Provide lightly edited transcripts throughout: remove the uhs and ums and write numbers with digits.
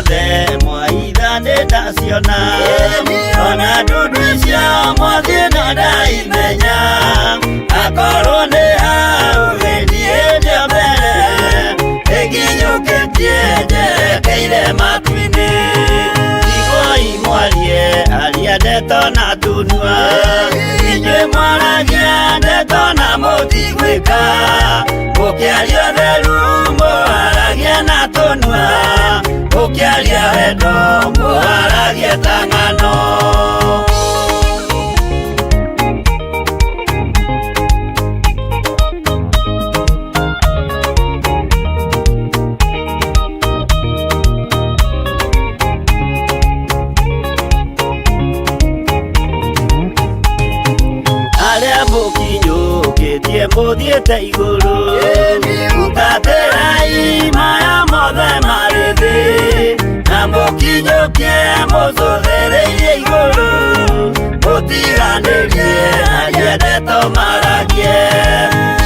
Ciothe mwaitha nĩ ndaciona, ona ndundu icio mwathiĩ no ndaimenya. Akorwo nĩ hau gĩthiĩ ndĩ mbere, ĩnginyũkĩtie njerekeire matu-inĩ. Iguai mwarie aria ndeto na tunua, inyuĩ mwaragia ndeto na mũtigwĩka. Mũkĩaria ũtheru mũharagia na tũnua, mũkĩaria wendo mũharagia ta ng'ano. Arĩa mũkinyũkĩtie mũthiĩte igũrũ, hutatĩrai maya mothe marĩ thĩ, na mũkinyũkie mũcũthĩrĩirie igũrũ. Mũtiganĩrie aria ndeto maragie,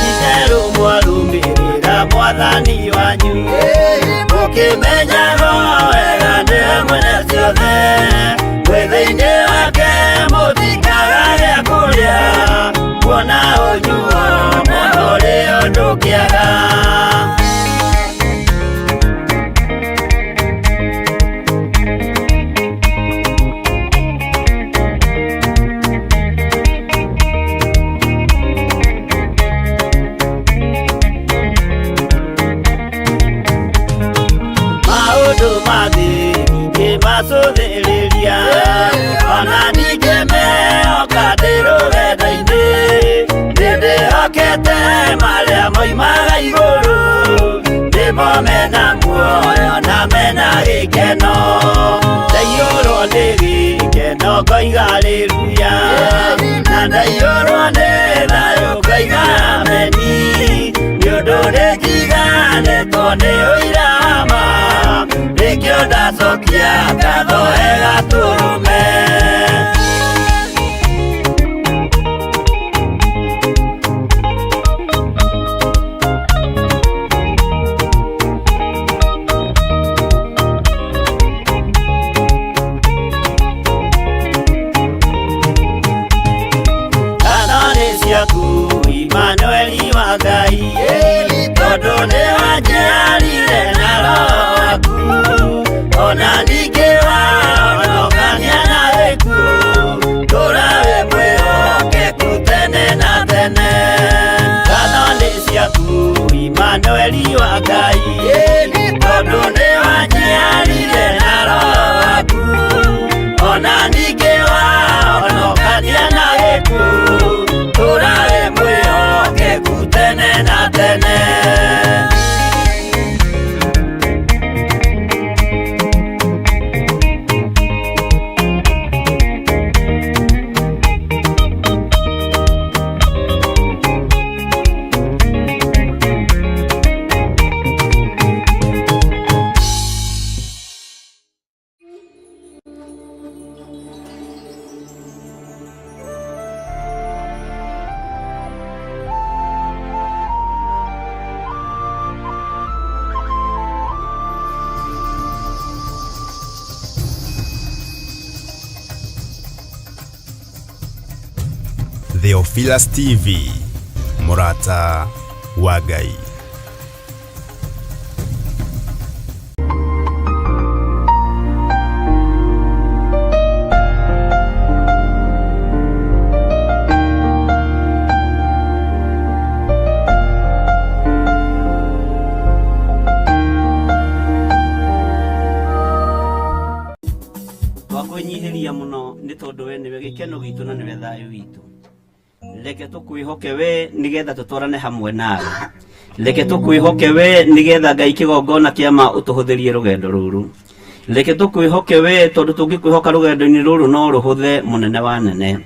itherũ mwarũmĩrĩra mwathani wanyu, mũkĩmenyaga wega nĩwe mwene ciothe. Mwĩ thĩinĩ wake mũtikaga gĩa kũrĩa, kuona ũnyuo na ũrĩ ũndũ kĩaga. Maũndũ ma thĩ ndingĩmacũthĩrĩria, ona ningĩ mehoka ndĩ rũgendo-inĩ. Nĩndĩhokete marĩa moimaga igũrũ, nĩmo mena muoyo na mena gĩkeno. Ndaiyũrwo nĩ gĩkeno ngoiga haleluya, na ndaiyũrwo nĩ thayũ ngoiga ameni. Nĩ ũndũ nĩnjiganĩtwo nĩ ũira wa ma, nĩkĩo ndacokia ngatho he Gatũrũme. Ngatho nĩ ciaku Imanueli wa Ngai, tondũ nĩ wanjiarire na roho waku, ona ningĩ wahonokania na gĩkuũ. Tũra wĩ mwĩhokeku tene na tene. Ngatho nĩ ciaku Imanueli wa Ngai, tondũ nĩ wanjiarire na roho waku, ona ningĩ wahonokania na gĩkuũ. Tũra wĩ mwĩhokeku tene na tene. Theophilus TV, mũrata wa Ngai. Twakwĩnyihĩria mũno nĩ tondũ we nĩwe gĩkeno gitũ na nĩwe thayũ witũ. Reke tũkwĩhoke we nĩgetha tũtwarane hamwe nawe. Reke tũkwĩhoke we nĩgetha Ngai kĩgongona kĩa ma ũtũhũthĩrie rũgendo rũrũ. Reke tũkwĩhoke we tondũ tũngĩkwĩhoka rũgendo-inĩ rũrũ no rũhũthe mũnene wa nene.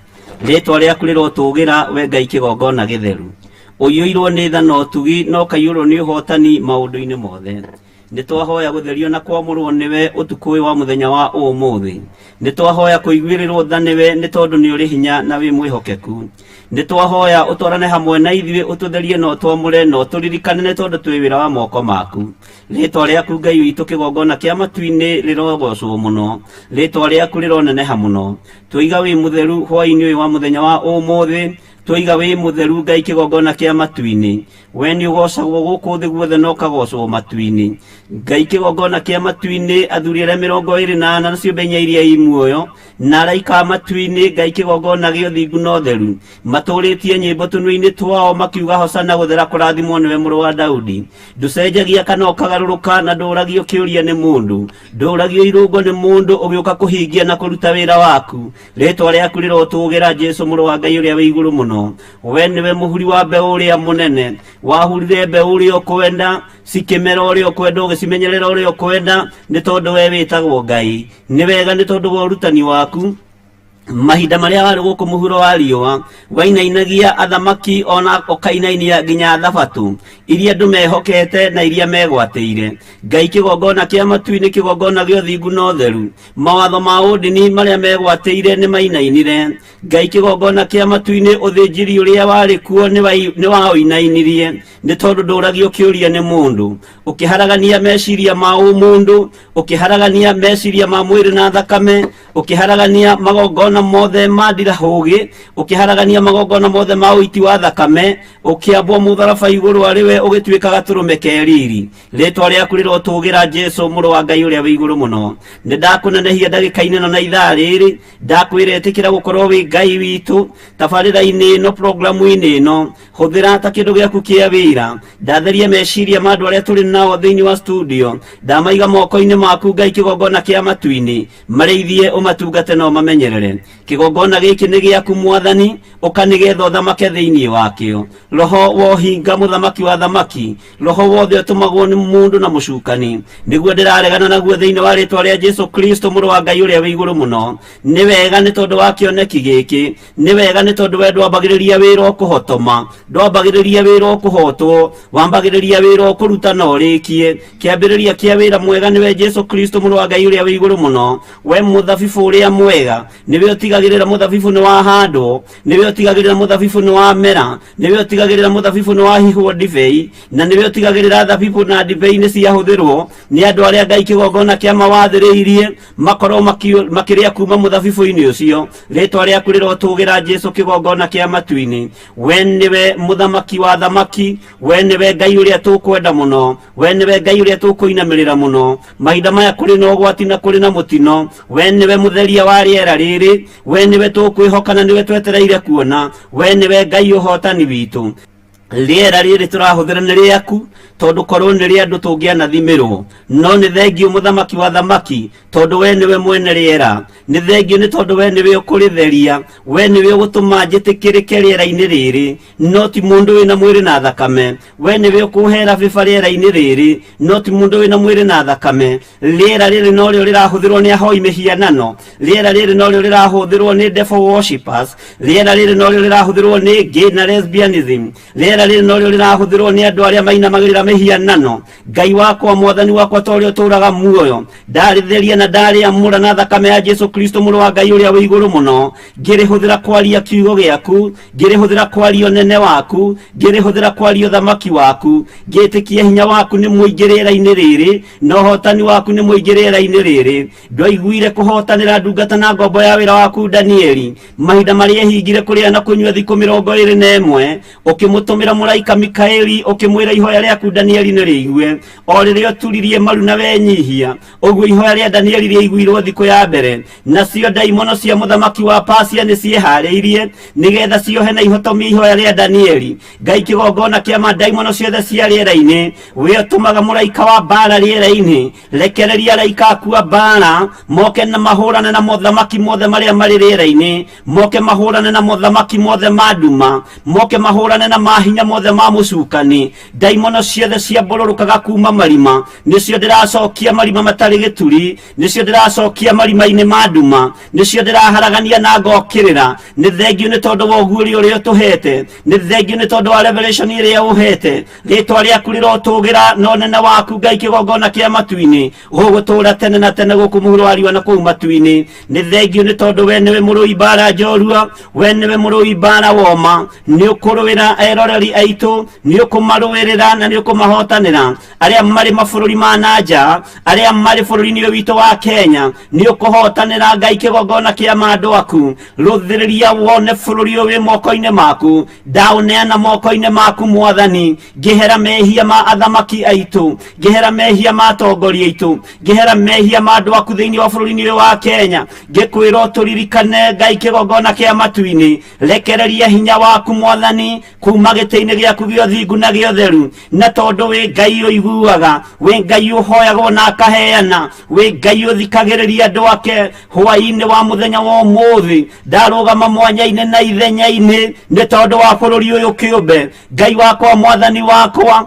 Rĩtwa rĩaku rĩrotũgĩra we Ngai kĩgongona gĩtheru. Ũiyũirwo nĩ tha na ũtugi na ũkaiyũrwo nĩ ũhotani maũndũ-inĩ mothe. Nĩ twahoya gũtherio na kwamũrwo nĩwe ũtukũ ũyũ wa mũthenya wa ũmũthĩ. Nĩ twahoya kũiguĩrĩrwo tha nĩwe nĩ tondũ nĩ ũrĩ hinya na wĩ mwĩhokeku. Nĩ twahoya ũtwarane hamwe na ithuĩ, ũtũtherie na ũtwamũre na ũtũririkane nĩ tondũ twĩ wĩra wa moko maku. Rĩtwa rĩaku Ngai witũ kĩgongona kĩa matu-inĩ rĩrogocwo mũno, rĩtwa rĩaku rĩroneneha mũno. Twoiga wĩ mũtheru hwaĩ-inĩ ũyũ wa mũthenya wa ũmũthĩ, twoiga wĩ mũtheru Ngai kĩgongona kĩa matu-inĩ. We nĩ ũgocagwo gũkũ thĩ guothe na ũkagocwo matu-inĩ. Ngai kĩgongona kĩa matu-inĩ, athuri arĩa 24 na ciũmbe inya iria i muoyo, na araika a matu-inĩ, Ngai kĩgongona gĩa ũthingu na ũtheru, matũrĩtie nyĩmbo tũnua-inĩ twao makiuga hosana gũthera kũrathimwo nĩwe mũrũ wa Daudi. Ndũcenjagia kana ũkagarũrũka na ndũragio kĩũria nĩ mũndũ, ndũragio irũngo nĩ mũndũ ũgĩũka kũhingia na kũruta wĩra waku. Rĩtwa rĩaku rĩrotũgĩra Jesu mũrũ wa Ngai ũrĩa wĩ igũrũ mũno. We nĩwe mũhuri wa mbeũ ũrĩa mũnene, wahurire mbeũ ũrĩa ũkwenda, cikĩmera ũrĩa ũkwenda, ũgĩcimenyerera ũrĩa ũkwenda, nĩ tondũ we wĩtagwo Ngai. Nĩ wega nĩ tondũ wa ũrutani waku mahinda marĩa warĩ gũkũ mũhuro wa riũa wainainagia athamaki ona ũkainainia nginya thabatũ iria andũ mehokete na iria megwatĩire. Ngai kĩgongona kĩa matu-inĩ, kĩgongona gĩa ũthingu na ũtheru, mawatho ma ũndini marĩa megwatĩire nĩ mainainire. Ngai kĩgongona kĩa matu-inĩ, ũthĩnjĩri ũrĩa warĩ kuo nĩ waũinainirie, nĩ tondũ ndũragio kĩũria nĩ mũndũ. Ũkĩharagania meciria ma ũmũndũ, ũkĩharagania meciria ma mwĩrĩ na thakame, ũkĩharagania magongona mothe ma ndirahũgĩ, ũkĩharagania magongona mothe ma ũiti wa thakame, ũkĩambwo mũtharaba igũrũ arĩ we ũgĩtuĩka gatũrũme ke riri. Rĩtwa rĩaku rĩrotũgĩra Jesu mũrũ wa Ngai ũrĩa wĩ igũrũ mũno. Nĩ ndakũnenehia ndagĩka-inĩ ĩno na ithaa rĩrĩ, ndakwĩra ĩtĩkĩra gũkorwo wĩ Ngai witũ tabarĩra-inĩ ĩno, programu-inĩ ĩno, hũthĩra ta kĩndũ gĩaku kĩa wĩra. Ndatheria meciria ma andũ arĩa tũrĩ nao thĩinĩ wa studio, ndamaiga moko-inĩ maku Ngai kĩgongona kĩa matu-inĩ, marĩithie ũmatungate na ũmamenyerere. Kĩgongona gĩkĩ nĩ gĩaku Mwathani, ũka nĩgetha ũthamake thĩinĩ wakĩo. Roho wa ũhinga mũthamaki wa thamaki, roho wothe ũtũmagwo nĩ mũndũ na mũcukani, nĩguo ndĩraregana naguo thĩinĩ wa rĩtwa rĩa Jesu Kristo mũrũ wa Ngai ũrĩa wĩ igũrũ mũno. Nĩ wega nĩ tondũ wa kĩoneki gĩkĩ, nĩ wega nĩ tondũ we ndwambagĩrĩria wĩra ũkũhotoma, ndwambagĩrĩria wĩra ũkũhotwo, wambagĩrĩria wĩra ũkũruta na ũrĩkie. Kĩambĩrĩria kĩa wĩra mwega nĩwe Jesu Kristo mũrũ wa Ngai ũrĩa wĩ igũrũ mũno. We mũthabibũ ũrĩa mwega, nĩwe ũtigagĩrĩra mũthabibũ nĩ wahandwo, nĩwe ũtigagĩrĩra mũthabibũ nĩ wamera, nĩwe ũtigagĩrĩra mũthabibũ nĩ wahihwo ndibei, na nĩwe ũtigagĩrĩra thabibũ na ndibei nĩ ciahũthĩrwo nĩ andũ arĩa Ngai kĩgongona kĩa mawathĩrĩirie makorwo makĩrĩa kuma mũthabibũ-inĩ ũcio. Rĩtwa rĩaku rĩrotũgĩra Jesu kĩgongona kĩa matu-inĩ. We nĩwe mũthamaki wa thamaki, we nĩwe Ngai ũrĩa tũkwenda mũno, we nĩwe Ngai ũrĩa tũkũinamĩrĩra mũno. Mahinda maya kũrĩ na ũgwati na kũrĩ na mũtino, we nĩwe mũtheria wa rĩera rĩrĩ, we nĩwe tũkwĩhoka na nĩwe twetereire kuona, we nĩwe Ngai ũhotani witũ. Rĩera rĩrĩ tũrahũthĩra nĩ rĩaku, tondũ korwo nĩ rĩa andũ tũngĩanathimĩrwo, no nĩ thengiũ mũthamaki wa thamaki, tondũ we nĩwe mwene rĩera. Nĩ thengiũ nĩ tondũ we nĩwe ũkũrĩtheria, we nĩwe ũgũtũma njĩtĩkĩrĩke rĩera-inĩ rĩrĩ, no ti mũndũ wĩna mwĩrĩ na thakame. We nĩwe ũkũhera bĩba rĩera-inĩ rĩrĩ, no ti mũndũ wĩna mwĩrĩ na thakame. Rĩera rĩrĩ norĩo rĩrahũthĩrwo nĩ ahoi mĩhianano, rĩera rĩrĩ norĩo rĩrahũthĩrwo nĩ devil worshippers, rĩera rĩrĩ norĩo rĩrahũthĩrwo nĩ gay na lesbianism, rĩera rĩrĩ norĩo rĩrahũthĩrwo nĩ andũ arĩa mainamagĩrĩra mĩhianano. Ngai wakwa, Mwathani wakwa, ta ũrĩa ũtũũraga muoyo, ndarĩtheria na ndarĩamũra na thakame ya Jesu Kristo mũrũ wa Ngai ũrĩa wĩ igũrũ mũno, ngĩrĩhũthĩra kwaria kiugo gĩaku, ngĩrĩhũthĩra kwaria ũnene waku, ngĩrĩhũthĩra kwaria ũthamaki waku, ngĩtĩkia hinya waku nĩ mũingĩ rĩera-inĩ rĩrĩ, na ũhotani waku nĩ mũingĩ rĩera-inĩ rĩrĩ. Ndwaiguire kũhotanĩra ndungata na ngombo ya wĩra waku Danieli, mahinda marĩa ehingire kũrĩa na kũnyua thikũ 21, ũkĩmũtũmĩra mũraika Mikaeli, ũkĩmwĩra ihoya rĩaku Danieli nĩ rĩigue. O rĩrĩa ũturirie maru na wenyihia, ũguo ihoya rĩa Danieli rĩaiguirwo thikũ ya mbere. Nacio ndaimono cia mũthamaki wa Pasia nĩ ciĩharĩirie nĩgetha ciohe na ihotomie ihoya rĩa Danieli. Ngai kĩgongona kĩa ma ndaimono ciothe cia rĩera-inĩ, we ũtũmaga mũraika wa mbara rĩera-inĩ, rekereria araika aku a mbara moke na mahũrane na mothamaki mothe marĩa marĩ rĩera-inĩ, moke mahũrane na mothamaki mothe ma nduma, moke mahũrane na mahinya Mahinya mothe ma mũcukani, ndaimono ciothe ciambũrũrũkaga kuma marima, nĩcio ndĩracokia marima matarĩ gĩturi, nĩcio ndĩracokia marima-inĩ ma nduma, nĩcio ndĩraharagania na ngokĩrĩra. Nĩ thengiũ nĩ tondũ wa ũguũrio ũrĩa ũtũhete, nĩ thengiũ nĩ tondũ wa revelation ĩrĩa ũhete. Rĩtwa rĩaku rĩrotũgĩra na ũnene waku Ngai kĩgongona kĩa matu-inĩ, ũgũtũra tene na tene gũkũ mũhuro wa riũa na kũu matu-inĩ. Nĩ thengiũ nĩ tondũ we nĩwe mũrũi mbara njorua, we nĩwe mũrũi mbara woma. Nĩ ũkũrũĩra eroreri aitũ, nĩ ũkũmarũĩrĩra na nĩ ũkũmahotanĩra. Arĩa marĩ mabũrũri ma na nja, arĩa marĩ bũrũri-inĩ ũyũ witũ wa Kenya, nĩ ũkũhotanĩra Ngai kĩgongona kĩa ma andũ aku. Rũthĩrĩria wone bũrũri ũyũ wĩ moko-inĩ maku, ndaũneana moko-inĩ maku Mwathani. Ngĩhera mehia ma athamaki aitũ, ngĩhera mehia ma atongoria aitũ, ngĩhera mehia ma andũ aku thĩinĩ wa bũrũri-inĩ ũyũ wa Kenya. Ngĩkwĩra ũtũririkane Ngai kĩgongona kĩa matu-inĩ. Rekereria hinya waku Mwathani kuma gĩtĩ-inĩ gĩaku gĩa ũthingu na gĩa ũtheru, na tondũ wĩ Ngai ũiguaga, wĩ Ngai ũhoyagwo na akaheana, wĩ Ngai ũthikagĩrĩria andũ ake. Hwaĩ-inĩ wa mũthenya wa ũmũthĩ ndarũgama mwanya-inĩ na ithenya-inĩ nĩ tondũ wa bũrũri ũyũ kĩũmbe. Ngai wakwa, Mwathani wakwa,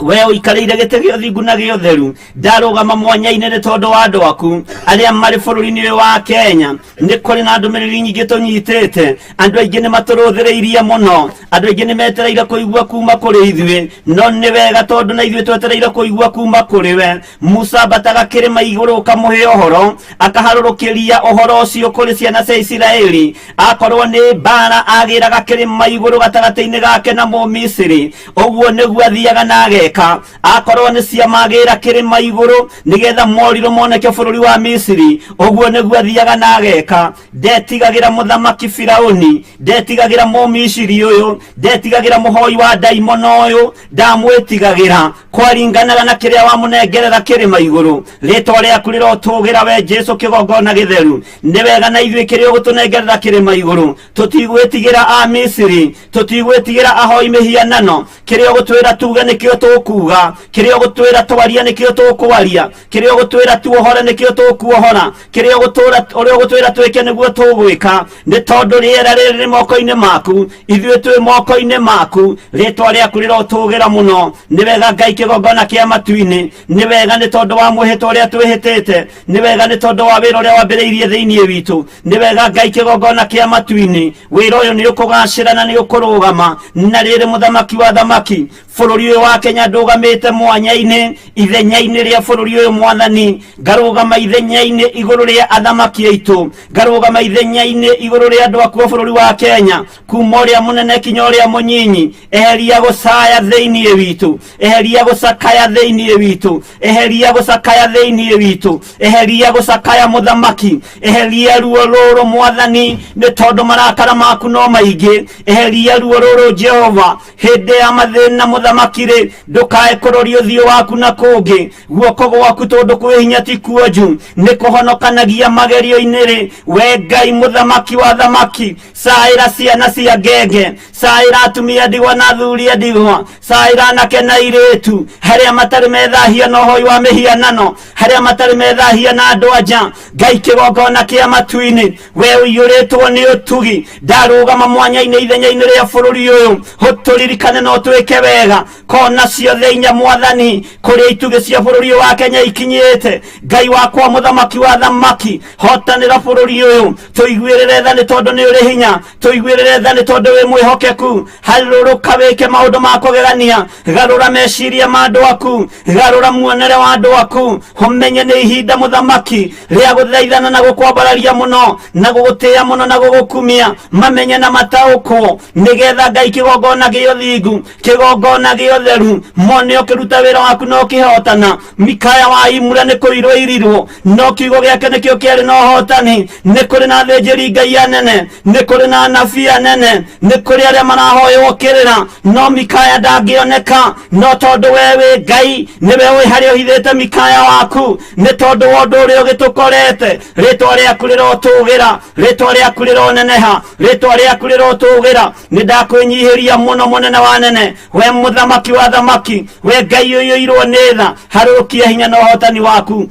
we ũikarĩire gĩtĩ gĩa ũthingu na gĩa ũtheru, ndarũgama mwanya-inĩ nĩ tondũ wa andũ aku arĩa marĩ bũrũri-inĩ ũyũ wa Kenya. Nĩ kũrĩ na ndũmĩrĩri nyingĩ tũnyitĩte, andũ aingĩ nĩ matũrũthĩrĩirie mũno, andũ aingĩ nĩ metereire kũigua kuma kũrĩ ithuĩ, no nĩ wega tondũ na ithuĩ twetereire kũigua kuma kũrĩ we. Musa ambataga kĩrĩma igũrũ ũkamũhe ũhoro, akaharũrũkĩria ũhoro ũcio kũrĩ ciana cia Isiraeli. Akorwo nĩ mbara agĩraga kĩrĩma igũrũ gatagatĩ-inĩ gake na Mũmisiri, ũguo nĩguo athiaga na ageka. Akorwo nĩ ciama agĩra kĩrĩma igũrũ nĩgetha morirũ moneke bũrũri wa Misiri, ũguo nĩguo athiaga na ageka. Ndetigagĩra mũthamaki Firauni, ndetigagĩra Mũmisiri ũyũ, ndetigagĩra mũhoi wa ndaimono ũyũ, ndamwĩtigagĩra. Kwaringanaga na kĩrĩa wamũnengerera kĩrĩma igũrũ. Rĩtwa rĩaku rĩrotũgĩra we Jesu kĩgongona gĩtheru. Nĩ wega na ithuĩ kĩrĩa ũgũtũnengerera kĩrĩma igũrũ. Tũtigwĩtigĩra a Misiri, tũtigwĩtigĩra ahoi mĩhianano. Kĩrĩa ũgũtwĩra tuge nĩkĩo tũkuga, kĩrĩa ũgũtwĩra twarie nĩkĩo tũkwaria, kĩrĩa ũgũtwĩra tuohore nĩkĩo tũkuohora, kĩrĩa ũgũtũra ũrĩa ũgũtwĩra twĩke nĩguo tũgwĩka, nĩ tondũ rĩera rĩrĩ rĩ moko-inĩ maku, ithuĩ twĩ moko-inĩ maku. Rĩtwa rĩaku rĩrotũgĩra mũno. Nĩ wega Ngai kĩgongona kĩa matu-inĩ, nĩ wega nĩ tondũ wa mwĩhĩtwa ũrĩa twĩhĩtĩte, nĩ wega nĩ tondũ wa wĩra ũrĩa wambĩrĩirie thĩinĩ witũ, nĩ wega Ngai kĩgongona kĩa matu-inĩ. Wĩra ũyũ nĩ ũkũgacĩra na nĩ ũkũrũgama. Na rĩrĩ mũthamaki wa thamaki, bũrũri ũyũ wa Kenya ndũgamĩte mwanya-inĩ ithenya-inĩ rĩa bũrũri ũyũ Mwathani, ngarũgama ithenya-inĩ igũrũ rĩa athamaki aitũ, ngarũgama ithenya-inĩ igũrũ rĩa andũ aku a bũrũri wa Kenya, kuma ũrĩa mũnene kinya ũrĩa mũnyinyi. Eheria gũcaya thĩinĩ witũ, eheria gũcakaya thĩinĩ witũ, eheria gũcakaya thĩinĩ witũ, eheria gũcakaya mũthamaki, eheria ruo rũrũ Mwathani, nĩ tondũ marakara maku no maingĩ. Eheria ruo rũrũ Jehova, hĩndĩ ya mathĩna mũthamaki rĩ, ndũkae kũroria ũthiũ waku na kũngĩ. Guoko gwaku tondũ kwĩ hinya ti kuonju, nĩ kũhonokanagia magerio-inĩ rĩ. We Ngai mũthamaki wa thamaki, caĩra ciana cia ngenge, caĩra atumia ndigwa na athuri a ndigwa, caĩra anake na airĩtu, harĩa matarĩ methahia na ũhoi wa mĩhianano, harĩa matarĩ methahia na andũ anja. Ngai kĩgongona kĩa matu-inĩ, we ũiyũrĩtwo nĩ ũtugi, ndarũgama mwanya-inĩ ithenya-inĩ rĩa bũrũri ũyũ, ũtũririkane na ũtwĩke wega. Kona ciothe inya Mwathani, kũrĩa itugĩ cia bũrũri ũyũ wa Kenya ikinyĩte. Ngai wakwa mũthamaki wa thamaki, hotanĩra bũrũri ũyũ, tũiguĩrĩre tha nĩ tondũ nĩ ũrĩ hinya, tũiguĩrĩre tha nĩ tondũ wĩ mwĩhokeku. Harũrũka wĩke maũndũ ma kũgegania, garũra meciria ma andũ aku, garũra muonere wa andũ aku. Ũmenye nĩ ihinda mũthamaki rĩa gũthaithana na gũkwambararia mũno na gũgũtĩĩa mũno na gũgũkumia, mamenye na mataũkwo, nĩgetha Ngai kĩgongona gĩa ũthingu, kĩgongona gĩa ũtheru, mone ũkĩruta wĩra waku na ũkĩhotana. Mikaya wa Imura nĩ kũirwo irirwo, no kiugo gĩake nĩkĩo kĩarĩ na ũhotani. Nĩ kũrĩ na athĩnjĩri Ngai anene, nĩ kũrĩ na anabii anene, nĩ kũrĩ arĩa marahoywo kĩrĩra, no Mikaya ndangĩoneka. No tondũ we wĩ Ngai, nĩwe ũĩ harĩa ũhithĩte Mikaya waku. Nĩ tondũ wa ũndũ ũrĩa ũgĩtũkorete, rĩtwa rĩaku rĩrotũgĩra, rĩtwa rĩaku rĩroneneha, rĩtwa rĩaku rĩrotũgĩra. Nĩ ndakwĩnyihĩria mũno mũnene wa nene, we mũthamaki wa thamaki, we Ngai ũiyũirwo nĩ tha. Harũrũkia hinya na ũhotani waku.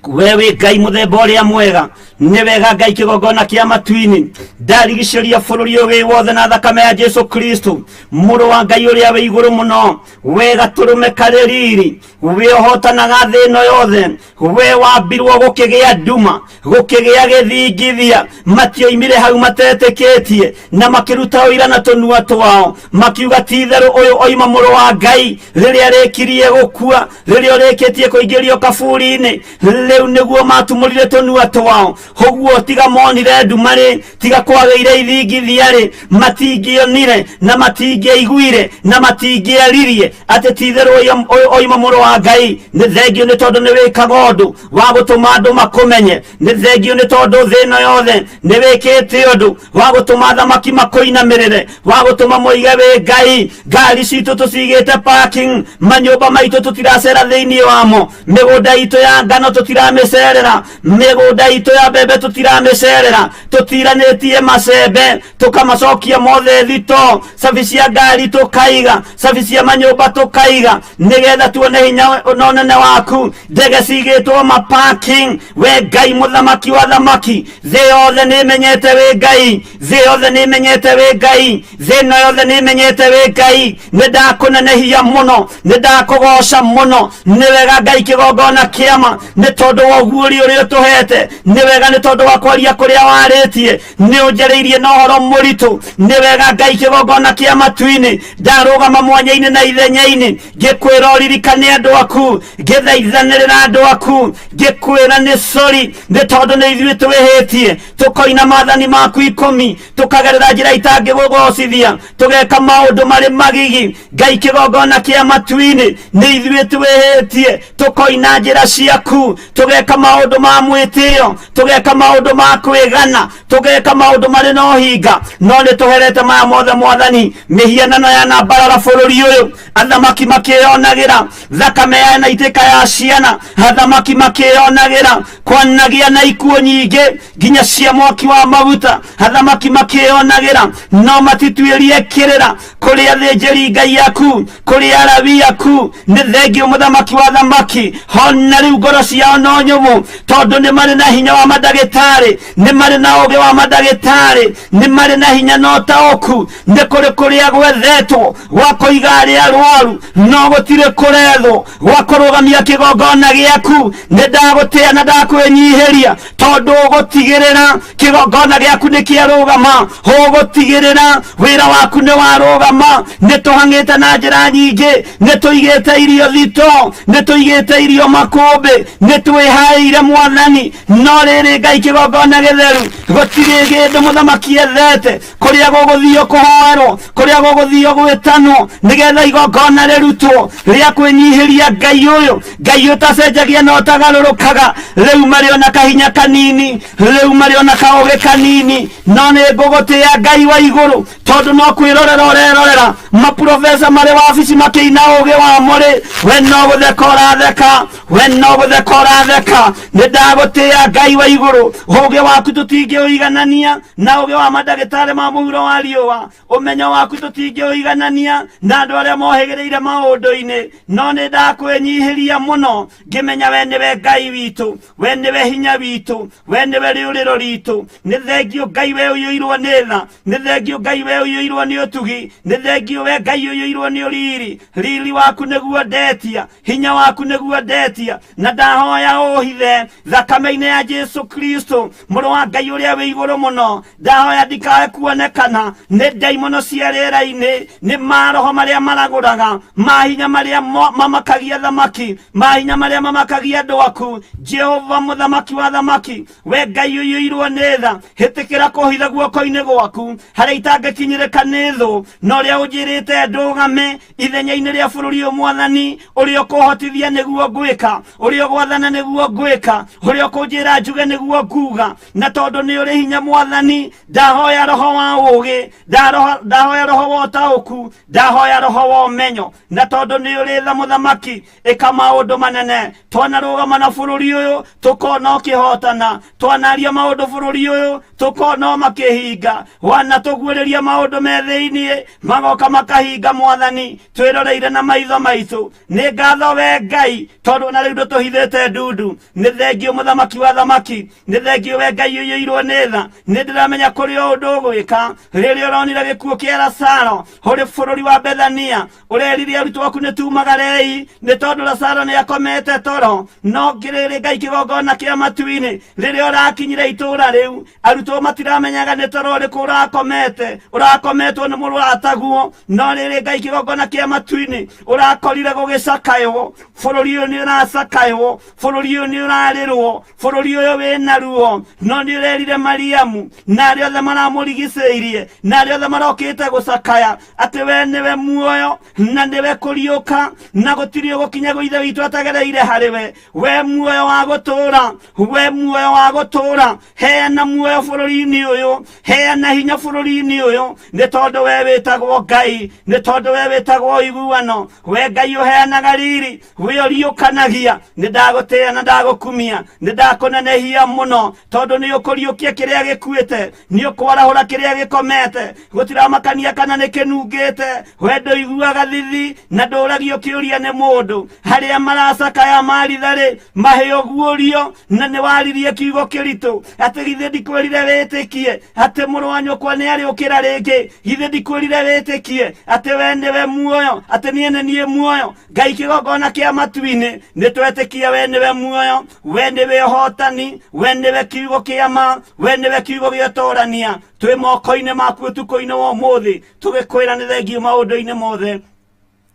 We wĩ Ngai mũthemba ũrĩa mwega. Nĩ wega Ngai kĩgongona kĩa matu-inĩ. Ndarigicĩria bũrũri ũyũ wĩ wothe na thakame ya Jesu Kristo, mũrũ wa Ngai ũrĩa wĩ igũrũ mũno. We gatũrũme karĩ riri, we ũhotanaga thĩ ĩno yothe. We wambirwo gũkĩgĩa nduma, gũkĩgĩa gĩthingithia. Matioimire hau matetĩkĩtie, na makĩruta ũira na tũnua twao, makiuga ti itherũ ũyũ oima mũrũ wa Ngai. Rĩrĩa rĩkirie gũkua, rĩrĩa ũrĩkĩtie kũingĩrio kaburi-inĩ, rĩu nĩguo matumũrire tũnua twao. Ũguo tiga monire nduma-rĩ, tiga kwagĩire ithingithia-rĩ, matingĩonire na matingĩaiguire na matingĩaririe atĩ ti itherũ ũyũ oima mũrũ wa Ngai. Nĩ thengio nĩ tondũ nĩ wĩkaga ũndũ wa gũtũma andũ makũmenye. Nĩ thengio nĩ tondũ thĩ ĩno yothe nĩ wĩkĩte ũndũ wa gũtũma athamaki makũinamĩrĩre, wa gũtũma moige wĩ Ngai. Ngari citũ tũcigĩte parking, manyũmba maitũ tũtiracera thĩinĩ wamo, mĩgũnda itũ ya ngano tũtiramĩcerera, mĩgũnda itũ ya mbembe tũtiramĩcerera, tũtiranĩtie macembe tũkamacokia mothe thito, cabi cia ngari tũkaiga, cabi cia manyũmba tũkaiga, nĩgetha tuone hinya na ũnene waku. Ndege cigĩtwo ma parking. We Ngai mũthamaki wa thamaki, thĩ yothe nĩ ĩmenyete wĩ Ngai, thĩ yothe nĩ ĩmenyete wĩ Ngai, thĩ ĩno yothe nĩ ĩmenyete wĩ Ngai. Nĩ ndakũnenehia mũno, nĩ ndakũgoca mũno. Nĩ wega Ngai kĩgongona kĩama, nĩ tondũ wa ũguũri ũrĩa ũtũhete. Nĩ wega nĩ tondũ wa kwaria kũrĩa warĩtie, nĩ ũnjarĩirie na ũhoro mũritũ. Nĩ wega Ngai kĩgongona kĩa matu-inĩ, ndarũgama mwanya-inĩ na ithenya-inĩ, ngĩkwĩra ũririkane andũ aku, ngĩthaithanĩrĩra andũ aku, ngĩkwĩra nĩ sori nĩ tondũ nĩ ithuĩ twĩhĩtie, tũkoina maathani maku 10, tũkagerera njĩra itangĩgũgocithia, tũgeka maũndũ marĩ magigi. Ngai kĩgongona kĩa matu-inĩ, nĩ ithuĩ twĩhĩtie, tũkoina njĩra ciaku, tũgeka maũndũ ma mwĩtĩo, tũgeka maũndũ ma kwĩgana, tũgeka maũndũ marĩ na ũhinga. No nĩ tũherete maya mothe Mwathani. Mĩhianano yanambarara bũrũri ũyũ, athamaki makĩyonagĩra thakame ya naitĩka ya ciana, athamaki makĩyonagĩra kwanagĩa na ikuũ nyingĩ nginya cia mwaki wa maguta, athamaki makĩyonagĩra, no matituĩrie kĩrĩra kũrĩ athĩnjĩri Ngai aku, kũrĩ Alawi aku. Nĩ thengio mũthamaki wa thamaki, hona rĩu ngoro ciao no nyũmũ, tondũ nĩ marĩ na hinya wa mandagĩtarĩ, nĩ marĩ na ũũgĩ wa mandagĩtarĩ, nĩ marĩ na hinya na ũtaũku. Nĩ kũrĩ kũrĩa gwethetwo gwa kũiga arĩa arwaru, no gũtirĩ kũrethwo gwa kũrũgamia kĩgongona gĩaku. Nĩ ndagũtĩa na ndakwĩnyihĩria, tondũ ũgũtigĩrĩra kĩgongona gĩaku nĩ kĩarũgama, ũgũtigĩrĩra wĩra waku nĩ warũgama. Nĩ tũhang'ĩte na njĩra nyingĩ, nĩ tũigĩte irio thito, nĩ tũigĩte irio makũmbĩ, nĩ twĩhaĩire Mwathani. No rĩrĩ Ngai kĩgongona gĩtheru, gũtirĩ kĩndũ mũthamaki ethete, kũrĩa gũgũthio kũhoerwo, kũrĩa gũgũthio gwĩtanwo, nĩgetha igongona rĩrutwo rĩa kwĩnyihĩria Ngai ũyũ, Ngai ũtacenjagia na ũtagarũrũkaga. Rĩu marĩ ona kahinya kanini, rĩu marĩ ona kaũgĩ kanini, no nĩ ngũgũtĩa Ngai wa igũrũ, tondũ no kwĩrorera ũrerorera maprofesa marĩ wabici makĩina ũgĩ wa mũrĩ, we no gũtheka ũratheka, we no gũtheka ũratheka. Nĩ ndagũtĩa Ngai wa igũrũ, ũgĩ waku tũtingĩũiganania na ũgĩ wa mandagĩtarĩ ma mũhuro wa riũa, ũmenyo waku tũtingĩũiganania na andũ arĩa mohĩgĩrĩire maũndũ-inĩ. No nĩ ndakwĩnyihĩria mũno, ngĩmenya we nĩwe Ngai witũ, we nĩwe hinya witũ, we nĩwe rĩũrĩro ritũ. Nĩ thengio Ngai we ũiyũirwo nĩ tha, nĩ thengio Ngai we ũiyũirwo nĩ ũtugi, nĩ thengio we Ngai ũiyũirwo nĩ ũriri. Riri waku nĩguo ndetia, hinya waku nĩguo ndetia, na ndahoya ũhithe thakame-inĩ ya Jesu Kristo mũrũ wa Ngai ũrĩa wĩ igũrũ mũno. Ndahoya ndikae kuonekana nĩ ndaimono cia rĩera-inĩ, nĩ maroho marĩa maragũraga, mahinya marĩa mamakagia thamaki, mahinya marĩa mamakagia andũ aku. Jehova mũthamaki wa thamaki, we Ngai ũiyũirwo nĩ tha, hĩtĩkĩra kũhitha guoko-inĩ gwaku harĩa itangĩkinyĩrĩka nĩ thũ, na ũrĩa ũnjĩrĩte ndũgame ithenya-inĩ rĩa bũrũri ũyũ. Mwathani, ũrĩa ũkũhotithia nĩguo ngwĩka, ũrĩa ũgwathana nĩguo ngwĩka, ũrĩa ũkũnjĩra njuge nĩguo nguga. Na tondũ nĩ ũrĩ hinya Mwathani, ndahoya roho wa ũũgĩ, ndahoya roho wa ũtaũku, ndahoya roho wa ũmenyo. Na tondũ nĩ ũrĩ tha mũthamaki, ĩka maũndũ manene. Twanarũgama na bũrũri ũyũ tũkona ũkĩhotana, twanaria maũndũ bũrũri ũyũ Tũkona o makĩhinga, wanatũguũrĩria maũndũ me thĩinĩ, magoka makahinga. Mwathani, twĩroreire na maitho maitũ. Nĩ ngatho we Ngai, tondũ ona rĩu ndũtũhithĩte ndundu. Nĩ thengio Mũthamaki wa thamaki, nĩ thengio we Ngai ũiyũirwo nĩ tha. Nĩ ndĩramenya kũrĩ o ũndũ ũgwĩka. Rĩrĩa ũronire gĩkuũ kĩa Lazaro ũrĩ bũrũri wa Bethania, ũrerire arutwo aku nĩ tumagarei, nĩ tondũ Lazaro nĩ akomete toro. No ngĩrĩrĩ Ngai kĩgongona kĩa matu-inĩ, rĩrĩa ũrakinyire itũũra rĩu, arutwo matiramenyaga nĩ toro ũrĩkũ ũrakomete, ũrakometwo nĩ mũrataguo. No rĩrĩ Ngai kĩgongona kĩa matu-inĩ, ũrakorire gũgĩcakaywo. Bũrũri ũyũ nĩ ũracakaywo, bũrũri ũyũ nĩ ũrarĩrwo, bũrũri ũyũ wĩna ruo. No nĩ ũrerire Mariamu na arĩa othe maramũrigicĩirie na arĩa othe marokĩte gũcakaya atĩ we nĩwe muoyo na nĩwe kũriũka, na gũtirĩ ũgũkinya gwĩ Ithe witũ atagereire harĩ we. We muoyo wa gũtũũra, we muoyo wa gũtũũra, heana muoyo bũrũri-inĩ ũyũ, heana hinya bũrũri-inĩ ũyũ, nĩ tondũ we wĩtagwo Ngai, nĩ tondũ we wĩtagwo ũiguano, we Ngai ũheanaga riri, we ũriũkanagia. Nĩ ndagũtĩĩa na ndagũkumia, nĩ ndakũnenehia mũno, tondũ nĩ ũkũriũkia kĩrĩa gĩkuĩte, nĩ ũkwarahũra kĩrĩa gĩkomete. Gũtiramakania kana nĩ kĩnungĩte, we ndũiguaga thithi na ndũragio kĩũria nĩ mũndũ. Harĩa maracakaya maritha-rĩ, mahe ũguũrio, na nĩ waririe kiugo kĩritũ atĩ githĩ ndikwĩrire wĩtĩkie atĩ mũrũ wa nyũkwa nĩ arĩũkĩra rĩngĩ? Githĩ ndikwĩrire wĩtĩkie atĩ we nĩwe muoyo, atĩ niĩ nĩ niĩ muoyo? Ngai kĩgongona kĩa matu-inĩ, nĩ twetĩkia we nĩwe muoyo, we nĩwe ũhotani, we nĩwe kiugo kĩa ma, we nĩwe kiugo gĩa ũtũrania. Twĩ moko-inĩ maku ũtukũ-inĩ wa ũmũthĩ, tũgĩkwĩra nĩ thengio maũndũ-inĩ mothe.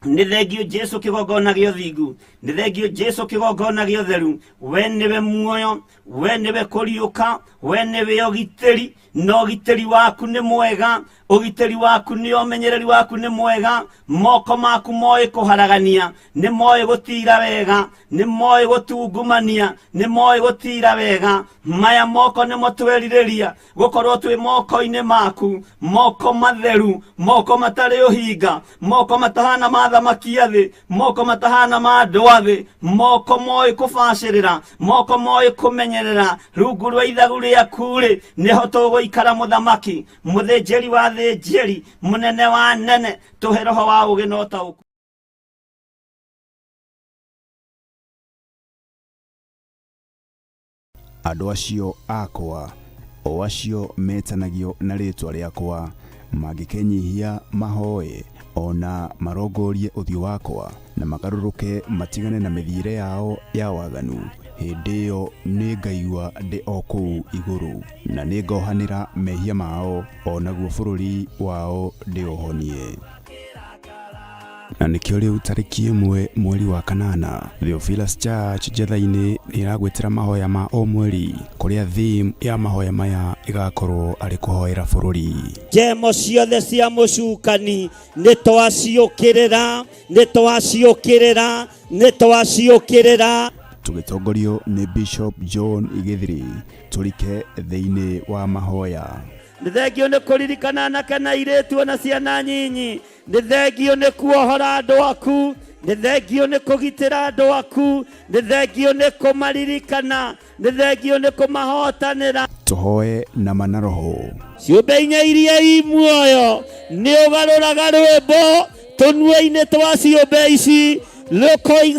Nĩ thengio Jesu kĩgongona gĩa ũthingu, nĩ thengio Jesu kĩgongona gĩa ũtheru. We nĩwe muoyo, we nĩwe kũriũka, we nĩwe ũgitĩri, na ũgitĩri waku nĩ mwega, ũgitĩri waku nĩ ũmenyereri waku nĩ mwega. Moko maku moĩ kũharagania, nĩ moĩ gũtira wega, nĩ moĩ gũtungumania, nĩ moĩ gũtira wega. Maya moko nĩmo twerirĩria gũkorwo twĩ moko-inĩ maku, moko matheru, moko matarĩ ũhinga, moko matahana ma thamaki a thĩ, moko matahana ma andũ a thĩ, moko moĩ kũbacĩrĩra, moko moĩ kũmenyerera. Rungu rwa ithagu rĩaku-rĩ, nĩho tũgũikara. Mũthamaki, mũthĩnjĩri wa thĩnjĩri, mũnene wa nene, tũhe roho wa ũũgĩ na ũtaũku. Andũ acio akwa, o acio metanagio na rĩĩtwa rĩakwa, mangĩkenyihia mahoe, o na marongorie ũthiũ wakwa, na magarũrũke matigane na mĩthiĩre yao ya waganu, hĩndĩ ĩyo nĩngaigua ndĩ o kũu igũrũ, na nĩngohanĩra mehia mao, o naguo bũrũri wao ndĩũhonie. Na nĩkĩo rĩu tarĩki 1 mweri wa kanana, Theophilus Church Njetha-inĩ nĩ ĩragwĩtĩra mahoya ma o mweri, kũrĩa theme ya mahoya maya ĩgakorwo arĩ kũhoera bũrũri. Njemo ciothe cia mũcukani nĩ twaciũkĩrĩra, nĩ twaciũkĩrĩra, nĩ twaciũkĩrĩra. Tũgĩtongorio nĩ Bishop John Gĩthiri, tũrike thĩinĩ wa mahoya. Nĩ thengio nĩ kũririkana anake na airĩtu ona ciana nyinyi. Nĩ thengio nĩ kuohora andũ aku, nĩ thengio nĩ kũgitĩra andũ aku, nĩ thengio nĩ kũmaririkana, nĩ thengio nĩ kũmahotanĩra. Tũhoe na ma na roho. Ciũmbe inya iria i muoyo nĩ ũgarũraga rwĩmbo tũnua-inĩ twa ciũmbe ici,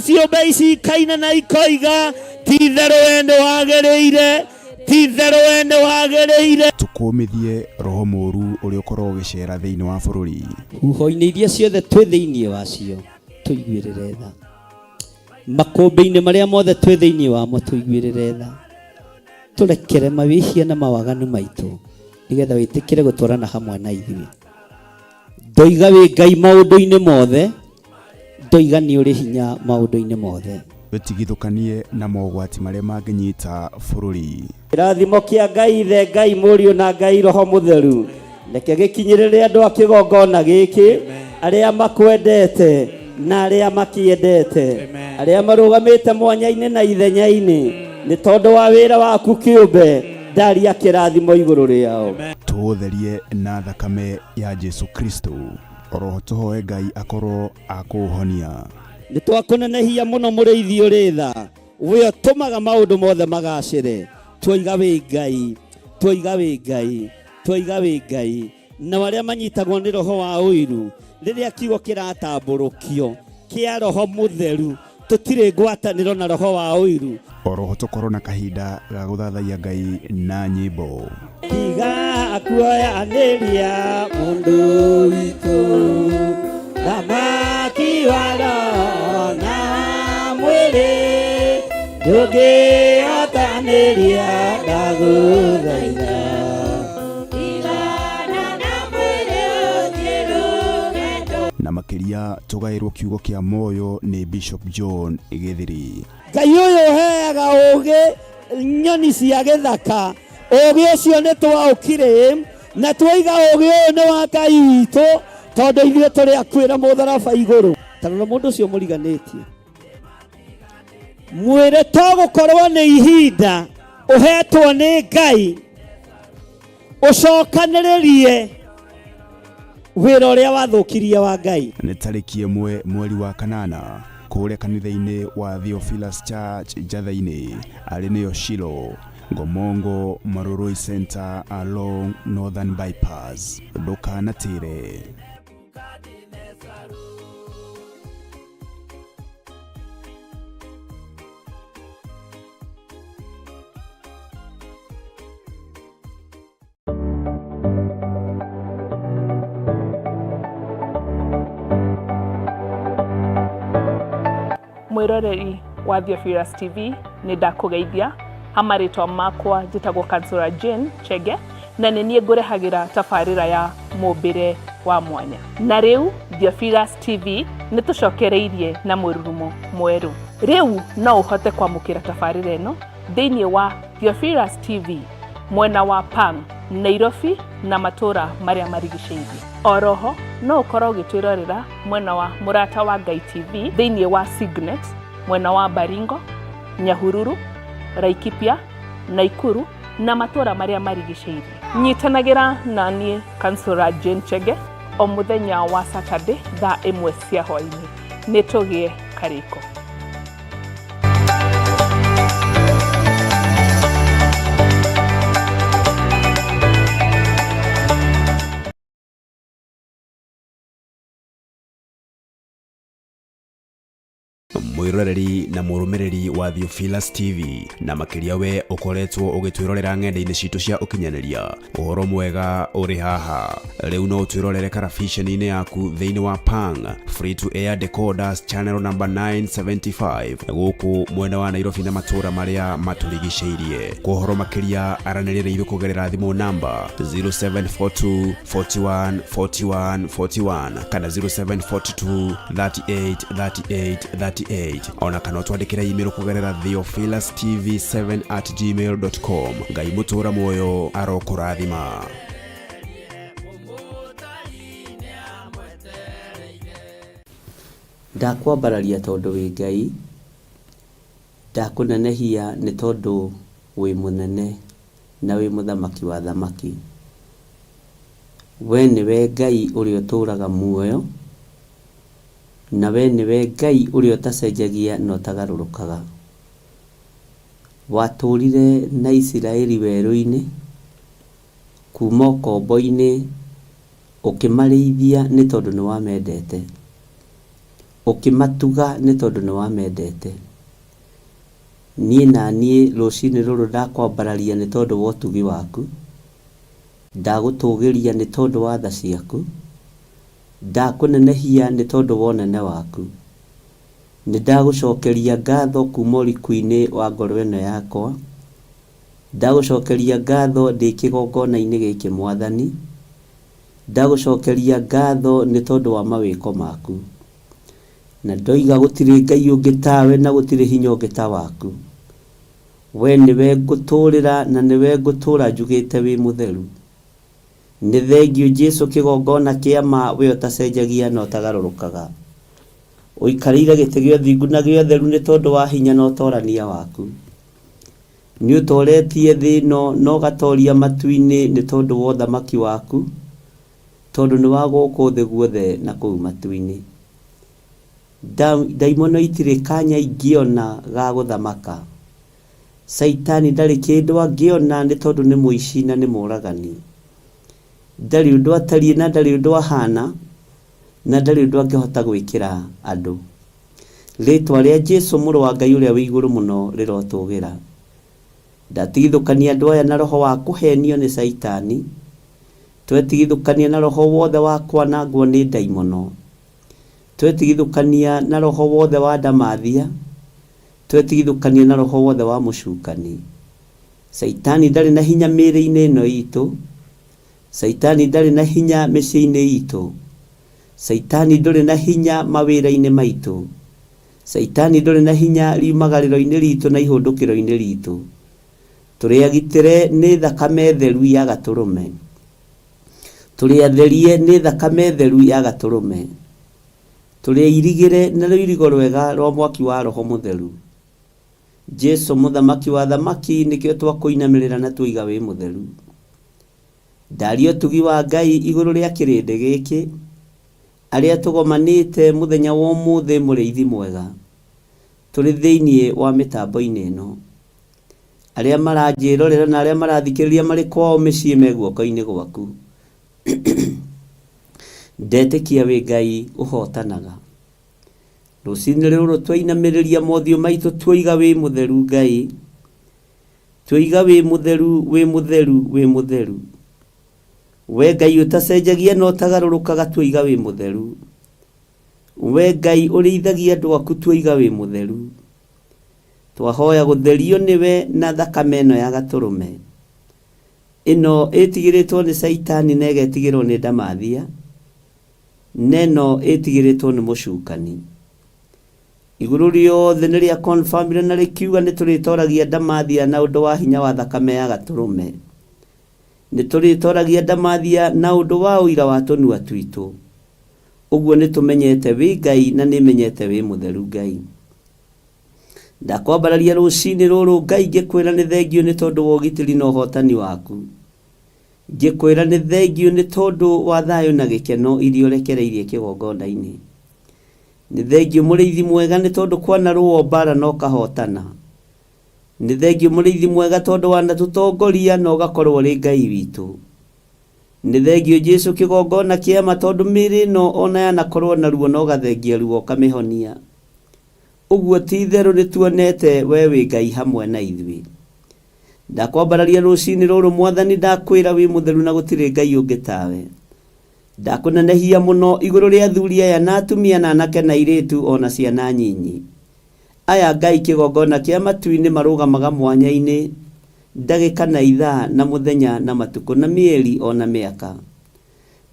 ciũmbe ici ikaina na ikoiga, ti itherũ we nĩ wagĩrĩire, ti itherũ we nĩ wagĩrĩire. Tũkũmithie roho mũũru ũrĩa ũkoragwo ũgĩcera thĩinĩ wa bũrũri. Huho-inĩ iria ciothe twĩ thĩinĩ wacio, tũiguĩrĩre tha. Makũmbĩ-inĩ marĩa mothe twĩ thĩinĩ wamo, tũiguĩrĩre tha. Tũrekere mawĩhia na mawaganu maitũ, nĩgetha wĩtĩkĩre gũtwarana hamwe na ithuĩ. Ndoiga wĩ Ngai maũndũ-inĩ mothe, ndoiga nĩ ũrĩ hinya maũndũ-inĩ mothe. Tũtigithũkanie na mogwati marĩa mangĩnyita bũrũri. Kĩrathimo kĩa Ngai Ithe, Ngai Mũriũ na Ngai Roho Mũtheru reke gĩkinyĩrĩre andũ a kĩgongona gĩkĩ, arĩa makwendete na arĩa makĩendete, arĩa marũgamĩte mwanya-inĩ na ithenya-inĩ nĩ tondũ wa wĩra waku kĩũmbe. Ndaria kĩrathimo igũrũ rĩao. Tũũtherie na thakame ya Jesu Kristo. Oroho tũhoe Ngai akorwo akũũhonia. Nĩ twakũnenehia mũno mũrĩithi ũrĩ tha, we ũtũmaga maũndũ mothe magacĩre. Twoiga wĩ Ngai. Twoiga wĩ Ngai, twoiga wĩ Ngai. Nao arĩa manyitagwo nĩ roho wa ũiru, rĩrĩa kiugo kĩratambũrũkio kĩa Roho Mũtheru, tũtirĩ ngwatanĩro na roho wa ũiru. Oroho tũkorwo na kahinda ga gũthathaiya Ngai na nyĩmbo. Tiga kuoyanĩria mũndũ witũ, thamaki wa roho na mwĩrĩ, ndũngĩhotanĩria ndagũthaitha. Na makĩria tũgaĩrwo kiugo kĩa muoyo nĩ Bishop John Gĩthiri. Ngai ũyũ ũheaga ũũgĩ nyoni cia gĩthaka, ũũgĩ ũcio nĩ twaũkire na twoiga ũũgĩ ũyũ nĩ wa Ngai witũ, tondũ ithuĩ tũrĩ akuĩra mũtharaba igũrũ. Ta rora mũndũ ũcio mũriganĩtie, mwĩre to gũkorwo nĩ ihinda ũhetwo nĩ Ngai ũcokanĩrĩrie wĩra ũrĩa wathũkirie wa Ngai. Nĩ tarĩki 1 mweri wa kanana kũrĩa kanitha-inĩ wa Theophilus Church Njatha-inĩ, arĩ nĩyo Shilo, Ngomongo Marurui Center along Northern Bypass. Ndũkanatĩre. Mwĩroreri wa Theophilus TV, nĩ ndakũgeithia. Ha marĩtwa makwa njĩtagwo Kansũra Jane Chege, na nĩ niĩ ngũrehagĩra tabarĩra ya mũmbĩre wa mwanya. Na rĩu Theophilus TV nĩ tũcokereirie na mũrurumo mwerũ. Rĩu no ũhote kwamũkĩra tabarĩra ĩno thĩinĩ wa Theophilus TV mwena wa Pang, Nairobi na matũra marĩa marigicĩirie. Oroho no ũkorwo ũgĩtwĩrorera mwena wa Mũrata wa Ngai TV thĩinĩ wa Signet mwena wa Baringo, Nyahururu, Laikipia, Naikuru na matũra marĩa marigicĩirie. Nyitanagĩra na niĩ Kansũra Jane Chege o mũthenya wa Saturday thaa 1 cia hwaĩ-inĩ. Nĩ tũgĩe karĩko. Mwĩroreri na mũrũmĩrĩri wa Theophilus TV, na makĩria we ũkoretwo ũgĩtwĩrorera ng'enda-inĩ citũ cia ũkinyanĩria, ũhoro mwega ũrĩ haha. Rĩu no ũtwĩrorere karabiceni-inĩ yaku thĩinĩ wa Pang Free to Air Decoders channel number 975 gũkũ mwena wa Nairobi na matũũra marĩa matũrigicĩirie. Kwa ũhoro makĩria aranĩria na ithuĩ kũgerera thimũ namba 0742 41 41 41 kana 0742 38 38 38, ona kana ũtwandĩkĩre email kũgerera theophilustv7@gmail.com. Ngai mũtũra muoyo arokũrathima. Ndakwambararia tondũ wĩ Ngai, ndakũnenehia nĩ tondũ wĩ mũnene na wĩ mũthamaki wa thamaki. We nĩwe Ngai ũrĩa ũtũũraga muoyo, na we nĩwe Ngai ũrĩa ũtacenjagia na ũtagarũrũkaga. Watũũrire na Isiraeli werũ-inĩ, kuma ũkombo-inĩ, ũkĩmarĩithia nĩ tondũ nĩ wamendete, ũkĩmatuga nĩ tondũ nĩ wamendete. Niĩ na niĩ rũcinĩ rũrũ ndakwambararia nĩ tondũ wa ũtugi waku, ndagũtũgĩria nĩ tondũ wa tha ciaku, ndakũnenehia nĩ tondũ wa ũnene waku. Nĩ ndagũcokeria ngatho kuma ũriku-inĩ wa ngoro ĩno yakwa, ndagũcokeria ngatho ndĩ kĩgongona-inĩ gĩkĩ Mwathani, ndagũcokeria ngatho nĩ tondũ wa mawĩko maku. Na ndoiga gũtirĩ Ngai ũngĩ tawe na gũtirĩ hinya ũngĩ ta waku. We nĩwe ngũtũũrĩra na nĩwe ngũtũũra njugĩte wĩ mũtheru. Nĩ thengio Jesu kĩgongona kĩa ma, we ũtacenjagia na ũtagarũrũkaga. Ũikarĩire gĩtĩ gĩa ũthingu na gĩa ũtheru nĩ tondũ wa hinya na ũtorania waku. Nĩ ũtoretie thĩ ĩno na ũgatoria matu-inĩ nĩ tondũ wa ũthamaki waku, tondũ nĩ wa gũkũ thĩ guothe na kũu matu-inĩ. Ndaimono itirĩ kanya ingĩona ga gũthamaka. Caitani ndarĩ kĩndũ angĩona nĩ tondũ nĩ mũici na nĩ mũragani. Ndarĩ ũndũ atariĩ na ndarĩ ũndũ ahana na ndarĩ ũndũ angĩhota gwĩkĩra andũ. Rĩtwa rĩa Jesu mũrũ wa Ngai ũrĩa wĩ igũrũ mũno rĩrotũgĩra. Ndatigithũkania andũ aya na roho wa kũhenio nĩ Caitani. Twetigithũkania na roho wothe wa kwanangwo nĩ ndaimono. Twetigithũkania na roho wothe wa ndamathia. Twetigithũkania na roho wothe wa mũcukani. Caitani ndarĩ na hinya mĩĩrĩ-inĩ ĩno itũ. Caitani ndarĩ na hinya mĩciĩ-inĩ itũ. Caitani ndũrĩ na hinya mawĩra-inĩ maitũ. Caitani ndũrĩ na hinya riumagarĩro-inĩ ritũ na ihũndũkĩro-inĩ ritũ. Tũrĩ agitĩre nĩ thakame theru ya Gatũrũme. Tũrĩ atherie nĩ thakame theru ya Gatũrũme. Tũrĩ airigĩre na rũirigo rwega rwa mwaki wa Roho Mũtheru. Jesu Mũthamaki wa athamaki nĩkĩo twakũinamĩrĩra na tuoiga wĩ mũtheru. Ndaria ũtugi wa Ngai igũrũ rĩa kĩrĩndĩ gĩkĩ, arĩa tũgomanĩte mũthenya wa ũmũthĩ mũrĩithi mwega, tũrĩ thĩinĩ wa mĩtambo-inĩ ĩno. Arĩa maranjĩrorera na arĩa marathikĩrĩria marĩ kwao mĩciĩ me guoko-inĩ gwaku. Ndetĩkia wĩ Ngai ũhotanaga. Rũcinĩ rũrũ twainamĩrĩria mothiũ maitũ tuoiga wĩ mũtheru Ngai. Tuoiga wĩ mũtheru, wĩ mũtheru, wĩ mũtheru. We Ngai ũtacenjagia na ũtagarũrũkaga tuoiga wĩ mũtheru. We Ngai ũrĩithagia andũ aku tuoiga wĩ mũtheru. Twahoya gũtherio nĩwe na thakame ĩno ya Gatũrũme. Ĩno ĩtigĩrĩtwo nĩ Caitani na ĩgetigĩrwo nĩ ndamathia, na ĩno ĩtigĩrĩtwo nĩ mũcukani. Igũrũ rĩothe nĩ rĩa confirmire na rĩkiuga nĩ tũrĩtoragia ndamathia na ũndũ wa hinya wa thakame ya Gatũrũme. Nĩ tũrĩtoragia ndamathia na ũndũ wa ũira wa tũnua twitũ. Ũguo nĩ tũmenyete wĩ Ngai na nĩ menyete wĩ mũtheru Ngai. Ndakwambararia rũcinĩ rũrũ Ngai ngĩkwĩra nĩ thengiũ nĩ tondũ wa ũgitĩri na ũhotani waku. Ngĩkwĩra nĩ thengiũ nĩ tondũ wa thayũ na gĩkeno iria ũrekereirie kĩgongona-inĩ. Nĩ thengiũ mũrĩithi mwega nĩ tondũ kwanarũo mbara na ũkahotana. Nĩ thengiũ mũrĩithi mwega tondũ wanatũtongoria na ũgakorwo ũrĩ Ngai witũ. Nĩ thengiũ Jesu kĩgongona kĩa ma tondũ mĩĩrĩ ĩno ona yanakorwo na ruo na ũgathengia ruo ũkamĩhonia. Ũguo ti itherũ nĩ tuonete we wĩ Ngai hamwe na ithuĩ. Ndakwambararia rũcinĩ rũrũ Mwathani ndakwĩra wĩ mũtheru na gũtirĩ Ngai ũngĩ tawe. Ndakũnenehia mũno igũrũ rĩa athuri aya na atumia na anake na airĩtu o na ciana nyinyi. Aya Ngai kĩgongona kĩa matu-inĩ marũgamaga mwanya-inĩ ndagĩka na ithaa na mũthenya na matukũ na mĩeri o na mĩaka.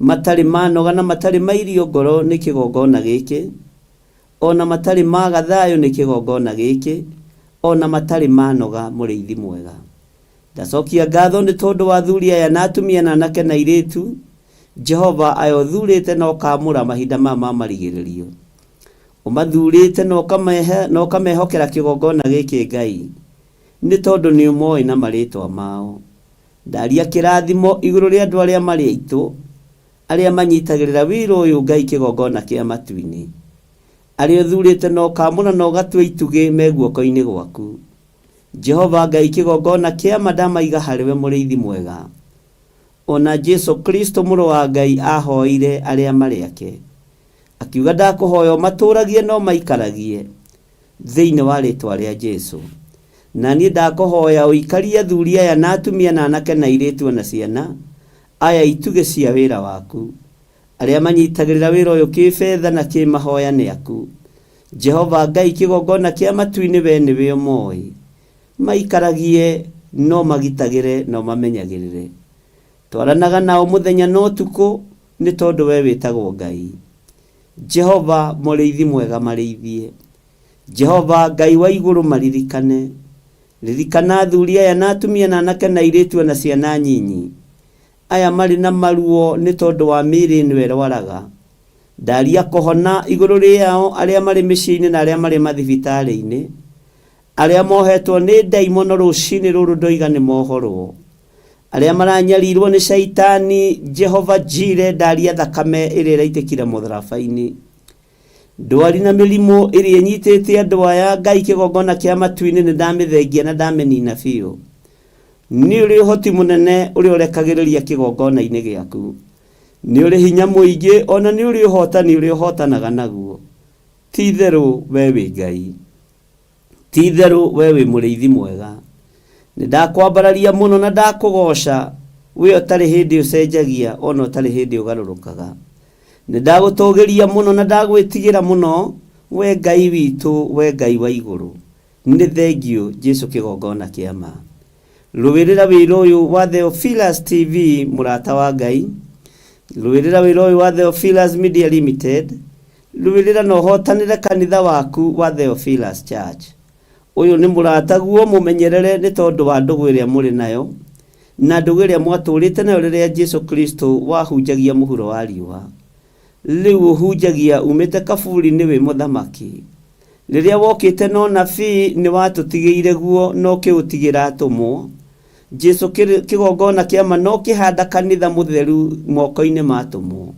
Matarĩ manoga na matarĩ mairio ngoro nĩ kĩgongona gĩkĩ, o na matarĩ maga thayũ nĩ kĩgongona gĩkĩ, o na matarĩ manoga mũrĩithi mwega. Ndacokia ngatho nĩ tondũ wa athuri aya na atumia na anake na airĩtu, Jehova aya ũthurĩte na ũkaamũra mahinda maya ma marigĩrĩrio. Ũmathurĩte na ũkamehe na ũkamehokera kĩgongona gĩkĩ Ngai, nĩ tondũ nĩ ũmoĩ na marĩtwa mao. Ndaria kĩrathimo igũrũ rĩa andũ arĩa marĩ aitũ, arĩa manyitagĩrĩra wĩra ũyũ Ngai kĩgongona kĩa matu-inĩ. Arĩa ũthurĩte na ũkaamũra na ũgatua itugĩ me guoko-inĩ gwaku. Jehova Ngai kĩgongona kĩa ma ndamaiga harĩwe mũrĩithi mwega. Ona Jesu Kristo mũrũ wa Ngai ahoeire arĩa marĩ ake. Akiuga ndakũhoya ũmatũragie na ũmaikaragie thĩinĩ wa rĩtwa rĩa Jesu. Na niĩ ndakũhoya ũikarie athuri aya na atumia na anake na airĩtu ona ciana aya itugĩ cia wĩra waku. Arĩa manyitagĩrĩra wĩra ũyũ kĩbetha na kĩmahoya nĩ aku. Jehova Ngai kĩgongona kĩa matu-inĩ we nĩwe ũmoĩ. Maikaragie no magitagĩre na ũmamenyagĩrĩre. Twaranaga nao mũthenya na ũtukũ nĩ tondũ we wĩtagwo Ngai. Jehova mũrĩithi mwega marĩithie. Jehova Ngai wa igũrũ maririkane. Ririkana athuri aya na atumia na anake na airĩtu ona ciana nyinyi. Aya marĩ na maruo nĩ tondũ wa mĩĩrĩ ĩno ĩrwaraga. Ndaria kũhona igũrũ rĩao arĩa marĩ mĩciĩ-inĩ na arĩa marĩ mathibitarĩ-inĩ. Arĩa mohetwo nĩ ndaimono rũcinĩ rũrũ ndoiga nĩ mohorwo. Arĩa maranyarirwo nĩ caitani, Jehova Jire ndaria thakame ĩrĩa ĩraitĩkire mũtharaba-inĩ. Ndwari na mĩrimũ ĩrĩa ĩnyitĩte andũ aya Ngai kĩgongona kĩa matu-inĩ nĩ ndamĩthengia na ndamĩnina biũ. Nĩ ũrĩ ũhoti mũnene ũrĩa ũrekagĩrĩria kĩgongona-inĩ gĩaku. Nĩ ũrĩ hinya mũingĩ ona nĩ ũrĩ ũhotani ũrĩa ũhotanaga naguo. Ti itherũ we wĩ Ngai. Ti itherũ we wĩ mũrĩithi mwega. Nĩ ndakwambararia mũno na ndakũgooca, we ũtarĩ hĩndĩ ũcenjagia ona ũtarĩ hĩndĩ ũgarũrũkaga. Nĩ ndagũtũgĩria mũno na ndagwĩtigĩra mũno, we Ngai witũ, we Ngai wa igũrũ. Nĩ thengiũ Jesu kĩgongona kĩa ma. Rũĩrĩra wĩra ũyũ wa Theophilus TV mũrata wa Ngai. Rũĩrĩra wĩra ũyũ wa Theophilus Media Limited. Rũĩrĩra na ũhotanĩre kanitha waku wa Theophilus Church. Ũyũ nĩ mũrataguo mũmenyerere nĩ tondũ wa ndũgũ ĩrĩa mũrĩ nayo, na ndũgũ ĩrĩa mwatũũrĩte nayo rĩrĩa Jesu Kristo wahunjagia mũhuro wa riũa. Rĩu ũhunjagia umĩte kaburi-inĩ wĩ mũthamaki. Rĩrĩa wokĩte na ũnabii nĩ watũtigĩire guo na ũkĩũtigĩra atũmwo. Jesu kĩgongona kĩa ma na ũkĩhanda kanitha mũtheru moko-inĩ ma atũmwo.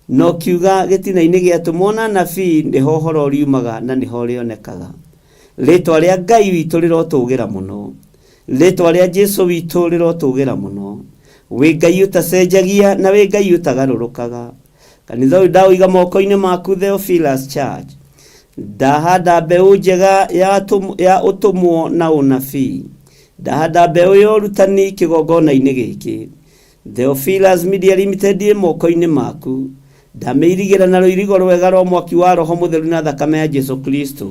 Na ũkiuga gĩtina-inĩ gĩa atũmwo na anabii nĩho ũhoro ũriumaga na nĩho ũrĩonekaga. Rĩtwa rĩa Ngai witũ rĩrotũgĩra mũno. Rĩtwa rĩa Jesu witũ rĩrotũgĩra mũno. Wĩ Ngai ũtacenjagia na wĩ Ngai ũtagarũrũkaga. Kanitha ũyũ ndaũiga moko-inĩ maku Theophilus Church. Ndahanda mbeũ njega ya ũtũmwo na ũnabii. Ndahanda mbeũ ya ũrutani kĩgongona-inĩ gĩkĩ. Theophilus Media Limited ĩ moko-inĩ maku. Ndamĩirigĩra na rũirigo rwega rwa mwaki wa Roho Mũtheru na thakame ya Jesu Kristo.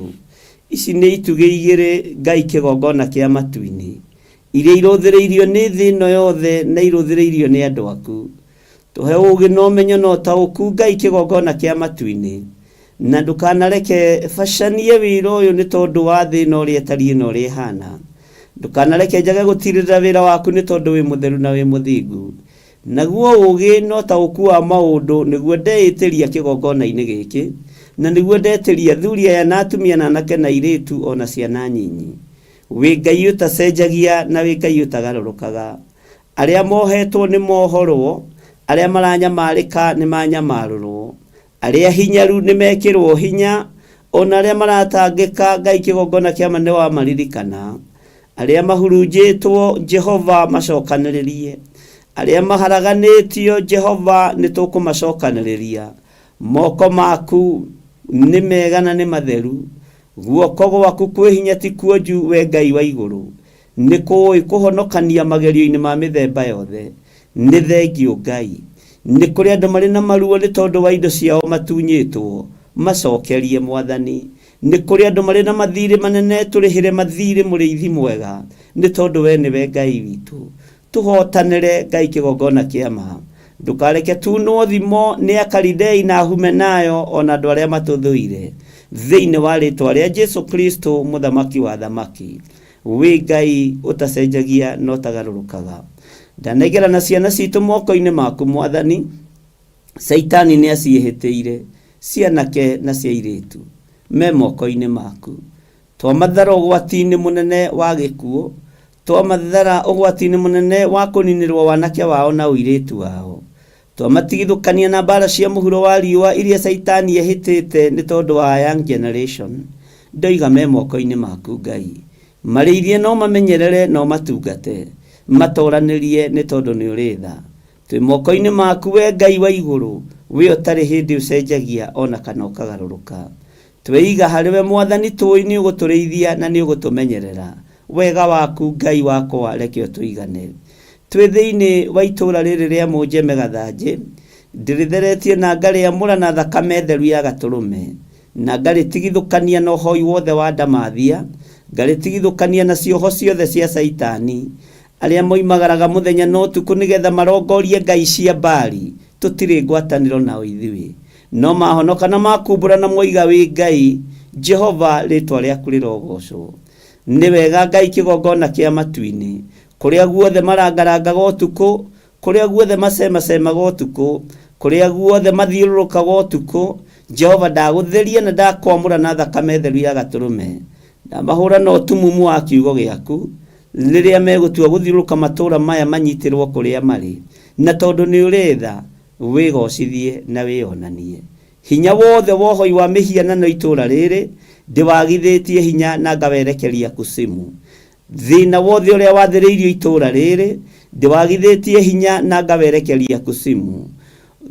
Ici nĩ itugĩ igĩrĩ Ngai kĩgongona kĩa matu-inĩ, iria irũthĩrĩirio nĩ thĩ ĩno yothe na irũthĩrĩirio nĩ andũ aku. Tũhe ũũgĩ na ũmenyo na ũtaũku Ngai kĩgongona kĩa matu-inĩ. Na ndũkanareke bacanie wĩra ũyũ nĩ tondũ wa thĩ ĩno ũrĩa ĩtariĩ na ũrĩa ĩhana. Ndũkanareke njage gũtirĩrĩra wĩra waku nĩ tondũ wĩ mũtheru na wĩ mũthingu. Naguo ũũgĩ na ũtaũku wa maũndũ nĩguo ndeĩtĩria kĩgongona-inĩ gĩkĩ, na nĩguo ndetĩria athuri aya na atumia na anake na airĩtu o na ciana nyinyi. Wĩ Ngai ũtacenjagia na wĩ Ngai ũtagarũrũkaga. Arĩa mohetwo nĩ mohorwo, arĩa maranyamarĩka nĩ manyamarũrwo. Arĩa hinyaru nĩ mekĩrwo hinya, o na arĩa maratangĩka, Ngai kĩgongona kĩa ma nĩ wamaririkana. Arĩa mahurunjĩtwo, Jehova macokanĩrĩrie. Arĩa maharaganĩtio, Jehova nĩ tũkũmacokanĩrĩria. Moko maku nĩ mega na nĩ matheru, guoko gwaku kwĩ hinya ti kuonju, we Ngai wa igũrũ. Nĩ kũũĩ kũhonokania magerio-inĩ ma mĩthemba yothe. Nĩ thengiũ Ngai. Nĩ kũrĩ andũ marĩ na maruo nĩ tondũ wa indo ciao matunyĩtwo. Macokerie Mwathani. Nĩ kũrĩ andũ marĩ na mathirĩ manene tũrĩhĩre mathirĩ mũrĩithi mwega nĩ tondũ we nĩwe Ngai witũ. Tũhotanĩre Ngai kĩgongona kĩa ma. Ndũkareke tunwo thimo nĩ Akalidei na Ahumenayo o na andũ arĩa matũthũire. Thĩinĩ wa rĩtwa rĩa Jesu Kristo mũthamaki wa athamaki. Wĩ Ngai ũtacenjagia na ũtagarũrũkaga. Ndanengerana ciana citũ moko-inĩ maku Mwathani. Caitani nĩ aciĩhĩtĩire, cianake na cia airĩtu. Me moko-inĩ maku. Twamathara ũgwati-inĩ mũnene wa gĩkuũ, twamathara ũgwati-inĩ mũnene wa kũninĩrwo wanake wao na ũirĩtu wao. Twamatigithũkania na mbara cia mũhuro wa riũa iria Caitani ehĩtĩte nĩ tondũ wa young generation. Ndoiga me moko-inĩ maku Ngai. Marĩithie na ũmamenyerere na ũmatungate. Matoranĩrie nĩ tondũ nĩ ũrĩ tha. Twĩ moko-inĩ maku we Ngai wa igũrũ, we ũtarĩ hĩndĩ ũcenjagia ona kana ũkagarũrũka. Tweiga harĩ we Mwathani tũĩ nĩ ũgũtũrĩithia na nĩ ũgũtũmenyerera. Wega waku Ngai wakwa reke ũtũigane. Twĩ thĩinĩ wa itũũra rĩrĩ rĩa Mũnjeme Gathanjĩ, ndĩrĩtheretie na ngarĩamũra na thakame theru ya Gatũrũme, na ngarĩtigithũkania na ũhoi wothe wa ndamathia, ngarĩtigithũkania na cioho ciothe cia Caitani, arĩa moimagaraga mũthenya na ũtukũ nĩgetha marongorie ngai cia Baali, tũtirĩ ngwatanĩro nao ithuĩ. No mahonoka na makumbũra na moiga wĩ Ngai, Jehova, rĩĩtwa rĩaku rĩrogoocwo. Nĩ wega Ngai kĩgongona kĩa matu-inĩ, kũrĩa guothe marangarangaga ũtukũ, kũrĩa guothe macemacemaga ũtukũ, kũrĩa guothe mathiũrũrũkaga ũtukũ, Jehova ndagũtheria na ndakwamũra na thakame theru ya Gatũrũme. Ndamahũra na ũtumumu wa kiugo gĩaku, rĩrĩa megũtua gũthiũrũrũka matũũra maya manyitĩrwo kũrĩa marĩ. Na tondũ nĩ ũrĩ tha, wĩgocithie na wĩonanie. Hinya wothe wohoi wa mĩhianano itũra rĩrĩ ndĩwagithĩtie hinya na ngawerekeria kusimu. Thĩna wothe ũrĩa wathĩrĩirio itũra rĩrĩ ndĩwagithĩtie hinya na ngawerekeria kusimu.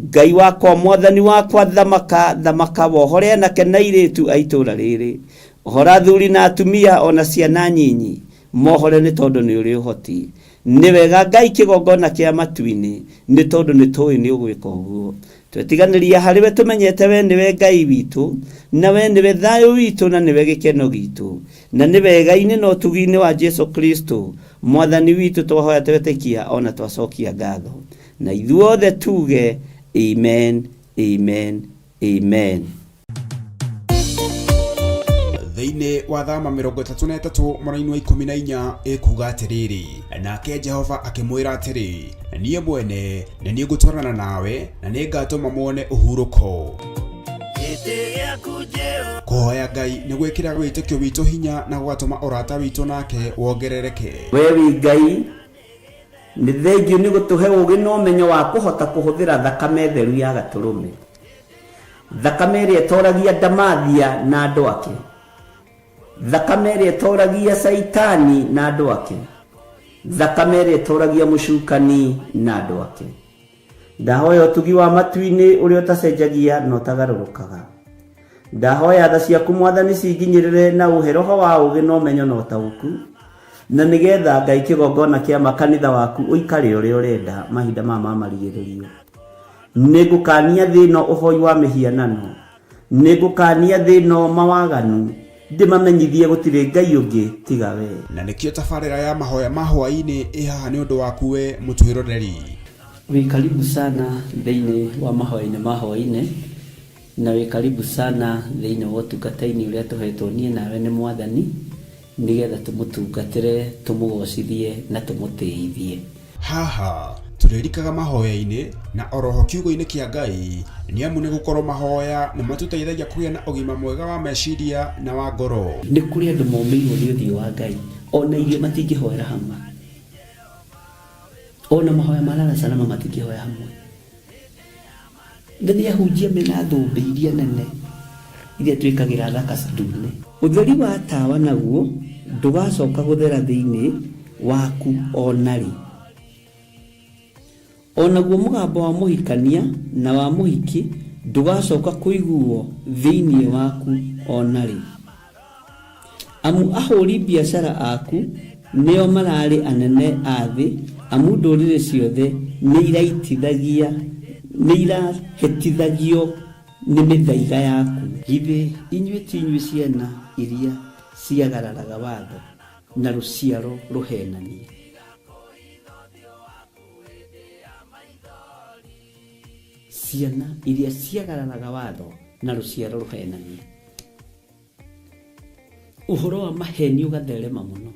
Ngai wakwa, mwathani wakwa, thamaka thamaka wohore anake na airĩtu a itũra rĩrĩ, ohora athuri na atumia ona ciana nyinyi, mohore nĩ tondũ nĩ ũrĩ ũhoti. Nĩ wega Ngai kĩgongona kĩa matu-inĩ, nĩ tondũ nĩ tũĩ nĩ ũgwĩka ũguo. Twetiganĩria harĩ we tũmenyete we nĩwe Ngai witũ, na we nĩwe thayũ witũ, na nĩwe gĩkeno gitũ, na nĩ wega-inĩ na ũtugi-inĩ wa Jesu Kristo mwathani witũ twahoya twetĩkia ona twacokia ngatho, na ithuothe tuge amen, amen, amen. Thĩinĩ wa Thama 33 mũraini wa 14 ĩkuga atĩrĩrĩ, nake Jehova akĩmwĩra atĩrĩ, niĩ mwene nĩ niĩ ngũtwarana nawe na nĩ ngatũma muone ũhurũko. Kũhoya Ngai nĩ gwĩkĩraga wĩtĩkio witũ hinya na gũgatũma ũrata witũ nake wongerereke. We wĩ Ngai, nĩ thengiũ nĩ gũtũhe ũũgĩ na ũmenyo wa kũhota kũhũthĩra thakame theru ya gatũrũme, thakame ĩrĩa ĩtoragia ndamathia na andũ ake, thakame ĩrĩa ĩtoragia Caitani na andũ ake, thakame ĩrĩa ĩtoragia mũcukani na andũ ake. Ndahoya ũtugi wa matu-inĩ ũrĩa ũtacenjagia na ũtagarũrũkaga. Ndahoya tha ciaku mwathani cinginyĩrĩre na ũhe roho wa ũũgĩ na ũmenyo na ũtaũku, na nĩgetha Ngai kĩgongona kĩa makanitha waku ũikare ũrĩa ũrenda mahinda maya ma marigĩrĩrio. Nĩngũkania thĩ ĩno ũhoi wa mĩhianano, nĩngũkania thĩ ĩno mawaganu, ndĩmamenyithie gũtirĩ Ngai ũngĩ tiga we. Na nĩkĩo tabarĩra ya mahoya ma hwaĩ-inĩ ĩ haha nĩ ũndũ waku we mũtwĩroreri. Wĩ karibu sana thĩinĩ wa mahoya-inĩ ma hwaĩ-inĩ, na wĩ karibu sana thĩinĩ wa ũtungata-inĩ ũrĩa tũhetwo niĩ nawe nĩ Mwathani, nĩgetha tũmũtungatĩre, tũmũgocithie na tũmũtĩithie. Haha tũrĩrikaga mahoya-inĩ na oroho kiugo-inĩ kĩa Ngai, nĩ amu nĩ gũkorwo mahoya nĩ matũteithagia kũgĩa na ũgima mwega wa meciria na wa ngoro. Nĩ kũrĩ andũ momĩirwo nĩ ũthiũ wa Ngai, ona irio matingĩhoera hamwe, ona mahoya ma lala salama matingĩhoya hamwe. Na nĩ ahunjia mena thũmbĩ iria nene iria twĩkagĩra thaka ndune. Ũtheri wa tawa naguo ndũgacoka gũthera thĩinĩ waku o na rĩ. O naguo mũgambo wa mũhikania na wa mũhiki ndũgacoka kũiguo thĩinĩ waku o na rĩ. Amu ahũri biacara aku nĩo mararĩ anene a thĩ, amu ndũrĩrĩ ciothe nĩ irahĩtithagio nĩ mĩthaiga yaku. Githĩ inyuĩ ti inyuĩ ciana iria ciagararaga watho na rũciaro rũhenania? Ciana iria ciagararaga watho na rũciaro rũhenania. Ũhoro wa maheni ũgatherema mũno,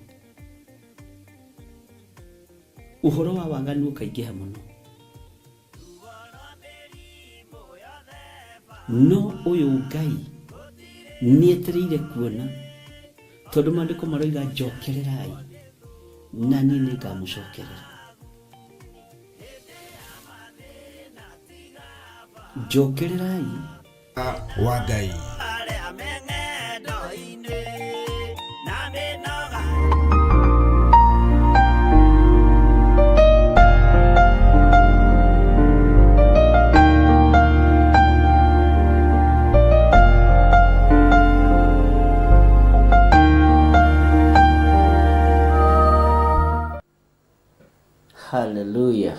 ũhoro wa waganu ũkaingĩha mũno, no ũyũ Ngai nĩetereire kuona, tondũ maandĩko maroiga njokererai na niĩ nĩngamũcokerera. Njokererai wa Ngai. Hallelujah.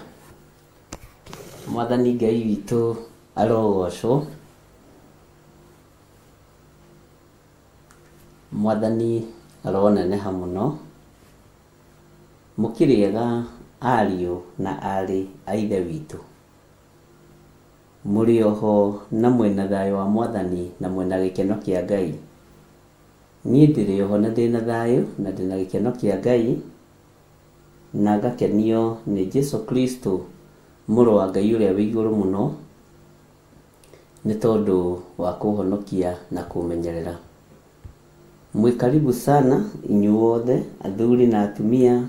Mwathani Ngai witũ arogocwo. Mwathani aroneneha mũno. Mũkĩrĩega ariũ na aarĩ a Ithe witũ. Mũrĩ oho na mwĩna thayũ wa Mwathani na mwĩna gĩkeno kĩa Ngai. Niĩ ndĩrĩ oho na ndĩna thayũ na ndĩna gĩkeno kĩa Ngai, na ngakenio nĩ Jesu Kristo mũrũ wa Ngai ũrĩa wĩ igũrũ mũno, nĩ tondũ wa kũhonokia na kũmenyerera. Mwĩ karibu sana inyuothe athuri na atumia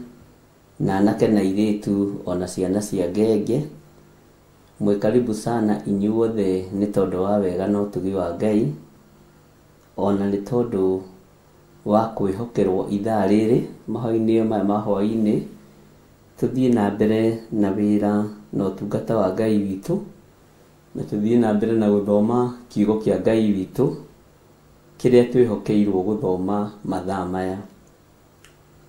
na anake na airĩtu ona ciana cia ngenge. Mwĩ karibu sana inyuothe nĩ tondũ wa wega na ũtugi wa Ngai, ona nĩ tondũ wa kwĩhokerwo ithaa rĩrĩ mahoya-inĩ maya ma hwaĩ-inĩ, tũthiĩ na mbere na wĩra na ũtungata wa Ngai witũ, na tũthiĩ na mbere na gũthoma kiugo kĩa Ngai witũ, kĩrĩa twĩhokeirwo gũthoma mathaa maya.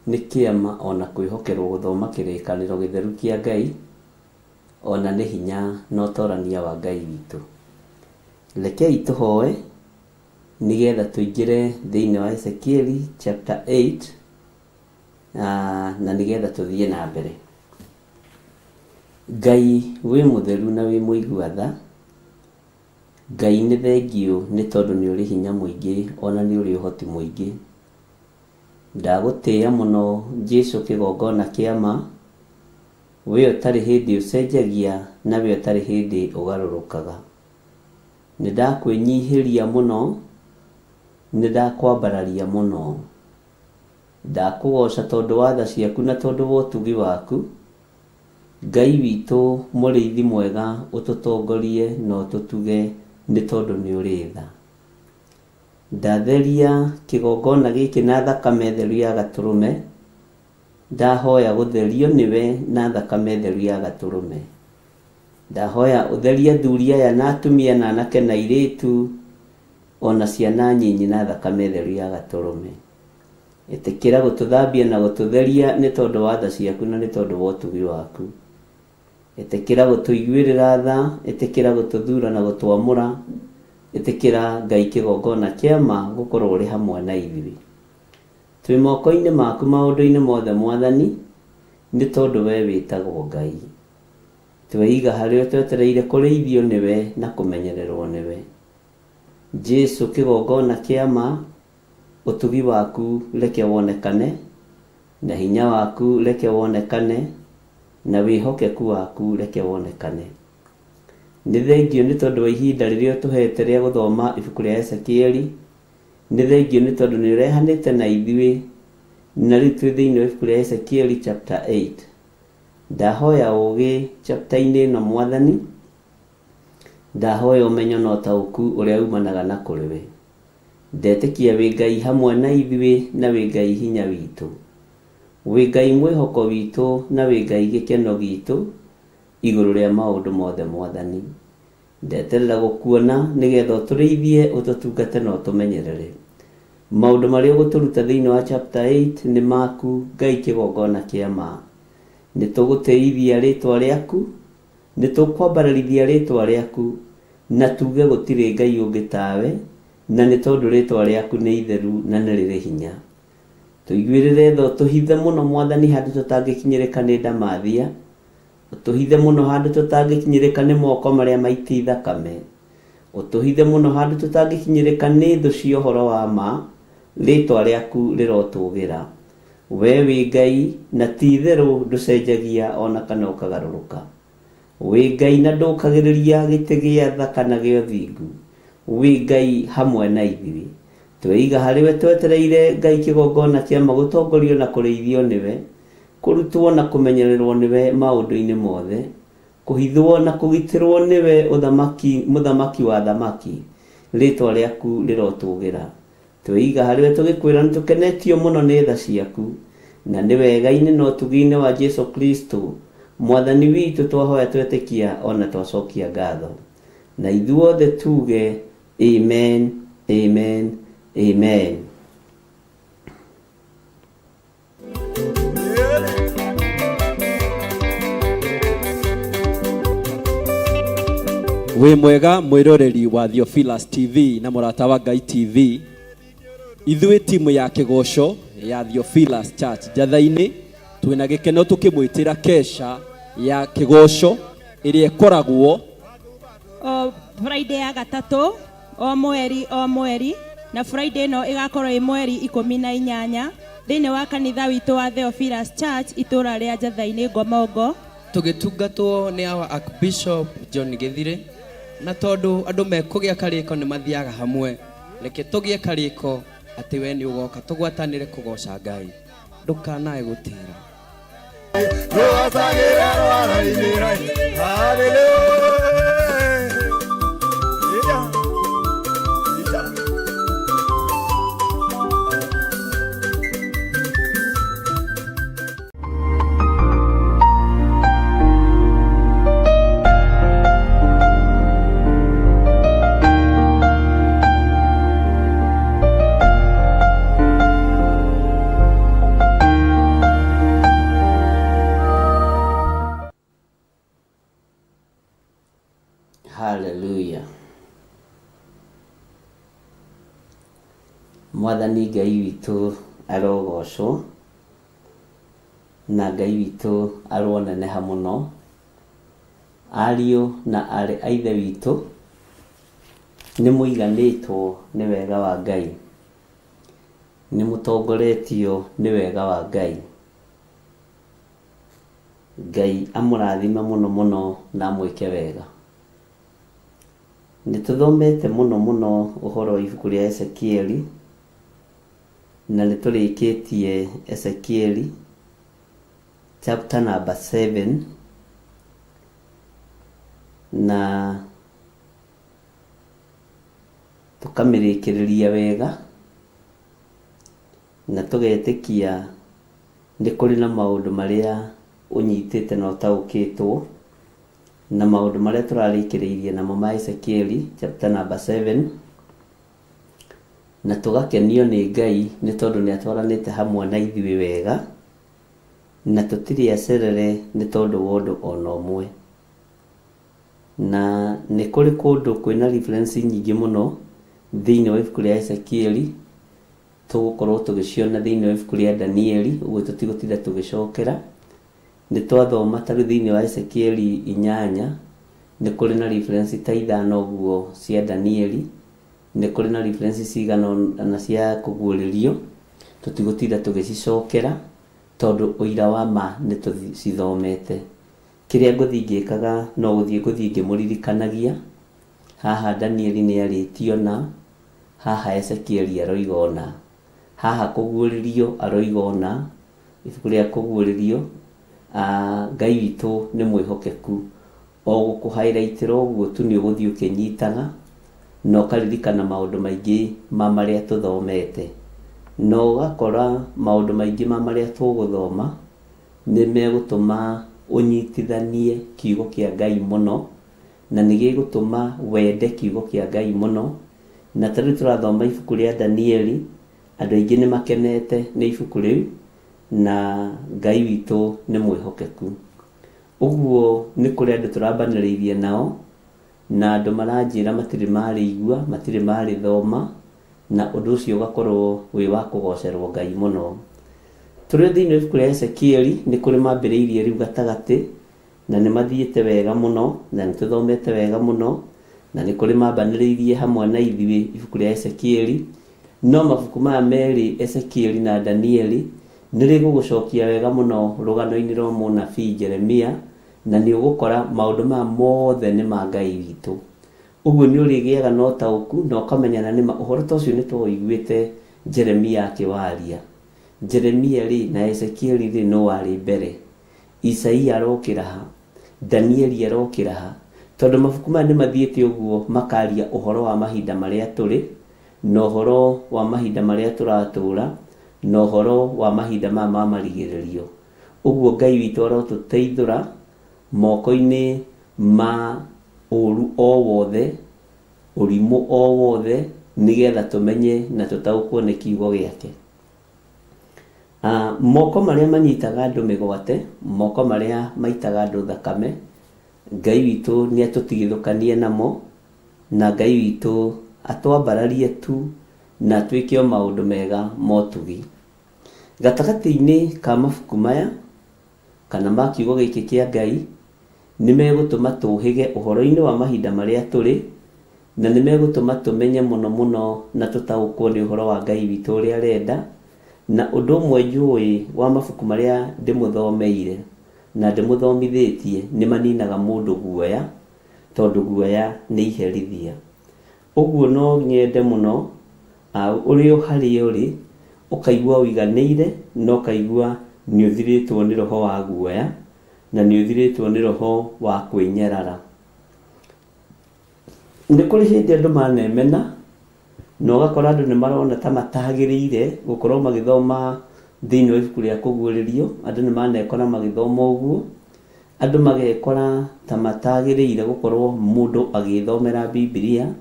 Nĩ kĩama ona kwĩhokerwo gũthoma kĩrĩkanĩro gĩtheru kĩa Ngai, ona nĩ hinya na ũtorania wa Ngai witũ. Rekei tũhoe nĩgetha tũingĩre thĩinĩ wa Ezekieli chapter 8 na nĩgetha tũthiĩ na mbere. Ngai wĩ mũtheru na wĩ mũigua tha, Ngai nĩ thengiũ nĩ tondũ nĩ ũrĩ hinya mũingĩ ona nĩ ũrĩ ũhoti mũingĩ. Ndagũtĩĩa mũno Jesu kĩgongona kĩa ma, we ũtarĩ hĩndĩ ũcenjagia na we ũtarĩ hĩndĩ ũgarũrũkaga. Nĩ ndakwĩnyihĩria mũno, nĩ ndakwambararia mũno. Ndakũgoca tondũ wa tha ciaku na tondũ wa ũtugi waku. Ngai witũ mũrĩithi mwega ũtũtongorie na ũtũtuge nĩ tondũ nĩ ũrĩ tha. Ndatheria kĩgongona gĩkĩ na thakame theru ya gatũrũme, ndahoya gũtherio nĩwe na thakame theru ya gatũrũme. Ndahoya ũtherie athuri aya na atumia na anake na airĩtu ona ciana nyinyi na thakame theru ya gatũrũme. Ĩtĩkĩra gũtũthambia na gũtũtheria nĩ tondũ wa tha ciaku na nĩ tondũ wa ũtugi waku. Ĩtĩkĩra gũtũiguĩrĩra tha, ĩtĩkĩra gũtũthura na gũtwamũra, ĩtĩkĩra Ngai kĩgongona kĩa ma gũkorwo ũrĩ hamwe na ithuĩ. Twĩ moko-inĩ maku maũndũ-inĩ mothe Mwathani, nĩ tondũ we wĩtagwo Ngai. Tweiga harĩwe twetereire kũrĩithio nĩwe na kũmenyererwo nĩwe. Jesu kĩgongona kĩa ma, ũtugi waku reke wonekane, na hinya waku reke wonekane, na wĩhokeku waku reke wonekane. Nĩ thengiũ nĩ tondũ wa ihinda rĩrĩa ũtũhete rĩa gũthoma ibuku rĩa Ezekieli, nĩ thengiũ nĩ tondũ nĩ ũrehanĩte na ithuĩ, na rĩu twĩ thĩinĩ wa ibuku rĩa Ezekieli chapter 8. Ndahoya ũũgĩ chapter-inĩ ĩno Mwathani, ndahoya ũmenyo na ũtaũku ũrĩa umanaga na kũrĩ we. Ndetĩkia wĩ Ngai hamwe na ithuĩ na wĩ Ngai hinya witũ. Wĩ Ngai mwĩhoko witũ na wĩ Ngai gĩkeno gitũ igũrũ rĩa maũndũ mothe Mwathani. Ndeterera gũkuona nĩgetha ũtũrĩithie, ũtũtungate na ũtũmenyerere. Maũndũ marĩa ũgũtũruta thĩinĩ wa chapter 8 nĩ maku Ngai kĩgongona kĩa ma. Nĩ tũgũtĩithia rĩtwa rĩaku, nĩ tũkwambararithia rĩtwa rĩaku, na tuge gũtirĩ Ngai ũngĩ tawe, na nĩ tondũ rĩtwa rĩaku nĩ itheru na nĩ rĩrĩ hinya. Tũiguĩrĩre tha ũtũhithe mũno Mwathani handũ tũtangĩkinyĩrĩka nĩ ndamathia, ũtũhithe mũno handũ tũtangĩkinyĩrĩka nĩ moko marĩa maiti thakame, ũtũhithe mũno handũ tũtangĩkinyĩrĩka nĩ thũ cia ũhoro wa ma, rĩtwa rĩaku rĩrotũgĩra. We wĩ Ngai na ti itherũ ndũcenjagia ona kana ũkagarũrũka. Wĩ Ngai na ndũkagĩrĩria gĩtĩ gĩa tha kana gĩa ũthingu. Wĩ Ngai hamwe na ithuĩ. Tweiga harĩwe twetereire Ngai kĩgongona kĩa ma gũtongorio na kũrĩithio nĩwe, kũrutwo na kũmenyererwo nĩwe maũndũ-inĩ mothe, kũhithwo na kũgitĩrwo nĩwe ũthamaki, mũthamaki wa athamaki, rĩtwa rĩaku rĩrotũgĩra. Tweiga harĩwe tũgĩkwĩra nĩ tũkenetio mũno nĩ tha ciaku, na nĩ wega-inĩ na ũtugi-inĩ wa Jesu Kristo, Mwathani witũ twahoya twetĩkia ona twacokia ngatho. Na ithuothe tuge amen, amen, amen. Wĩ mwega mwĩroreri wa Theophilus TV na mũrata wa Ngai TV. Ithuĩ timu ya kĩgoco ya Theophilus Church Njatha-inĩ twĩna gĩkeno tũkĩmwĩtĩra kesha ya kĩgoco ĩrĩa ĩkoragwo o Friday ya gatatũ o mweri o mweri, na Friday ĩno ĩgakorwo ĩ mweri 18 thĩinĩ wa kanitha witũ wa Theophilus Church itũra rĩa Njatha-inĩ Ngomongo. Tũgĩtungatwo nĩ our Archbishop John Gĩthirĩ, na tondũ andũ mekũgĩa karĩko nĩ mathiaga hamwe, reke tũgĩe karĩko atĩ we nĩ ũgoka tũgwatanĩre kũgoca Ngai, ndũkanae gũtĩra. Mwathani Ngai witũ arogocwo, na Ngai witũ aroneneha mũno. Ariũ na aarĩ a Ithe witũ, nĩ mũiganĩtwo nĩ wega wa Ngai, nĩ mũtongoretio nĩ wega wa Ngai. Ngai amũrathime mũno mũno na amwĩke wega. Nĩ tũthomete mũno mũno ũhoro wa ibuku rĩa Ezekieli, na nĩ tũrĩkĩtie Ezekieli chapter number 7, na tũkamĩrĩkĩrĩria wega, na tũgetĩkia nĩ kũrĩ na maũndũ marĩa ũnyitĩte na ũtaũkĩtwo na maũndũ marĩa tũrarĩkĩrĩirie namo ma Ezekieli chapter number 7, na tũgakenio nĩ Ngai nĩ tondũ nĩ atwaranĩte hamwe na ithuĩ wega, na tũtirĩ acerere nĩ tondũ wa ũndũ ona ũmwe. Na nĩ kũrĩ kũndũ kwĩna reference nyingĩ mũno thĩinĩ wa ibuku rĩa Ezekieli, tũgũkorwo tũgĩciona thĩinĩ wa ibuku rĩa Danieli, ũguo tũtigũtinda tũgĩcokera. Nĩ twathoma ta rĩu thĩinĩ wa Ezekieli 8, nĩ kũrĩ na reference ta 5 ũguo cia Danieli, nĩ kũrĩ na reference cigana ũna cia kũguũrĩrio, tũtigũtinda tũgĩcicokera tondũ ũira wa ma nĩ tũcithomete. Kĩrĩa ngũthiĩ ngĩkaga no gũthiĩ ngũthiĩ ngĩmũririkanagia, haha Danieli nĩ arĩtie ũna, haha Ezekieli aroiga ũna, haha kũguũrĩrio aroiga ũna, ibuku rĩa kũguũrĩrio, Ngai witũ nĩ mwĩhokeku, o gũkũ highlight ũguo tu nĩ ũgũthiĩ ũkĩnyitaga na ũkaririkana maũndũ maingĩ ma marĩa tũthomete, na ũgakora maũndũ maingĩ ma marĩa tũgũthoma nĩ megũtũma ũnyitithanie kiugo kĩa Ngai mũno, na nĩ gĩgũtũma wende kiugo kĩa Ngai mũno. Na ta rĩu tũrathoma ibuku rĩa Danieli, andũ aingĩ nĩ makenete nĩ ibuku rĩu, na Ngai witũ nĩ mwĩhokeku. Ũguo nĩ kũrĩ andũ tũrambanĩrĩirie nao, na andũ maranjĩra matirĩ marĩigua, matirĩ marĩthoma, na ũndũ ũcio ũgakorwo wĩ wa kũgocerwo Ngai mũno. Tũrĩ thĩinĩ wa ibuku rĩa Ezekieli, nĩ kũrĩ mambĩrĩirie rĩu gatagatĩ, na nĩ mathiĩte wega mũno, na nĩ tũthomete wega mũno, na nĩ kũrĩ mambanĩrĩirie hamwe na ithuĩ ibuku rĩa Ezekieli. No mabuku maya merĩ, Ezekieli na Danieli, nĩ rĩgũgũcokia wega mũno rũgano-inĩ rwa mũnabii Jeremia, na nĩ ũgũkora maũndũ maya mothe nĩ ma Ngai witũ. Ũguo nĩ ũrĩgĩaga na ũtaũku na ũkamenya na nĩma ũhoro ta ũcio nĩ twaũiguĩte Jeremia akĩwaria. Jeremia rĩ na Ezekieli rĩ nũ warĩ mbere? Isaia arokĩra ha? Danieli arokĩra ha? Tondũ mabuku maya nĩ mathiĩte ũguo makaria ũhoro wa mahinda marĩa tũrĩ, na ũhoro wa mahinda marĩa tũratũra, na ũhoro wa mahinda maya ma marigĩrĩrio. Ũguo Ngai witũ arotũteithũra moko-inĩ ma ũru o wothe, ũrimũ o wothe, nĩgetha tũmenye na tũtaũkwo nĩ kiugo gĩake. Moko marĩa manyitaga andũ mĩgwate, moko marĩa maitaga andũ thakame, Ngai witũ nĩ atũtigithũkanie namo, na Ngai witũ atwambararie tu na atwĩke o maũndũ mega ma ũtugi. Gatagatĩ-inĩ ka mabuku maya, kana ma kiugo gĩkĩ kĩa Ngai, nĩ megũtũma tũhĩge ũhoro-inĩ wa mahinda marĩa tũrĩ, na nĩ megũtũma tũmenye mũno mũno na tũtaũkwo nĩ ũhoro wa Ngai witũ ũrĩa arenda. Na ũndũ ũmwe njũĩ wa mabuku marĩa ndĩmũthomeire na ndĩmũthomithĩtie, nĩ maninaga mũndũ guoya, tondũ guoya nĩ iherithia. Ũguo no nyende mũno ũrĩ o harĩa ũrĩ, ũkaigua ũiganĩire na ũkaigua nĩ ũthirĩtwo nĩ roho wa guoya, na nĩ ũthirĩtwo nĩ roho wa kwĩnyarara. Nĩ kũrĩ hĩndĩ andũ manemena, na ũgakora andũ nĩ marona ta matagĩrĩire gũkorwo magĩthoma thĩinĩ wa ibuku rĩa kũguũrĩrio, andũ nĩ manekora magĩthoma ũguo, andũ magekora ta matagĩrĩire gũkorwo mũndũ agĩthomera Bibilia,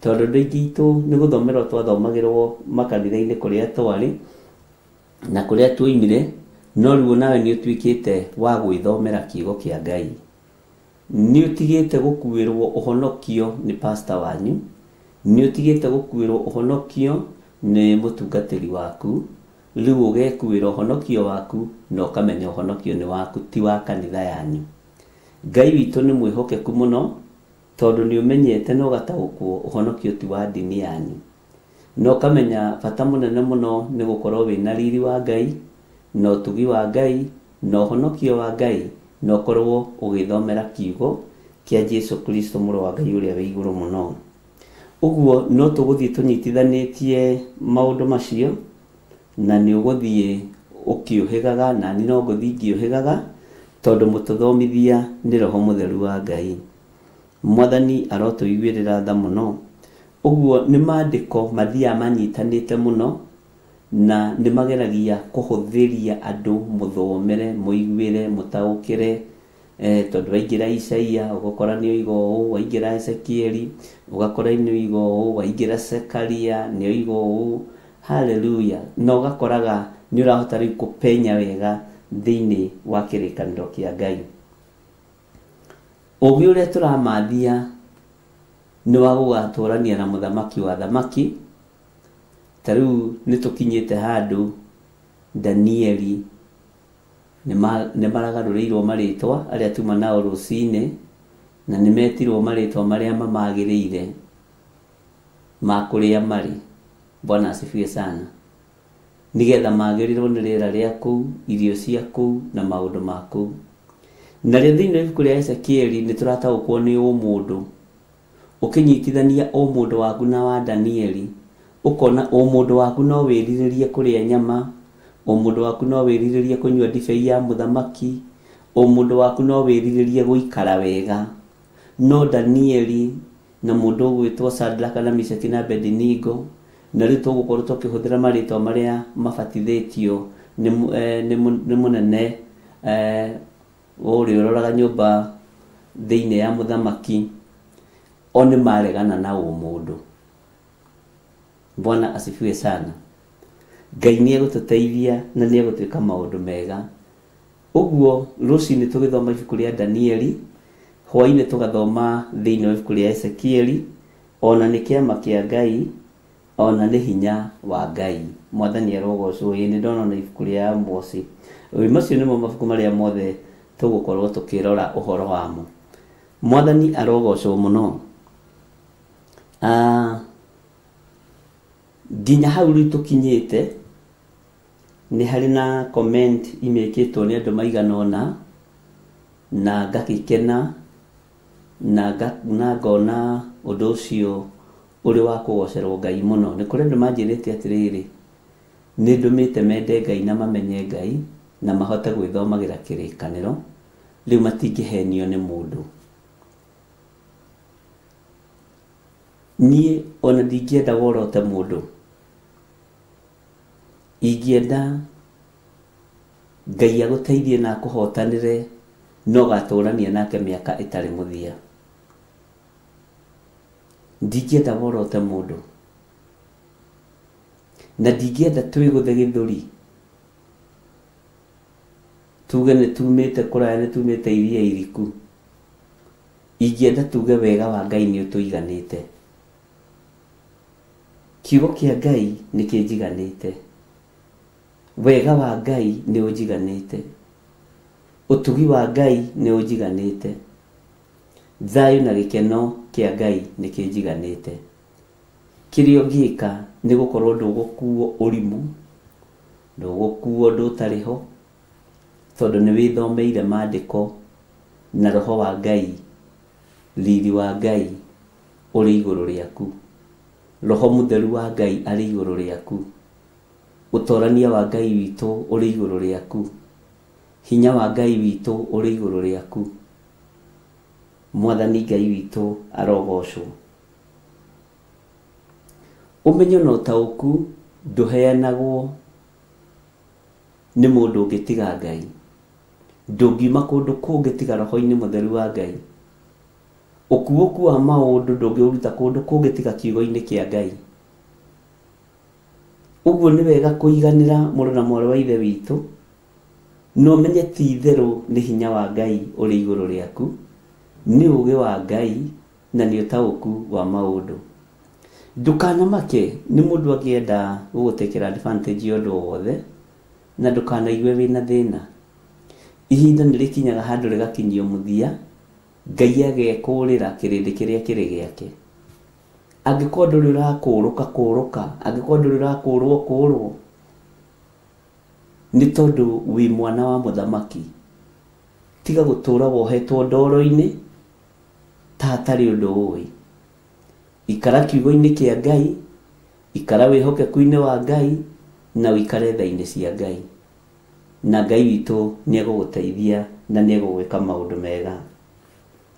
tondũ andũ aingĩ aitũ nĩ gũthomerwo twathomagĩrwo makanitha-inĩ kũrĩa twarĩ, na kũrĩa tuoimire, no rĩu onawe nĩ ũtuĩkĩte wa gwĩthomera kiugo kĩa Ngai. Nĩ ũtigĩte gũkuĩrwo ũhonokio nĩ pastor wanyu, nĩ ũtigĩte gũkuĩrwo ũhonokio nĩ mũtungatĩri waku, rĩu ũgekuĩra ũhonokio waku na ũkamenya ũhonokio nĩ waku ti wa kanitha yanyu. Ngai witũ nĩ mwĩhokeku mũno tondũ nĩ ũmenyete na ũgataũkwo ũhonokio ti wa ndini yanyu. Na ũkamenya bata mũnene mũno nĩ gũkorwo wĩna riri wa Ngai, na ũtugi wa Ngai, na ũhonokio wa Ngai, na ũkorwo ũgĩthomera kiugo kĩa Jesu Kristo mũrũ wa Ngai ũrĩa wĩ igũrũ mũno. Ũguo no tũgũthiĩ tũnyitithanĩtie maũndũ macio, na nĩ ũgũthiĩ ũkĩũhĩgaga, na niĩ no ngũthiĩ ngĩũhĩgaga, tondũ mũtũthomithia nĩ Roho Mũtheru wa Ngai. Mwathani arotũiguĩrĩra tha mũno. Ũguo nĩ maandĩko mathiaga manyitanĩte mũno, na nĩ mageragia kũhũthĩria andũ mũthomere, mũiguĩre, mũtaũkĩre, tondũ waingĩra Isaia ũgakora nĩ oiga ũũ, waingĩra Ezekieli ũgakora nĩ oiga ũũ, waingĩra Zekaria nĩ oiga ũũ. Haleluya! Na ũgakoraga nĩ ũrahota rĩu kũpenya wega thĩinĩ wa kĩrĩkanĩro kĩa Ngai. Ũgĩ ũrĩa tũramathia nĩ wa gũgatũrania na mũthamaki wa thamaki. Ta rĩu nĩ tũkinyĩte handũ Danieli nĩ maragarũrĩirwo marĩtwa arĩa tuma nao rũcinĩ, na nĩ metirwo marĩtwa marĩa mamagĩrĩire ma kũrĩa marĩ. Bwana asifiwe sana. Nĩgetha magĩrĩrwo nĩ rĩera rĩa kũu, irio cia kũu na maũndũ ma kũu. Narĩo thĩinĩ wa ibuku rĩa Ezekieli nĩ tũrataũkwo nĩ ũmũndũ. Ũkĩnyitithania ũmũndũ waku na wa Danieli, ũkona ũmũndũ waku no wĩrirĩrie kũrĩa nyama, ũmũndũ waku no wĩrirĩrie kũnyua ndibei ya mũthamaki, ũmũndũ waku no wĩrirĩrie gũikara wega. No Danieli na mũndũ ũgwĩtwo Shadraka na Meshaki na Abedinigo, na rĩu tũgũkorwo tũkĩhũthĩra marĩtwa marĩa mabatithĩtio nĩ mũnene ũrĩa ũroraga nyũmba thĩinĩ ya mũthamaki, o nĩ maregana na ũmũndũ. Bwana asifiwe sana. Ngai nĩ egũtũteithia na nĩ egũtwĩka maũndũ mega. Ũguo rũcinĩ tũgĩthoma ibuku rĩa Danieli, hwainĩ tũgathoma thĩinĩ wa ibuku rĩa Ezekieli, ona nĩ kĩama kĩa Ngai, ona nĩ hinya wa Ngai. Mwathani arogocwo. Ĩĩ nĩ ndona ona ibuku rĩa Amosi. Macio nĩmo mabuku marĩa mothe tũgũkorwo tũkĩrora ũhoro wamo. Mwathani arogocwo mũno. Nginya hau rĩu tũkinyĩte, nĩ harĩ na comment imĩkĩtwo nĩ andũ maigana ũna, na ngagĩkena, na ngona ũndũ ũcio ũrĩ wa kũgocerwo Ngai mũno. Nĩ kũrĩ andũ manjĩrĩte atĩrĩrĩ, nĩ ndũmĩte mende Ngai na mamenye Ngai, na mahote gwĩthomagĩra kĩrĩkanĩro, rĩu matingĩhenio nĩ mũndũ. Niĩ ona ndingĩenda worote mũndũ. Ingĩenda Ngai agũteithie na akũhotanĩre na ũgatũrania nake mĩaka ĩtarĩ mũthia. Ndingĩenda worote mũndũ. Na ndingĩenda twĩgũthe gĩthũri. Tuge nĩ tumĩte kũraya, nĩ tumĩte iria iriku. Ingĩenda tuge wega wa Ngai nĩ ũtũiganĩte. Kiugo kĩa Ngai nĩ kĩnjiganĩte. Wega wa Ngai nĩ ũnjiganĩte. Ũtugi wa Ngai nĩ ũnjiganĩte. Thayũ na gĩkeno kĩa Ngai nĩ kĩnjiganĩte. Kĩrĩa ũngĩka nĩ gũkorwo ndũgũkuo ũrimũ, ndũgũkuo ũndũ ũtarĩ ho, tondũ nĩ wĩthomeire maandĩko na roho wa Ngai, riri wa Ngai ũrĩ igũrũ rĩaku. Roho Mũtheru wa Ngai arĩ igũrũ rĩaku. Ũtorania wa Ngai witũ ũrĩ igũrũ rĩaku. Hinya wa Ngai witũ ũrĩ igũrũ rĩaku. Mwathani Ngai witũ arogocwo. Ũmenyo na ũtaũku ndũheanagwo nĩ mũndũ ũngĩ tiga Ngai. Ndũngiuma kũndũ kũngĩ tiga Roho-inĩ Mũtheru wa Ngai. Ũkuũku wa maũndũ ndũngĩũruta kũndũ kũngĩ tiga kiugo-inĩ kĩa Ngai. Ũguo nĩ wega kũiganĩra mũrũ na mwarĩ wa Ithe witũ, na ũmenye ti itherũ nĩ hinya wa Ngai ũrĩ igũrũ rĩaku, nĩ ũũgĩ wa Ngai na nĩ ũtaũku wa maũndũ. Ndũkanamake nĩ mũndũ angĩenda gũgũtekera advantage ya ũndũ o wothe, na ndũkanaigue wĩna thĩna. Ihinda nĩ rĩkinyaga handũ rĩgakinyio mũthia, Ngai agekũrĩra kĩrĩndĩ kĩrĩa kĩrĩ gĩake. Angĩkorwo ndũrĩ ũrakũrũka kũrũka, angĩkorwo ndũrĩ ũrakũrwo kũrwo, nĩ tondũ wĩ mwana wa mũthamaki. Tiga gũtũra wohetwo ndoro-inĩ ta hatarĩ ũndũ ũĩ. Ikara kiugo-inĩ kĩa Ngai, ikara wĩhokeku-inĩ wa Ngai, na ũikare tha-inĩ cia Ngai. Na Ngai witũ nĩ egũgũteithia na nĩ egũgwĩka maũndũ mega.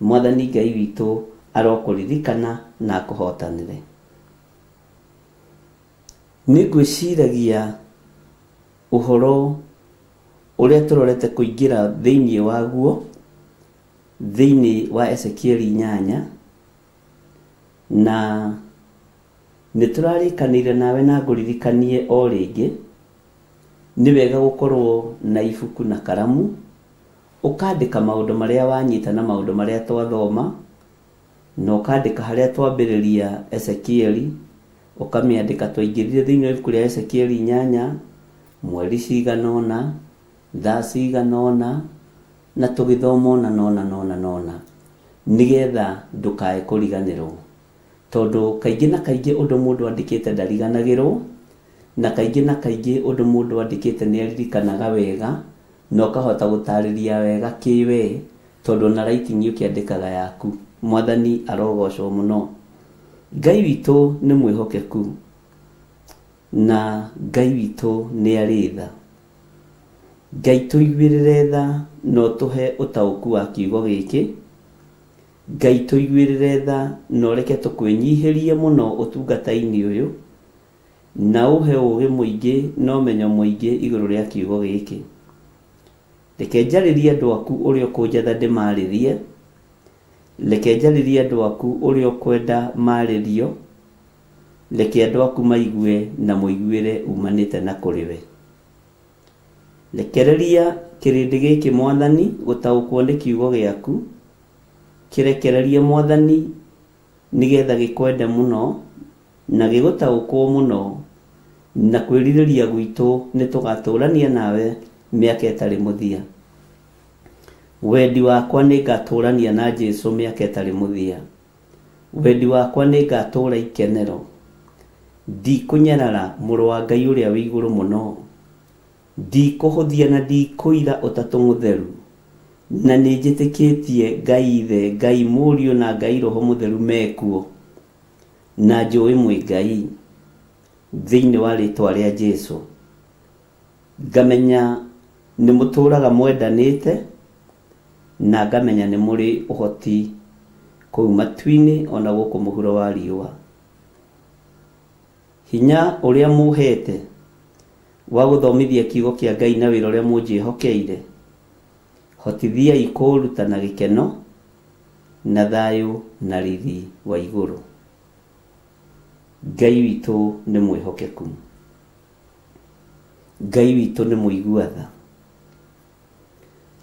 Mwathani Ngai witũ arokũririkana na akũhotanĩre. Nĩ ngwĩciragia ũhoro ũrĩa tũrorete kũingĩra thĩinĩ waguo, thĩinĩ wa Ezekieli inyanya, na nĩ tũrarĩkanĩire nawe na ngũririkanie o rĩngĩ, nĩ wega gũkorwo na ibuku na karamu, ũkandĩka maũndũ marĩa wanyita na maũndũ marĩa twathoma, na ũkandĩka harĩa twambĩrĩria Ezekieli, ũkamĩandĩka twaingĩrire thĩinĩ wa ibuku rĩa Ezekieli inyanya, mweri cigana ũna, thaa cigana ũna, na tũgĩthoma ũna na ũna na ũna na ũna, nĩgetha ndũkae kũriganĩrwo. Tondũ kaingĩ na kaingĩ ũndũ mũndũ andĩkĩte ndariganagĩrwo, na kaingĩ na kaingĩ ũndũ mũndũ andĩkĩte nĩ aririkanaga wega, na ũkahota gũtarĩria wega kĩwe, tondũ ona writing ũkĩandĩkaga yaku. Mwathani arogocwo mũno. Ngai witũ nĩ mwĩhokeku, na Ngai witũ nĩ arĩ tha. Ngai tũiguĩrĩre tha na ũtũhe ũtaũku wa kiugo gĩkĩ. Ngai tũiguĩrĩre tha na ũreke tũkwĩnyihĩrie mũno ũtungata-inĩ ũyũ, na ũhe ũũgĩ mũingĩ na ũmenyo mũingĩ igũrũ rĩa kiugo gĩkĩ. Reke njarĩrie andũ aku ũrĩa ũkũnjatha ndĩmarĩrie, reke njarĩrie andũ aku ũrĩa ũkwenda marĩrio, reke andũ aku maigue na mũiguĩre umanĩte na kũrĩ we. Rekereria kĩrĩndĩ gĩkĩ Mwathani gũtaũkwo nĩ kiugo gĩaku, kĩrekererie Mwathani nĩgetha gĩkwende mũno na gĩgũtaũkwo mũno, na kwĩrirĩria gwitũ nĩ tũgatũrania nawe mĩaka ĩtarĩ mũthia. Wendi wakwa nĩ ngatũrania na Jesu mĩaka ĩtarĩ mũthia. Wendi wakwa nĩ ngatũra ikenero. Ndikũnyarara mũrũ wa Ngai ũrĩa wĩ igũrũ mũno. Ndikũhũthia na ndikũira Ũtatũ Mũtheru. Na nĩ njĩtĩkĩtie Ngai Ithe, Ngai Mũriũ na Ngai Roho Mũtheru mekuo. Na njũĩ mwĩ Ngai. Thĩinĩ wa rĩtwa rĩa Jesu. Ngamenya nĩ mũtũraga mwendanĩte, na ngamenya nĩ mũrĩ ũhoti kũu matu-inĩ ona gũkũ mũhuro wa riũa. Hinya ũrĩa mũhete wa gũthomithia kiugo kĩa Ngai na wĩra ũrĩa mũnjĩhokeire, hotithiai kũũruta na gĩkeno na thayũ na riri wa igũrũ. Ngai witũ nĩ mwĩhokeku. Ngai witũ nĩ mũigua tha.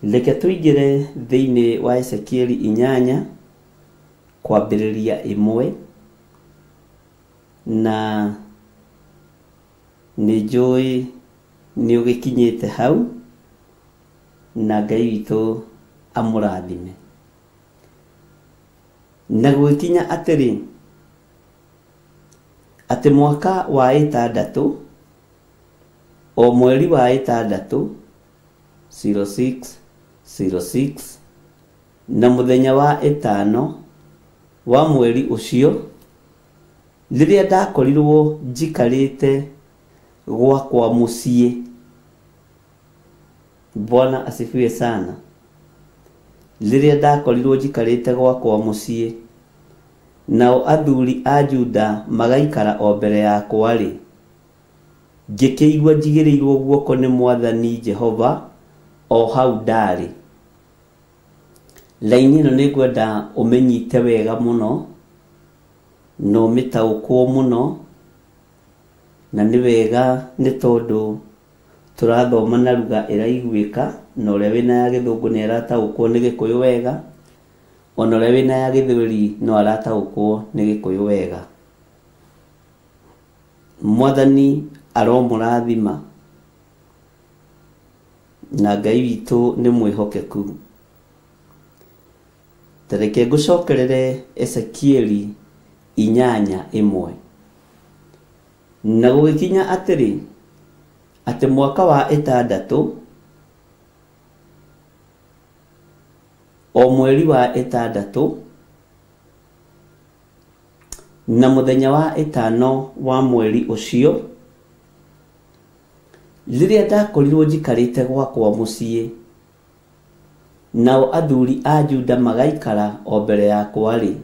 Reke tũingĩre thĩinĩ wa Ezekieli inyanya kwambĩrĩria ĩmwe, na nĩ njũĩ nĩ ũgĩkinyĩte hau, na Ngai witũ amũrathime. Na gũgĩkinya atĩrĩ, atĩ mwaka wa ĩtandatũ, o mweri wa ĩtandatũ, 0606, na mũthenya wa ĩtano wa mweri ũcio, rĩrĩa ndakorirwo njikarĩte gwakwa mũciĩ. Bwana asifiwe sana. Rĩrĩa ndakorirwo njikarĩte gwakwa mũciĩ, nao athuri a Juda magaikara o mbere yakwa-rĩ, ngĩkĩigua njigĩrĩirwo guoko nĩ Mwathani Jehova o hau ndarĩ. Raini ĩno nĩ ngwenda ũmĩnyite wega mũno na ũmĩtaũkwo mũno, na nĩ wega nĩ tondũ tũrathoma na ruga ĩraiguĩka, na ũrĩa wĩna ya gĩthũngũ nĩ arataũkwo nĩ gĩkũyũ wega, ona ũrĩa wĩna ya gĩthweri no arataũkwo nĩ gĩkũyũ wega. Mwathani aromũrathima na Ngai witũ nĩ mwĩhokeku. Ta reke ngũcokerere Ezekieli 8:1. Na gũgĩkinya atĩrĩ, atĩ mwaka wa ĩtandatũ, o mweri wa ĩtandatũ, na mũthenya wa ĩtano wa mweri ũcio, rĩrĩa ndakorirwo njikarĩte gwakwa mũciĩ, nao athuri a Juda magaikara o mbere yakwa-rĩ,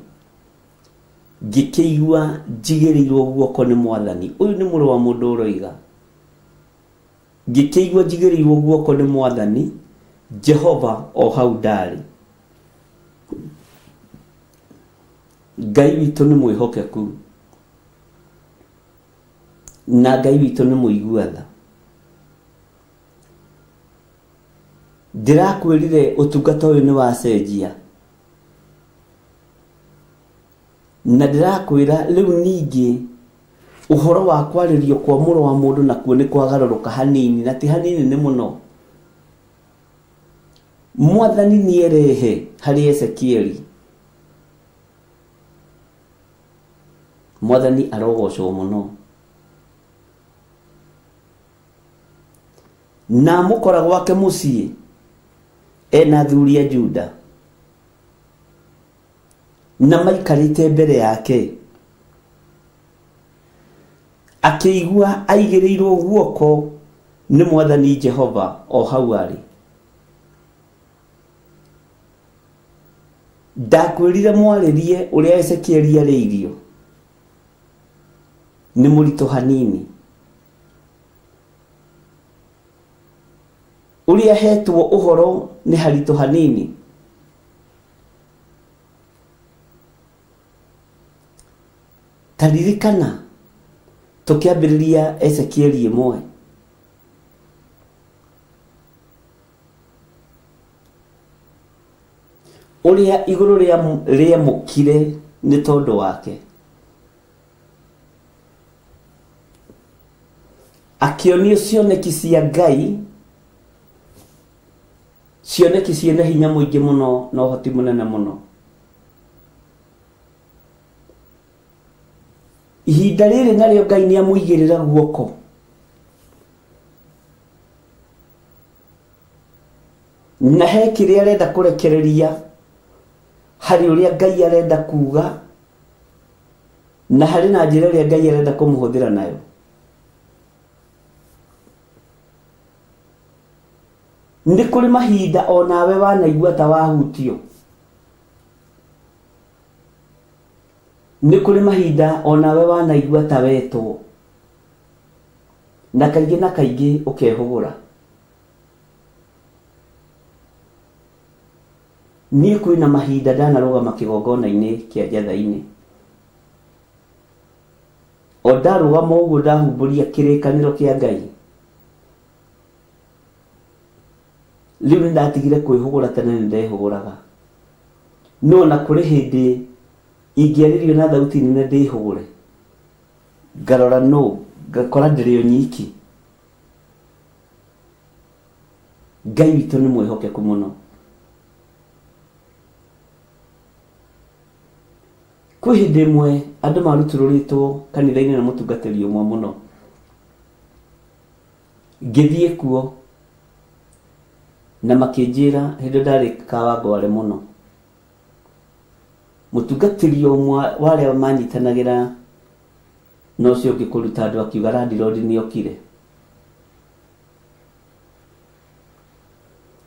ngĩkĩigua njigĩrĩirwo guoko nĩ Mwathani. Ũyũ nĩ mũrũ wa mũndũ ũroiga. Ngĩkĩigua njigĩrĩirwo guoko nĩ Mwathani Jehova o hau ndarĩ. Ngai witũ nĩ mwĩhokeku na Ngai witũ nĩ mũigua tha. Ndĩrakwĩrire ũtungata ũyũ nĩ wacenjia na ndĩrakwĩra rĩu ningĩ ũhoro wa kwarĩrio kwa mũrũ wa mũndũ nakuo nĩ kwagarũrũka hanini na ti hanini nĩ mũno. Mwathani nĩerehe harĩ Ezekieli. Mwathani arogocwo mũno. Na amũkora gwake mũciĩ ena athuri a Juda na maikarĩte mbere yake, akĩigua aigĩrĩirwo guoko nĩ Mwathani Jehova o hau arĩ. Ndakwĩrire mwarĩrie ũrĩa Ezekieli arĩirio nĩ mũritũ hanini. Ũrĩa ahetwo ũhoro nĩ haritũ hanini. Ta ririkana tũkĩambĩrĩria Ezekieli 1. Ũrĩa igũrũ rĩamũkire nĩ tondũ wake. Akĩonio cioneki cia Ngai, cioneki ciĩna hinya mũingĩ mũno na ũhoti mũnene mũno. Ihinda rĩrĩ narĩo Ngai nĩ amũigĩrĩra guoko. Na he kĩrĩa arenda kũrekereria harĩ ũrĩa Ngai arenda kuga na harĩ na njĩra ĩrĩa Ngai arenda kũmũhũthĩra nayo. Nĩ kũrĩ mahinda o nawe wanaigua ta wahutio. Nĩ kũrĩ mahinda o nawe wanaigua ta wetwo. Na kaingĩ na kaingĩ ũkehũgũra. Niĩ kwĩna mahinda ndanarũgama kĩgongona-inĩ kĩa Njatha-inĩ. O ndarũgama ũguo ndahumbũria kĩrĩkanĩro kĩa Ngai. Rĩu nĩ ndatigire kwĩhũgũra, tene nĩ ndehũgũraga. No ona kũrĩ hĩndĩ ingĩarĩrio na thauti nene ndĩhũgũre, ngarora nũ, ngakora ndĩrĩ o nyiki. Ngai witũ nĩ mwĩhokeku mũno. Kwĩ hĩndĩ ĩmwe andũ marutũrũrĩtwo kanitha-inĩ na mũtungatĩri ũmwe mũno. Ngĩthiĩ kuo na makĩnjĩra hĩndĩ ĩyo ndarĩ Kawangware mũno. Mũtungatĩri ũmwe wa arĩa manyitanagĩra na ũcio ũngĩ kũruta andũ akiuga landlord nĩ okire.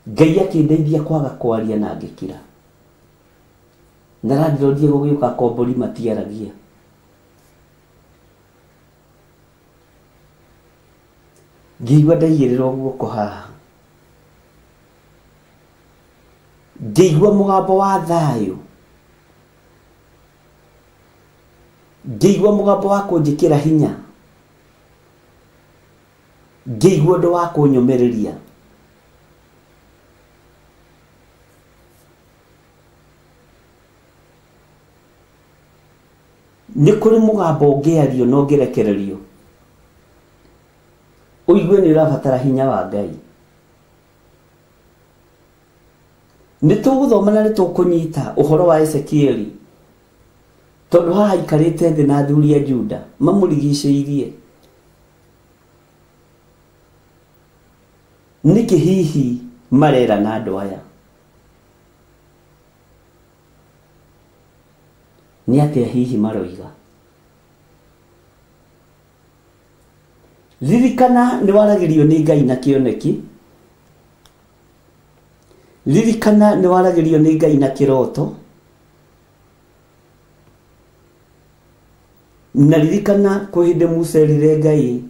Ngai akĩndeithia kwaga kwaria na ngĩkira. Na landlord egũgĩũka akombori matiaragia. Ngĩigua ndaigĩrĩrwo guoko haha. Ngĩigua mũgambo wa thayũ. Ngĩigua mũgambo wa kũnjĩkĩra hinya. Ngĩigua ũndũ wa kũnyũmĩrĩria. Nĩ kũrĩ mũgambo ũngĩario na ũngĩrekererio. Ũigue nĩ ũrabatara hinya wa Ngai. Nĩ tũgũthoma na nĩ tũkũnyita ũhoro wa Ezekieli tondũ haha aikarĩte thĩ na athuri a Juda mamũrigicĩirie. Nĩkĩ hihi marerana andũ aya? Nĩ atĩa hihi maroiga? Ririkana nĩ waragĩrio nĩ Ngai na kĩoneki. Ririkana nĩ waragĩrio nĩ Ngai na kĩroto. Na ririkana kwĩ hĩndĩ Musa erire Ngai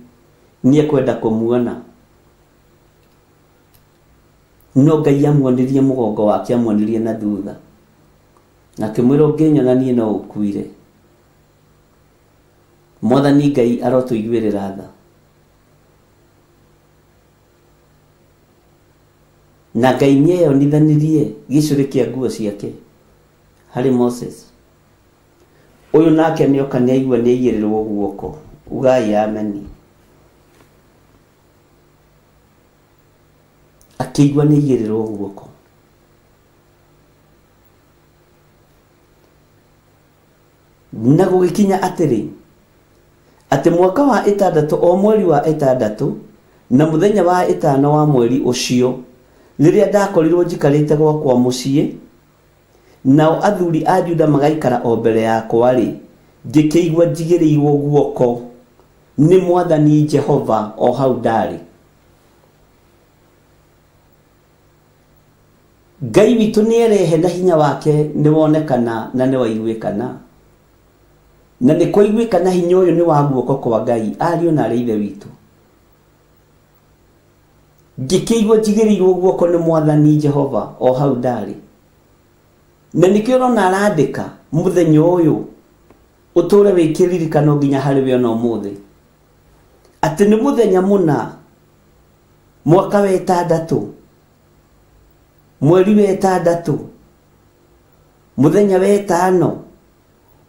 nĩ ekwenda kũmuona. No Ngai amuonirie mũgongo wake, amuonirie na thutha. Na akĩmwĩra ũngĩnyona niĩ no ũkuire. Mwathani Ngai arotũiguĩrĩra tha. Na Ngai nĩeyonithanirie gĩcũrĩ kĩa nguo ciake harĩ Moses. Ũyũ nake nĩoka nĩaigua nĩaigĩrĩrwo guoko. Ugai ameni. Akĩigua nĩaigĩrĩrwo guoko. Na gũgĩkinya atĩrĩ, atĩ mwaka wa ĩtandatũ, o mweri wa ĩtandatũ, na mũthenya wa ĩtano wa mweri ũcio, rĩrĩa ndakorirũo njikarĩte gwakwa mũciĩ, nao athuri a Juda magaikara o mbere yakwa-rĩ, ngĩkĩigua njigĩrĩirũo guoko nĩ Mwathani Jehova o hau ndarĩ. Ngai witũ nĩerehe na hinya wake nĩwonekana na nĩwaiguĩkana. Na nĩkwaiguĩkana hinya ũyũ nĩ wa guoko kwa Ngai, ariũ na arĩ ithe witũ. Ngĩkĩigua njigĩrĩirwo guoko nĩ Mwathani Jehova o hau ndarĩ. Na nĩkĩo ũrona arandĩka mũthenya ũyũ ũtũre wĩ kĩririkano nginya harĩ we ona ũmũthĩ. Atĩ nĩ mũthenya mũna mwaka wa ĩtandatũ mweri wa ĩtandatũ mũthenya wa ĩtano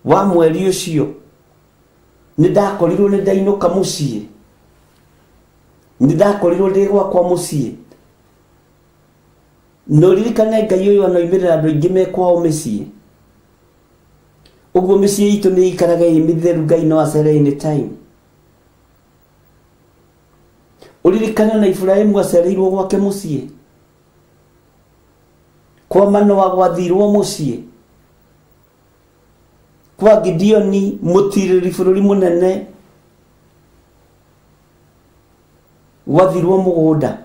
wa mweri ũcio nĩ ndakorirwo nĩ ndainũka mũciĩ nĩ ndakorirwo ndĩ gwakwa mũciĩ na ũririkane Ngai ũyũ anoimĩrĩra andũ aingĩ me kwao mĩciĩ ũguo mĩciĩ itũ nĩ ĩikaraga ĩ mĩtheru Ngai no acere anytime Ũririkane na Iburahimu acereirwo gwake mũciĩ. Kwa Manoa gwathirwo mũciĩ. Kwa Gideoni mũtirĩrĩri bũrũri mũnene gwathirwo mũgũnda.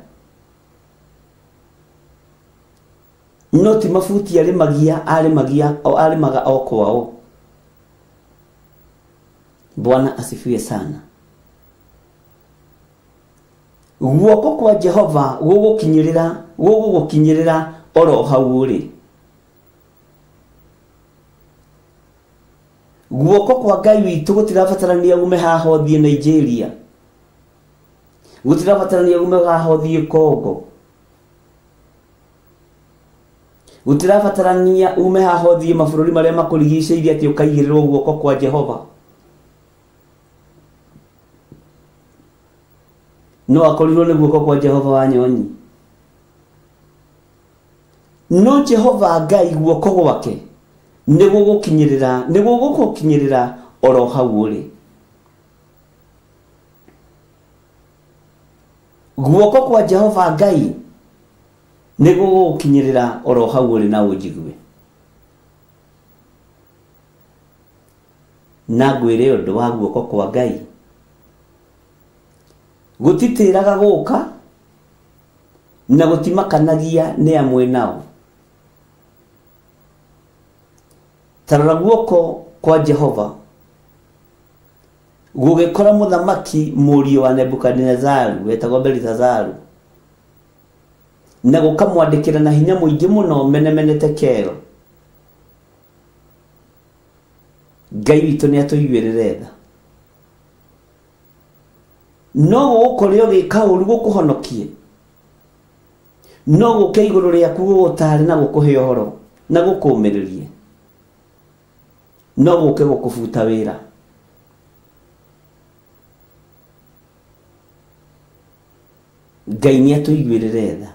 No ti mabuti arĩmagia arĩmagia arĩmaga o kwao. Bwana asifiwe sana. Guoko kwa Jehova gũgũkinyĩrĩra gũgũgũkinyĩrĩra oro hau ũrĩ. Guoko kwa Ngai witũ gũtirabatarania ume haha ũthiĩ Nigeria. Gũtirabatarania ume haha ũthiĩ Congo. Gũtirabatarania ume haha ũthiĩ mabũrũri marĩa makũrigicĩirie atĩ ũkaigĩrĩrwo guoko kwa Jehova. No akorirwo nĩ guoko kwa Jehova wa nyonyi. No Jehova Ngai guoko gwake nĩ gũgũkinyĩrĩra nĩ gũgũgũkinyĩrĩra oro hau ũrĩ. Guoko kwa Jehova Ngai nĩ gũgũgũkinyĩrĩra oro hau ũrĩ na ũnjigue. Na ngwĩre ũndũ wa guoko kwa Ngai. Gũtitĩraga gũka na gũtimakanagia nĩ amwe nao. Ta rora guoko kwa Jehova gũgĩkora mũthamaki mũriũ wa Nebukadinezaru wetagwo Belithazaru na gũkamwandĩkĩra na hinya mũingĩ mũno menemene tekeo. Ngai witũ nĩ atũiguĩrĩre tha. No gũgũkore ũgĩka ũru gũkũhonokie, no gũke igũrũ rĩaku gũgũtaare na gũkũhe ũhoro na gũkũũmĩrĩrie, no gũke gũkũbuta wĩra. Ngai nĩ atũiguĩrĩre tha.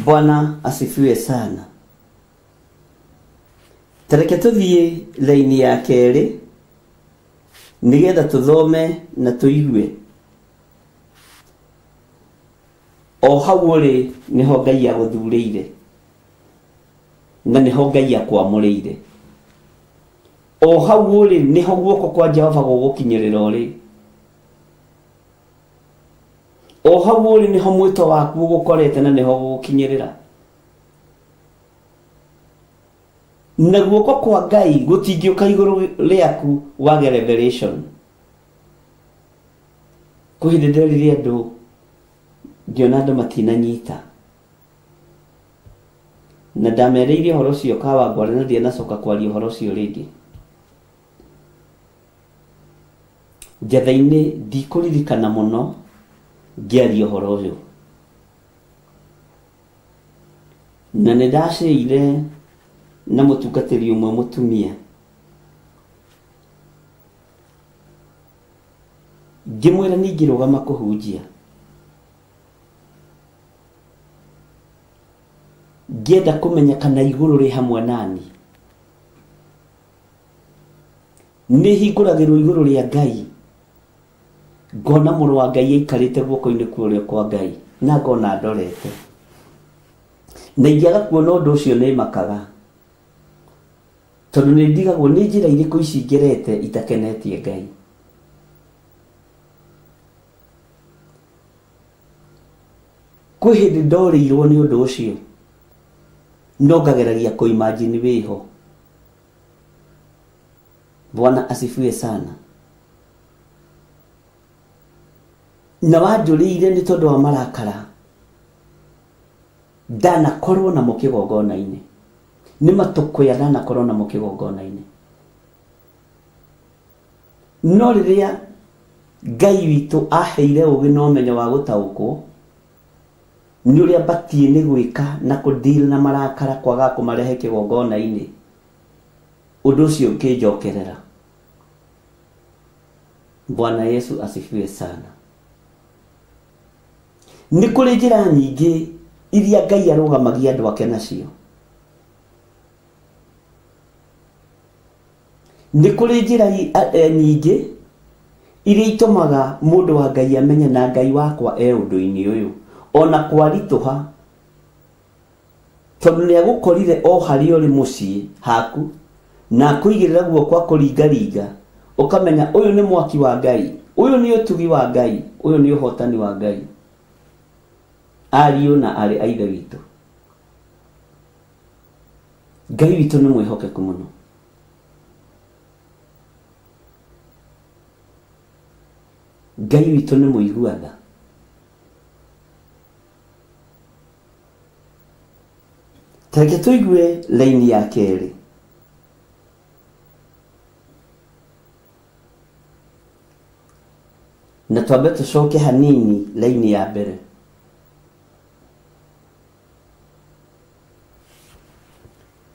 Bwana asifiwe sana. Tareke tũthiĩ raini ya kerĩ nĩgetha tũthome na tũigue. O hau ũrĩ nĩho Ngai agũthurĩire na nĩho Ngai akwamũrĩire. O hau ũrĩ nĩho guoko kwa Jehova gũgũkinyĩrĩra ũrĩ. O hau ũrĩ nĩho mwĩto waku ũgũkorete na nĩho ũgũkinyĩrĩra. Na guoko kwa Ngai gũtingĩũka igũrũ rĩaku wage revelation. Kwĩ hĩndĩ nderire andũ ngĩona andũ matinanyita. Na ndamereire ũhoro ũcio Kawangware na ndianacoka kwaria ũhoro ũcio rĩngĩ. Njatha-inĩ ndikũririkana mũno ngĩaria ũhoro ũyũ. Na nĩ ndaceire na mũtungatĩri ũmwe mũtumia. Ngĩmwĩra niĩ ngĩrũgama kũhunjia. Ngĩenda kũmenya kana igũrũ rĩ hamwe nani. Nĩ hingũragĩrwo igũrũ rĩa Ngai. Ngona mũrũ wa Ngai aikarĩte guoko-inĩ kwa ũrĩo kwa Ngai na ngona ndorete. Na ingĩaga kuona ũndũ ũcio nĩ makaga. Tondũ nĩ ndigagwo nĩ njĩra irĩkũ ici ngerete itakenetie Ngai. Kwĩ hĩndĩ ndorĩirwo nĩ ũndũ ũcio, no ngageragia kũ imagine wĩho. Bwana asifiwe sana. Na wanjũrĩire nĩ tondũ wa marakara ndanakorwo namo kĩgongona-inĩ. Nĩ matũkũya ndanakorwo namo kĩgongona-inĩ. No rĩrĩa Ngai witũ aheire ũgĩ na ũmenyo wa gũtaũkwo nĩ ũrĩa batiĩ nĩ gwĩka na kũ deal na marakara kwaga kũmarehe kĩgongona-inĩ, ũndũ ũcio ũkĩnjokerera. Bwana Yesu asifiwe sana. Nĩ kũrĩ njĩra nyingĩ iria Ngai arũgamagia andũ ake nacio. Nĩ kũrĩ njĩra nyingĩ iria itũmaga mũndũ wa Ngai amenye na Ngai wakwa e ũndũ-inĩ ũyũ ona kwaritũha, tondũ nĩ agũkorire o harĩa ũrĩ mũciĩ haku na akũigĩrĩra guoko akũringaringa, ũkamenya ũyũ nĩ mwaki wa Ngai, ũyũ nĩ ũtugi wa Ngai, ũyũ nĩ ũhotani wa Ngai. Ariũ na aarĩ a Ithe witũ, Ngai witũ nĩ mwĩhokeku mũno. Ngai witũ nĩ mũigua tha. Ta reke tũigue raini ya kerĩ. Na twambe tũcoke hanini raini ya mbere.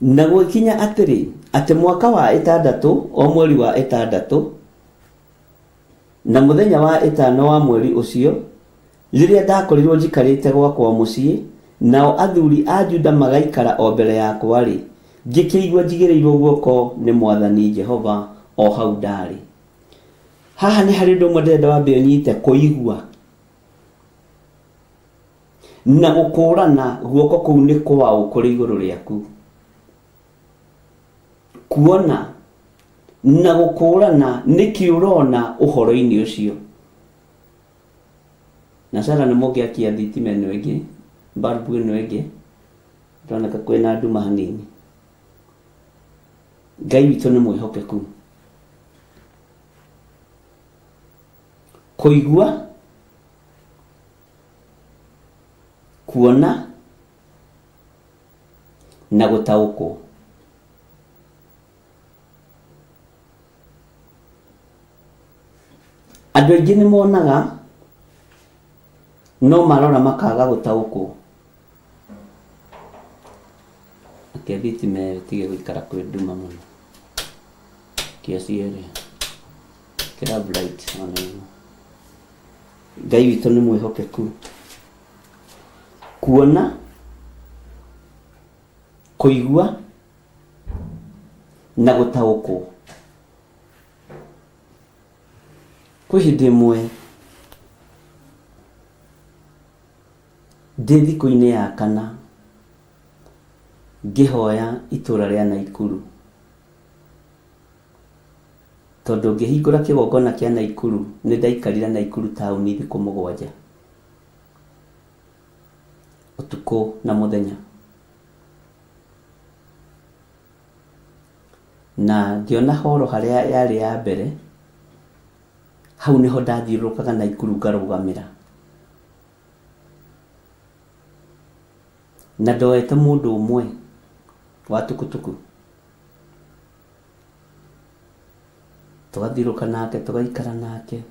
Na gũgĩkinya atĩrĩ, atĩ mwaka wa ĩtandatũ, o mweri wa ĩtandatũ, na mũthenya wa ĩtano wa mweri ũcio, rĩrĩa ndakorirũo njikarĩte gwakwa mũciĩ, nao athuri a Juda magaikara o mbere yakwa-rĩ, ngĩkĩigua njigĩrĩirũo guoko nĩ Mwathani Jehova o hau ndarĩ. Haha nĩ harĩ ũndũ ũmwe ndĩrenda wambe ũnyite, kũigua. Na gũkũũrana guoko kũu nĩ kwaũ kũrĩ igũrũ rĩaku. Kuona na gũkũũrana nĩkĩ ũrona ũhoro-inĩ ũcio. Na Sara nĩ mũngĩakia thitima ĩno ĩngĩ, balbu ĩno ĩngĩ, ĩroneka kwĩna nduma hanini. Ngai witũ nĩ mwĩhokeku. Kũigua Kuona na gũtaũkwo. Andũ aingĩ nĩ monaga no marora makaga gũtaũkwo. Reke thitima ĩyo ĩtige gũikara kwĩ nduma mũno. Kia cierĩ. Ĩkĩra bright ona ĩno. Ngai witũ nĩ mwĩhokeku. Kuona, kũigua na gũtaũkwo. Kwĩ hĩndĩ ĩmwe ndĩ thikũ-inĩ ya kana ngĩhoya itũra rĩa Naikuru. Tondũ ngĩhingũra kĩgongona kĩa Naikuru nĩ ndaikarire Naikuru taũni thikũ 7 ũtukũ na mũthenya. Na ngĩona horo harĩa yarĩ ya mbere, hau nĩho ndathiũrũrũkaga Naikuru ngarũgamĩra. Na ndoete mũndũ ũmwe wa tukutuku. Tũgathiũrũrũka nake, tũgaikara nake.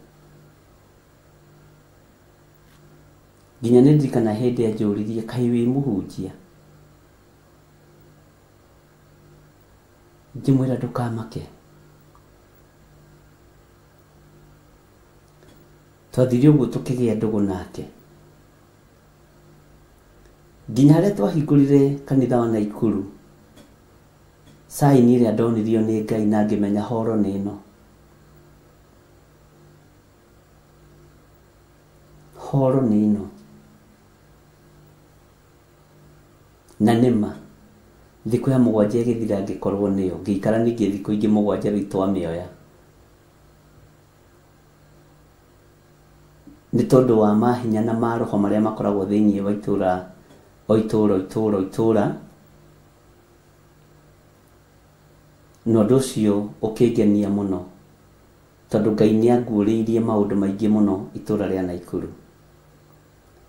Nginya nĩ ndirikana hĩndĩ anjũririe, kaĩ wĩ mũhunjia? Ngĩmwĩra ndũkamake. Twathire ũguo tũkĩgĩa ndũgũ nake. Nginya harĩa twahingũrire kanitha wa Naikuru, sign ĩrĩa ndonirio nĩ Ngai na ngĩmenya horo nĩ ĩno. Horo nĩ ĩno. Na nĩ ma, thikũ ya 7 ĩgĩthira ngĩkorwo nĩyo, ngĩikara ningĩ thikũ ingĩ 7 rĩu twamĩoya. Nĩ tondũ wa mahinya na maroho marĩa makoragwo thĩinĩ wa itũra, o itũra, o itũra, o itũra. Na ũndũ ũcio ũkĩngenia mũno, tondũ Ngai nĩ anguũrĩirie maũndũ maingĩ mũno itũra rĩa Naikuru.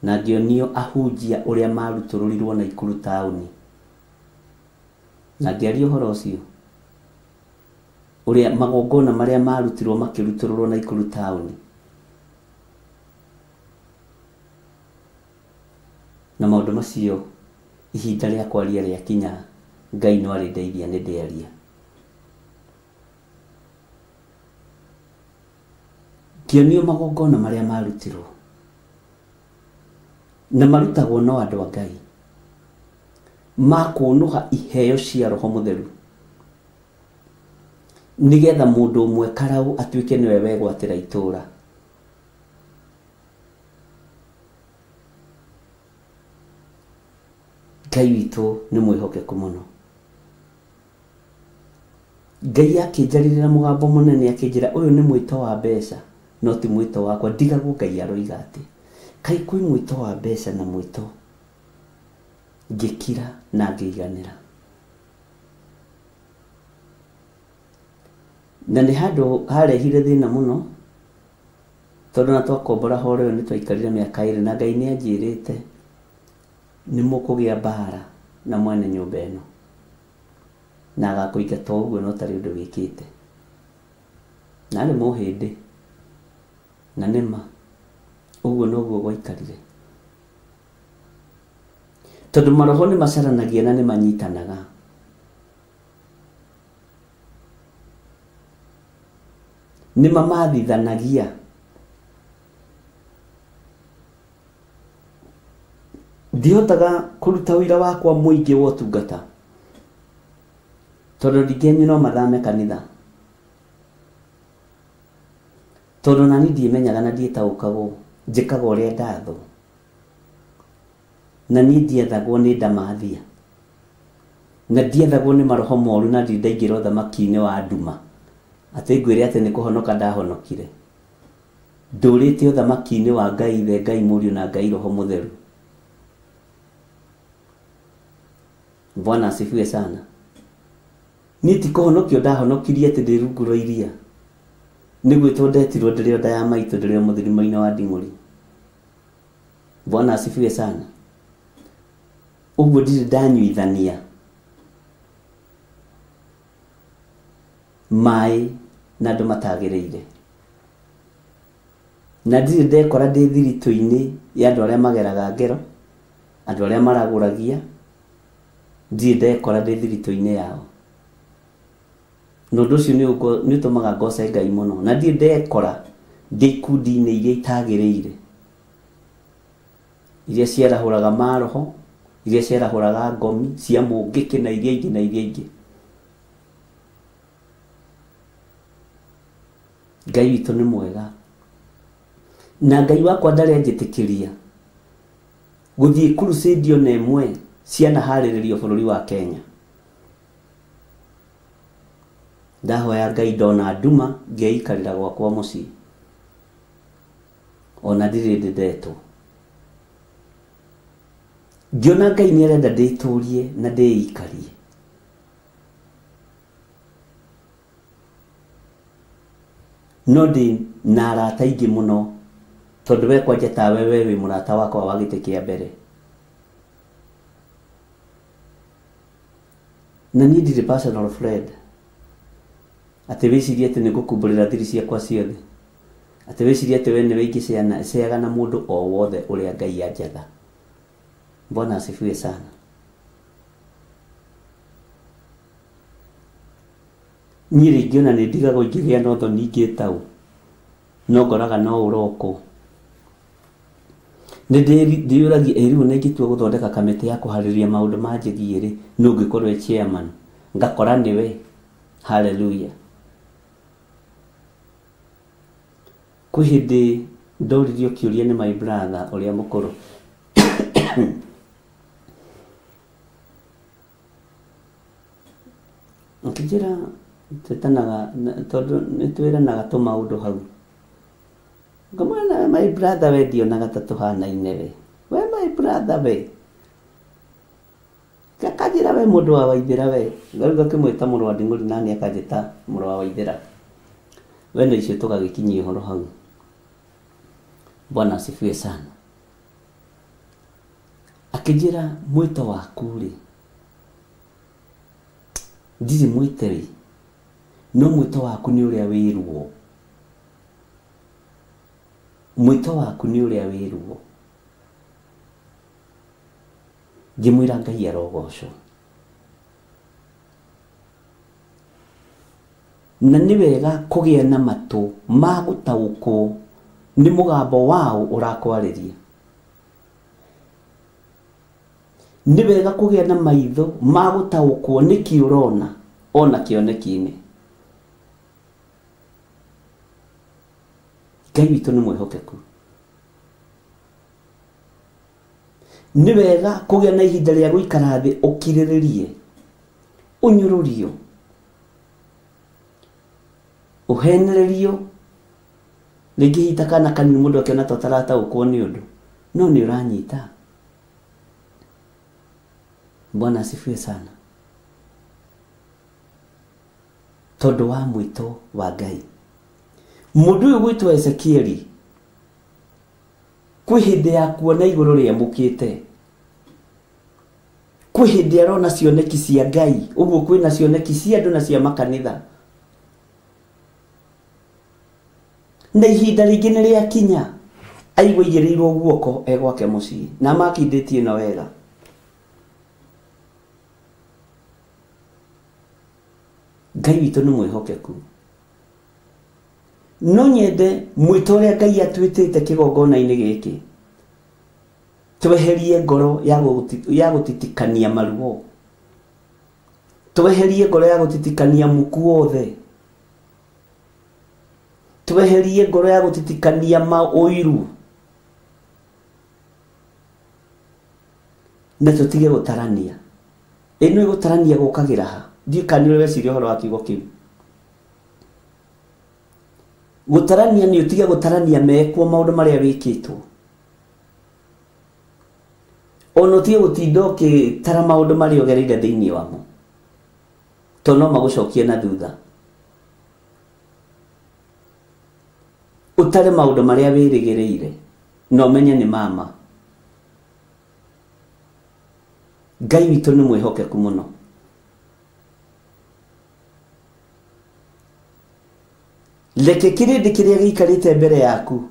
Na ngĩonio ahunjia ũrĩa marutũrũrirwo Naikuru taũni. Na ngĩaria ũhoro ũcio, ũrĩa magongona marĩa marutirwo makĩrutũrũrwo Naikuru taũni. Na maũndũ macio ihinda rĩa kwaria rĩakinya, Ngai no arĩndeithia nĩ ndĩaria. Ngĩonio magongona marĩa marutirwo, na marutagwo no andũ a Ngai, ma kũnũha iheo cia Roho Mũtheru, nĩgetha mũndũ ũmwe karau atuĩke nĩwe wegwatĩra itũra. Ngai witũ nĩ mwĩhokeku mũno. Ngai akĩnjarĩrĩra mũgambo mũnene akĩnjĩra ũyũ nĩ mwĩto wa mbeca no ti mwĩto wakwa. Ndigagwo Ngai aroiga atĩ kaĩ kwĩ mwĩto wa mbeca na mwĩto. Ngĩkira na ngĩiganĩra. Na nĩ handũ harehire thĩna mũno, tondũ na twakombora horo ĩyo nĩ twaikarire mĩaka 2 na Ngai nĩ anjĩrĩte nĩ mũkũgĩa mbara na mwene nyũmba ĩno, na agakũingata o ũguo na ũtarĩ ũndũ wĩkĩte. Na arĩ mũhĩndĩ, na nĩ ma ũguo noguo gwaikarire, tondũ maroho nĩ macaranagia na nĩ manyitanaga. Nĩ mamathithanagia. Ndihotaga kũruta ũira wakwa mũingĩ wa ũtungata, tondũ ningĩ anyu no mathame kanitha, tondũ nani ndiĩmenyaga na ndiĩtaũkagwo, njĩkaga ũrĩa ndathwo, na niĩ ndiathagwo nĩ ndamathia, na ndiathagwo nĩ maroho moru, na ndirĩ ndaingĩra ũthamaki-inĩ wa nduma, atĩ ngwĩre atĩ nĩ kũhonoka ndahonokire. Ndũrĩte ũthamaki-inĩ wa Ngai Ithe, Ngai Mũriũ na Ngai Roho Mũtheru. Bwana asifiwe sana. Niĩ ti kũhonokio ndahonokirie atĩ ndĩ rungu rwa iria. Nĩ gwĩtwo ndetirwo ndĩrĩ o nda ya maitũ, ndĩrĩ o mũthirimo-inĩ wa nding'ũri. Bwana asifiwe sana. Ũguo ndirĩ ndanyuithania maĩ na andũ matagĩrĩire. Na ndirĩ ndekora ndĩ thiritũ-inĩ ya andũ arĩa mageraga ngero, andũ arĩa maragũragia, ndirĩ ndekora ndĩ thiritũ-inĩ yao. Na ũndũ ũcio nĩ ũtũmaga ngoce Ngai mũno. Na ndirĩ ndekora ndĩ ikundi-inĩ iria itagĩrĩire, iria ciarahũraga maroho, iria ciarahũraga ngomi cia mũngĩkĩ na iria ingĩ na iria ingĩ. Ngai witũ nĩ mwega. Na Ngai wakwa ndarĩ anjĩtĩkĩria gũthiĩ crusade ona ĩmwe cianaharĩrĩrio bũrũri wa Kenya. Ndahoya Ngai ndona nduma ngeikarĩra gwakwa mũciĩ. Ona ndirĩ ndĩ ndetwo. Ngĩona Ngai nĩ arenda ndĩtũrie na ndĩikarie. No ndĩ na arata aingĩ mũno tondũ we kwanja tawe we wĩ mũrata wakwa wa gĩtĩ kĩa mbere. Na niĩ ndirĩ personal friend atĩ wĩcirie atĩ nĩ ngũkumbũrĩra thiri ciakwa ciothe, atĩ wĩcirie atĩ we nĩwe ingĩceaga na mũndũ o wothe ũrĩa Ngai anjatha. Bwana asifiwe sana. Niĩ rĩngĩ ona nĩ ndigagwo ingĩgĩa na ũthoni ingĩta ũ, no ngoraga no ũrokwo. Nĩ ndĩyũragia ĩ rĩu ona ingĩtua gũthondeka kamĩtĩ ya kũharĩrĩria maũndũ manjĩgiĩ rĩ, nũ ũngĩkorwo e chairman? Ngakora nĩwe. Hallelujah. Kwĩ hĩndĩ ndoririo kĩũria nĩ my brother ũrĩa mũkũrũ. Akĩnjĩra twĩtanaga tondũ nĩ twĩranaga tũmaũndũ hau. Ngamwĩra nawe my brother we ndionaga ta tũhanaine we. We my brother we. Akanjĩra we mũndũ wa Waithĩra we. Rĩu ngakĩmwĩta mũrũ wa Nding'ũri naniĩ akanjĩta mũrũ wa Waithĩra. We na icio tũgagĩkinyia ũhoro hau. Bwana asifiwe sana. Akĩnjĩra mwĩto waku rĩ, ndirĩ mwĩte rĩ, no mwĩto waku nĩ ũrĩa wĩ ruo. Mwĩto waku nĩ ũrĩa wĩ ruo. Ngĩmwĩra Ngai arogocwo. Na nĩ wega kũgĩa na matũ ma gũtaũkwo nĩ mũgambo waũ ũrakwarĩria. Nĩ wega kũgĩa na maitho ma gũtaũkwo nĩkĩ ũrona ona kĩoneki-inĩ. Ngai witũ nĩ mwĩhokeku. Nĩ wega kũgĩa na ihinda rĩa gũikara thĩ ũkirĩrĩrie, ũnyũrũrio, ũhenererio, rĩngĩ hihi ta kana kanini mũndũ akĩona ta ũtarataũkwo nĩ ũndũ, no nĩ ũranyita. Bwana asifiwe sana. Tondũ wa mwĩto wa Ngai. Mũndũ ũyũ gwĩtwo Ezekieli, kwĩ hĩndĩ ya kuona igũrũ rĩemũkĩte. Kwĩ hĩndĩ arona cioneki cia Ngai, ũguo kwĩna cioneki cia andũ na cia makanitha. Na ihinda rĩngĩ nĩ rĩakinya, aigua aigĩrĩirwo guoko e gwake mũciĩ, na amakindĩtie ĩno wega. Ngai witũ nĩ mwĩhokeku. No nyende mwĩto ũrĩa Ngai atwĩtĩte kĩgongona-inĩ gĩkĩ, tweherie ngoro ya gũtitikania maruo, tweherie ngoro ya gũtitikania muku wothe, tweherie ngoro ya gũtitikania maũiru, na tũtige gũtarania. Ĩno ĩgũtarania gũkagĩra ha? Ndiũĩ kana nĩ ũrĩ weciria ũhoro wa kiugo kĩu. Gũtarania nĩ ũtige gũtarania mekwo maũndũ marĩa wĩkĩtwo. Ona ũtige gũtinda ũkĩtara maũndũ marĩa ũgereire thĩinĩ wamo. Tondũ no magũcokie na thutha. Ũtare maũndũ marĩa wĩrĩgĩrĩire na ũmenye nĩ mama. Ngai witũ nĩ mwĩhokeku mũno. Reke kĩrĩndĩ kĩrĩa gĩikarĩte mbere yaku,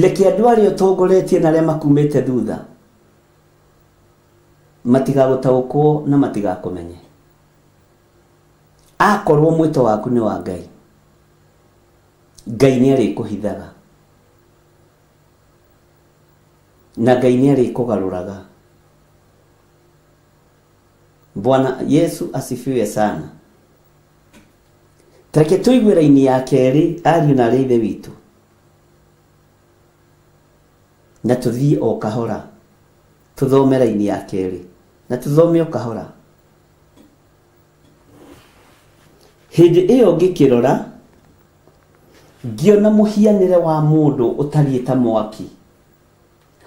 reke andũ arĩa ũtongoretie na arĩa makumĩte thutha. Matigagũtaũkwo na matigakũmenye. Akorwo mwĩto waku nĩ wa Ngai, Ngai nĩ arĩkũhithaga na Ngai nĩ arĩkũgarũraga. Bwana Yesu asifiwe sana. Tareke tũigue raini ya kerĩ ariũ na arĩ ithe witũ, na tũthiĩ o kahora tũthome raini ya kerĩ na tũthome o kahora. Hĩndĩ ĩyo ngĩkĩrora ngĩona mũhianĩre wa mũndũ ũtariĩ ta mwaki.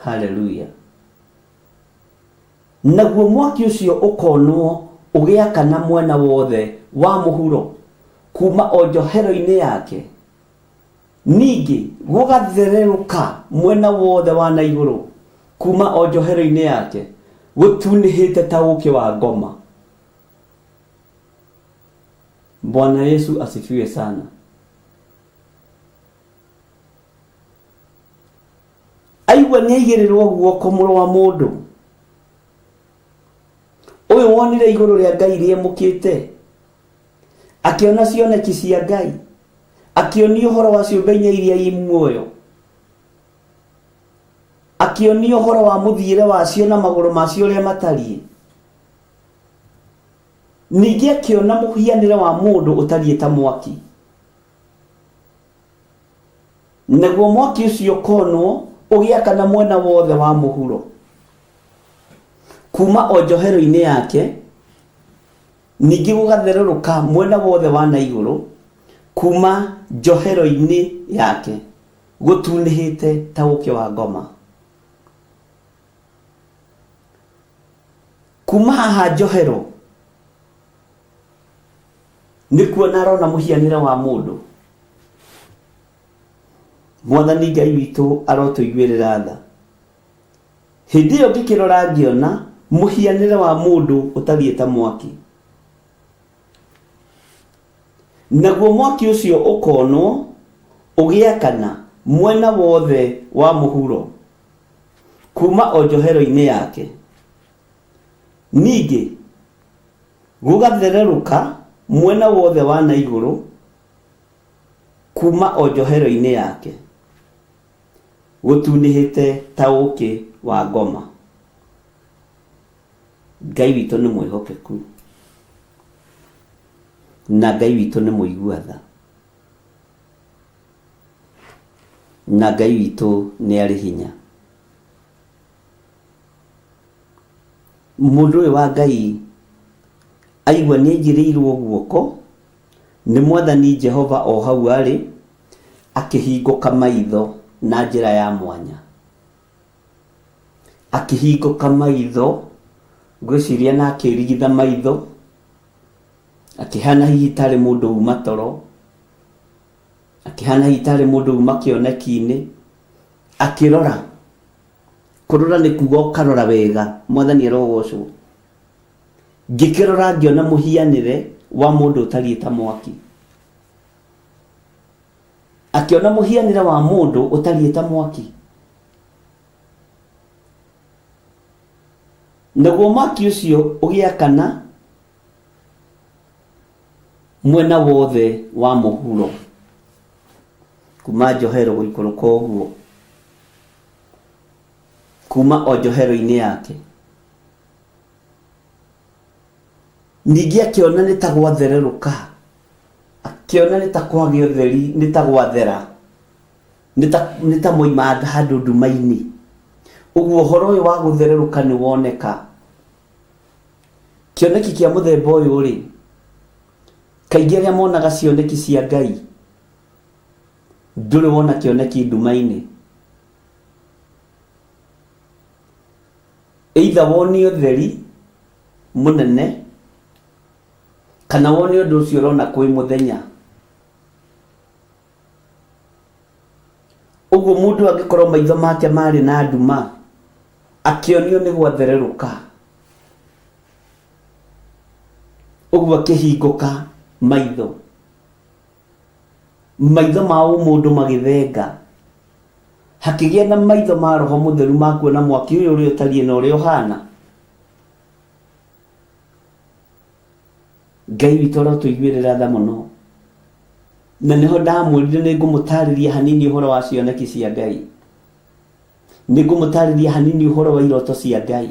Haleluya! Naguo mwaki ũcio ũkonwo ũgĩakana mwena wothe wa mũhuro kuuma o njohero-inĩ yake, ningĩ gũgathererũka mwena wothe wa na igũrũ kuuma o njohero-inĩ yake, gũtunĩhĩte ta ũũkĩ wa ngoma. Bwana Yesu asifiwe sana. Aigua nĩ aigĩrĩrwo guoko mũrũ wa mũndũ ũyũ wonire igũrũ rĩa Ngai rĩemũkĩte, akĩona cioneki cia Ngai, akĩonio ũhoro wa ciũmbe inya iria i muoyo, akĩonio ũhoro wa mũthiĩre wacio na magũrũ macio ũrĩa matariĩ. Ningĩ akĩona mũhianĩre wa mũndũ ũtariĩ ta mwaki. Naguo mwaki ũcio ũkonwo ũgĩakana mwena wothe wa mũhuro, kuuma o njohero-inĩ yake, ningĩ gũgatherũrũka mwena wothe wa na igũrũ, kuuma njohero-inĩ yake, gũtunĩhĩte ta ũũkĩ wa ngoma. Kuuma haha njohero, nĩ kuona arona mũhianĩre wa mũndũ. Mwathani Ngai witũ arotũiguĩrĩra tha. Hĩndĩ ĩyo ngĩkĩrora ngĩona mũhianĩre wa mũndũ ũtariĩ ta mwaki. Naguo mwaki ũcio ũkonwo ũgĩakana mwena wothe wa mũhuro kuuma o njohero-inĩ yake. Ningĩ gũgathererũka mwena wothe wa na igũrũ kuuma o njohero-inĩ yake, gũtunĩhĩte ta ũũkĩ wa ngoma. Ngai witũ nĩ mwĩhokeku na Ngai witũ nĩ mũigua tha na Ngai witũ nĩ arĩ hinya. Mũndũ ũyũ wa Ngai aigua nĩ aigĩrĩirwo guoko nĩ Mwathani Jehova o hau arĩ, akĩhingũka maitho na njĩra ya mwanya. Akĩhingũka maitho, ngwĩciria na akĩrigitha maitho, akĩhana hihi tarĩ mũndũ uma toro, akĩhana hihi tarĩ mũndũ uma kĩoneki-inĩ, akĩrora. Kũrora nĩ kuga ũkarora wega, Mwathani arogocwo. Ngĩkĩrora ngĩona mũhianĩre wa mũndũ ũtariĩ ta mwaki. Akĩona mũhianĩre wa mũndũ ũtariĩ ta mwaki. Naguo mwaki ũcio ũgĩakana mwena wothe wa mũhuro, kuma njohero gũikũrũka ũguo. Kuma o njohero-inĩ yake. Ningĩ akĩona nĩ ta gwathererũka, akĩona nĩ ta kwagĩa ũtheri, nĩ ta gwathera, nĩ ta moima handũ nduma-inĩ. Ũguo ũhoro ũyũ wa gũthererũka nĩ woneka. Kĩoneki kĩa mũthemba ũyũ-rĩ, kaingĩ arĩa monaga cioneki cia Ngai, ndũrĩ wona kĩoneki nduma-inĩ. Either wone ũtheri mũnene kana wone ũndũ ũcio ũrona kwĩ mũthenya. Ũguo mũndũ angĩkorwo maitho make marĩ na nduma, akĩonio nĩ gwathererũka, ũguo akĩhingũka maitho, maitho ma ũmũndũ magĩthenga. Hakĩgĩa na maitho ma Roho Mũtheru ma kuona mwaki ũyũ ũrĩa ũtariĩ na ũrĩa ũhana. Ngai witũ arotũiguĩrĩra tha mũno. Na nĩho ndamwĩrire nĩ ngũmũtarĩria hanini ũhoro wa cioneki cia Ngai. Nĩ ngũmũtarĩria hanini ũhoro wa iroto cia Ngai.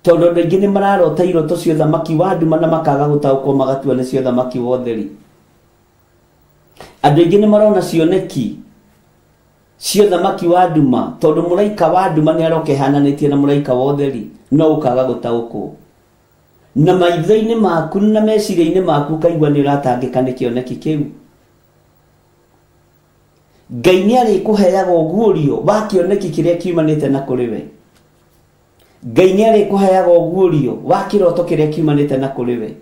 Tondũ andũ aingĩ nĩ mararota iroto cia ũthamaki wa nduma na makaga gũtaũkwo magatua nĩ cia ũthamaki wa ũtheri. Andũ aingĩ nĩ marona cioneki cia ũthamaki wa nduma tondũ mũraika wa nduma nĩ aroka ehananĩtie na mũraika wa ũtheri no ũkaga gũtaũkwo. Na maitho-inĩ maku na meciria-inĩ maku ũkaigua nĩ ũratangĩka nĩ kĩoneki kĩu. Ngai nĩ arĩkũheaga ũguũrio wa kĩoneki kĩrĩa kiumanĩte na kũrĩ we. Ngai nĩ arĩkũheaga ũguũrio wa kĩroto kĩrĩa kiumanĩte na kũrĩ we.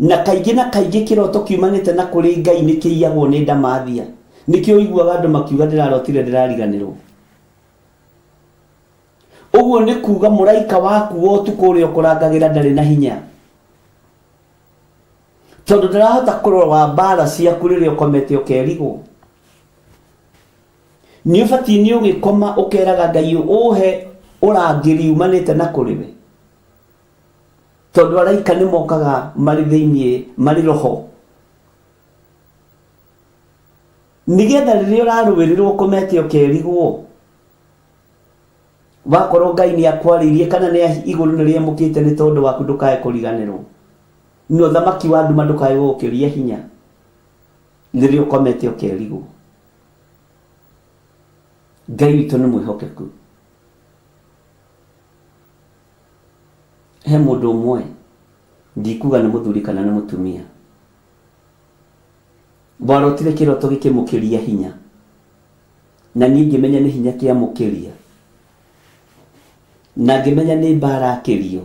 Na kaingĩ na kaingĩ kĩroto kiumanĩte na kũrĩ Ngai nĩ kĩiyagwo nĩ ndamathia. Nĩkĩo ũiguaga andũ makiuga ndĩrarotire ndĩrariganĩrwo. Ũguo nĩ kuga mũraika waku wa ũtukũ ũrĩa ũkũrangagĩra ndarĩ na hinya. Tondũ ndarahota kũrora mbara ciaku rĩrĩa ũkomete ũkerigwo. Nĩ ũbatiĩ nĩ ũgĩkoma ũkeraga Ngai ũhe ũrangĩri umanĩte na kũrĩ we. Tondũ araika nĩ mokaga marĩ thĩinĩ marĩ roho. Nĩgetha rĩrĩa ũrarũĩrĩrwo ũkomete ũkerigwo wakorwo Ngai nĩ akwarĩirie kana nĩ igũrũ nĩ rĩamũkĩte nĩ tondũ waku ndũkae kũriganĩrwo. Na ũthamaki wa nduma ndũkae gũgũkĩria hinya rĩrĩa ũkomete ũkerigwo. Ngai witũ nĩ mwĩhokeku. He mũndũ ũmwe ndikuga nĩ mũthuri kana nĩ mũtumia warotire kĩroto gĩkĩmũkĩria hinya na niĩ ngĩmenya nĩ hinya kĩamũkĩria na ngĩmenya nĩ mbara akĩrio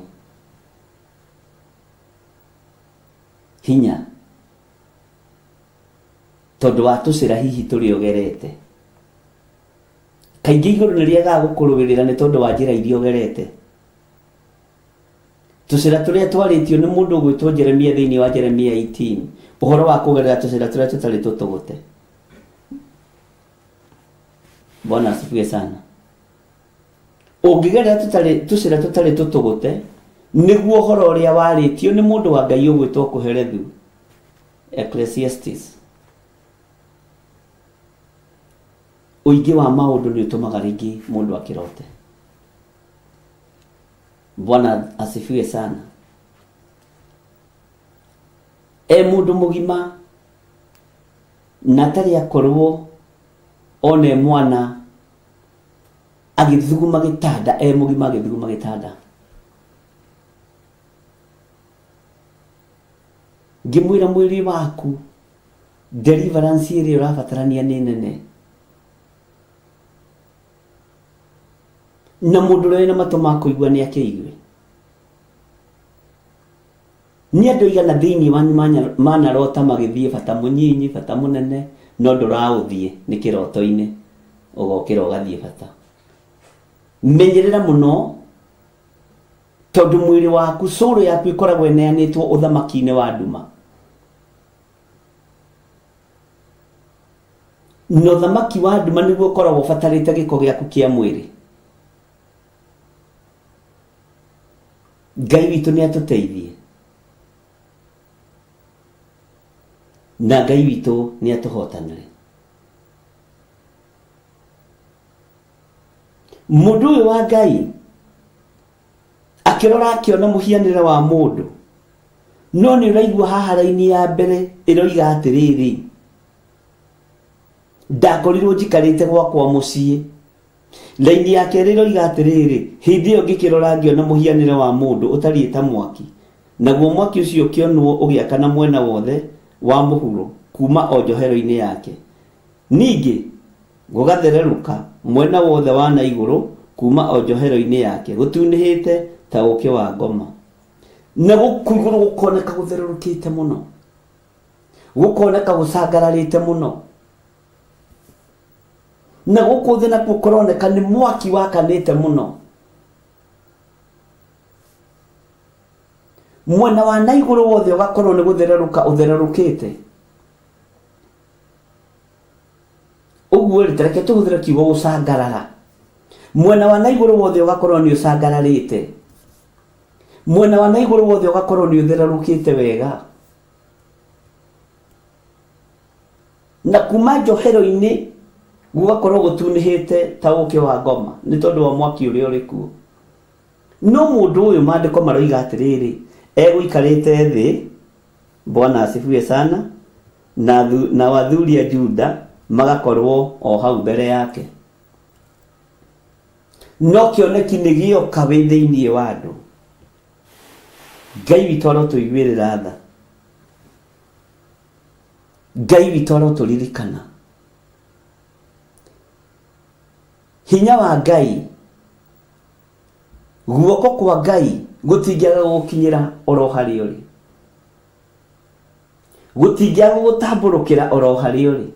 hinya tondũ wa tũcĩra hihi tũrĩa ũgerete. Kaingĩ igũrũ nĩ rĩagaga gũkũrũĩrĩra nĩ tondũ wa njĩra iria ũgerete. Tũcĩra tũrĩa twarĩtio nĩ mũndũ ũgwĩtwo Jeremia thĩinĩ wa Jeremia 18, ũhoro wa kũgerera tũcĩra tũrĩa tũtarĩ tũtũgũte. Bwana asifiwe sana. Ũngĩgerera tũtarĩ tũcĩra tũtarĩ tũtũgũte, nĩguo ũhoro ũrĩa warĩtio nĩ mũndũ wa Ngai ũgwĩtwo Kohelethu, Ecclesiastes. Ũingĩ wa maũndũ nĩ ũtũmaga rĩngĩ mũndũ akĩrote. Bwana asifiwe sana. E mũndũ mũgima na atarĩ akorwo one mwana agĩthuguma gĩtanda, e mũgima agĩthuguma gĩtanda. Ngĩmwĩra mwĩrĩ waku deliverance ĩrĩa ũrabatarania nĩ nene. Na mũndũ ũrĩa wĩna matũ ma kũigua nĩ akĩigue. Nĩ andũ aigana thĩinĩ wanyu manarota magĩthiĩ bata mũnyinyi, bata mũnene, no ndũraũthiĩ nĩ kĩroto-inĩ, ũgokĩra ũgathiĩ bata. Menyerera mũno tondũ mwĩrĩ waku, soul yaku ĩkoragwo ĩneanĩtwo ũthamaki-inĩ wa nduma. Na ũthamaki wa nduma nĩguo ũkoragwo ũbatarĩte gĩko gĩaku kĩa mwĩrĩ. Ngai witũ nĩ atũteithie na Ngai witũ nĩ atũhotanĩre. Mũndũ ũyũ wa Ngai akĩrora akĩona mũhianĩre wa mũndũ, no nĩ ũraigua haha raini ya mbere ĩroiga atĩrĩrĩ, ndakorirwo njikarĩte gwakwa mũciĩ. Raini ya kerĩ ĩroiga atĩrĩrĩ, hĩndĩ ĩyo ngĩkĩrora ngĩona mũhianĩre wa mũndũ ũtariĩ ta mwaki, naguo mwaki ũcio ũkĩonwo ũgĩakana mwena wothe wa mũhuro kuuma o njohero-inĩ yake. Ningĩ gũgathererũka mwena wothe wa na igũrũ kuuma o njohero-inĩ yake gũtunĩhĩte ta ũũkĩ wa ngoma. Na gũkũ igũrũ gũkoneka gũthererũkĩte mũno, gũkoneka gũcangararĩte mũno. Na gũkũ thĩ nakuo kũroneka nĩ mwaki wakanĩte mũno. Mwena wa na igũrũ wothe ũgakorwo nĩ gũthererũka ũthererũkĩte. Ũguo rĩ, ta reke tũhũthĩre kiugo gũcangarara. Mwena wa na igũrũ wothe ũgakorwo nĩ ũcangararĩte. Mwena wa na igũrũ wothe ũgakorwo nĩ ũthererũkĩte wega. Na kuma njohero-inĩ gũgakorwo gũtunĩhĩte ta ũkĩ wa ngoma nĩ tondũ wa mwaki ũrĩa ũrĩ kuo. No mũndũ ũyũ maandĩko maroiga atĩrĩrĩ, egũikarĩte thĩ, Bwana asifiwe sana, na, na athuri a Juda magakorwo o hau mbere yake. No kĩoneki nĩ gĩoka wĩ thĩinĩ wa andũ. Ngai witũ arotũiguĩrĩra tha. Ngai witũ arotũririkana. Hinya wa Ngai, guoko kwa Ngai gũtingĩaga gũgũkinyĩra oro harĩa ũrĩ. Gũtingĩaga gũgũtambũrũkĩra oro harĩa ũrĩ.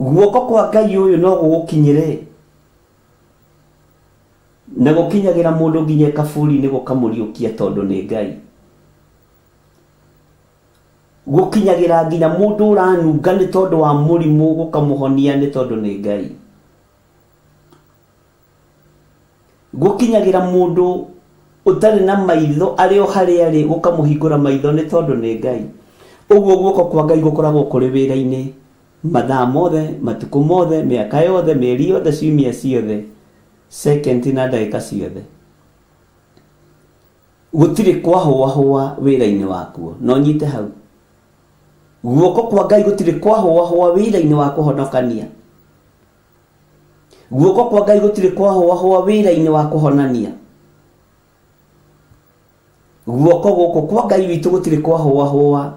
Guoko kwa Ngai ũyũ no gũgũkinyĩre na gũkinyagĩra mũndũ nginya kaburi-inĩ gũkamũriũkia tondũ nĩ Ngai. Gũkinyagĩra nginya mũndũ ũranunga nĩ tondũ wa mũrimũ gũkamũhonia nĩ tondũ nĩ Ngai. Gũkinyagĩra mũndũ ũtarĩ na maitho arĩ o harĩa arĩ gũkamũhingũra maitho nĩ tondũ nĩ Ngai. Ũguo guoko kwa Ngai gũkoragwo kũrĩ wĩra-inĩ mathaa mothe, matukũ mothe, mĩaka yothe, mĩeri yothe, ciumia ciothe, second na ndagĩka ciothe. Gũtirĩ kwahũahũa wĩra-inĩ wakuo. No nyite hau. Guoko kwa Ngai gũtirĩ kwahũahũa wĩra-inĩ wa kũhonokania. Guoko kwa Ngai gũtirĩ kwahũahũa wĩra-inĩ wa kũhonania. Guoko gũkũ kwa Ngai witũ gũtirĩ kwahũahũa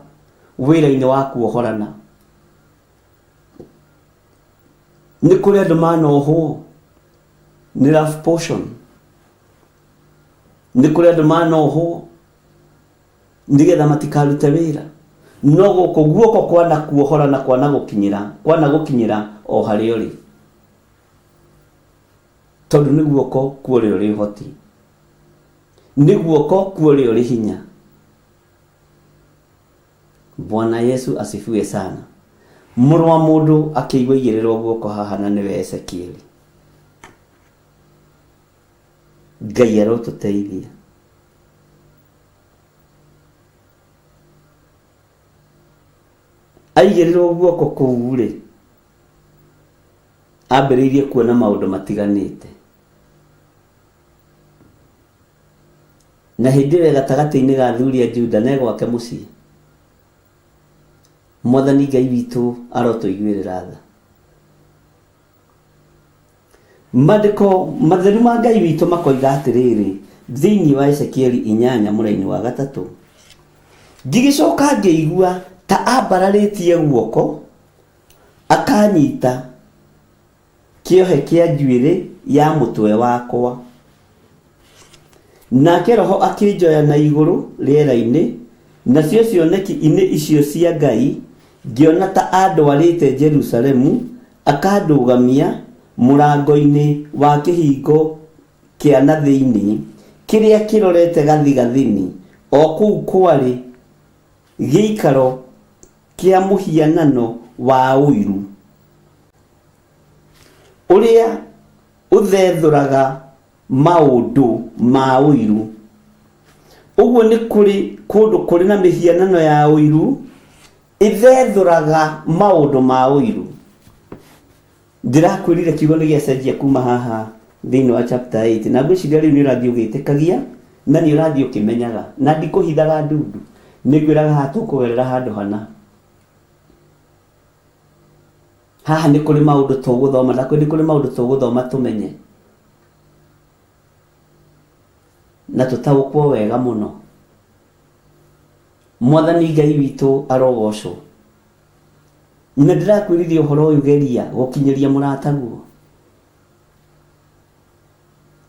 wĩra-inĩ wa kuohorana. Nĩ kũrĩ andũ manohwo nĩ love potion. Nĩ kũrĩ andũ manohwo nĩgetha matikarute wĩra. No gũkũ guoko kwana kuohorana kwana gũkinyĩra, kwana gũkinyĩra o harĩa ũrĩ. Tondũ nĩ guoko kwa ũrĩa ũrĩ ũhoti. Nĩ guoko kwa ũrĩa ũrĩ hinya. Bwana Yesu asifiwe sana. Mũrũ wa mũndũ akĩigua aigĩrĩrwo guoko haha na nĩwe Ezekieli. Ngai arotũteithia. Aigĩrĩrwo guoko kũu rĩ, ambĩrĩirie kuona maũndũ matiganĩte. Na hĩndĩ ĩyo e gatagatĩ-inĩ ga athuri a Juda na e gwake mũciĩ. Mwathani Ngai witũ arotũiguĩrĩra tha. Maandĩko matheru ma Ngai witũ makoiga atĩrĩrĩ thĩinĩ wa Ezekieli inyanya mũraini wa gatatũ, ngĩgĩcoka ngĩigua ta ambararĩtie guoko akanyita kĩohe kĩa njuĩrĩ ya mũtwe wakwa. Nake Roho akĩnjoya na igũrũ rĩera-inĩ, nacio cioneki-inĩ icio cia Ngai ngĩona ta andwarĩte Jerusalemu, akandũgamia mũrango-inĩ wa kĩhingo kĩa na thĩinĩ, kĩrĩa kĩrorete gathigathini, o kũu kwarĩ gĩikaro kĩa mũhianano wa ũiru, ũrĩa ũthethũraga maũndũ ma ũiru. Ũguo nĩ kũrĩ kũndũ kũrĩ na mĩhianano ya ũiru ĩthethũraga maũndũ ma ũiru. Ndĩrakwĩrire kiugo nĩ gĩacenjia kuma haha thĩinĩ wa chapter 8 na ngwĩciria rĩu nĩ ũrathiĩ ũgĩtĩkagia na nĩ ũrathiĩ ũkĩmenyaga na ndikũhithaga ndundu nĩ ngwĩraga haha tũkũgerera handũ hana. Haha nĩ kũrĩ maũndũ tũgũthoma na nĩ kũrĩ maũndũ tũgũthoma tũmenye na tũtaũkwo wega mũno. Mwathani Ngai witũ arogocwo. Na ndĩrakwĩrire ũhoro ũyũ geria gũkinyĩria mũrataguo.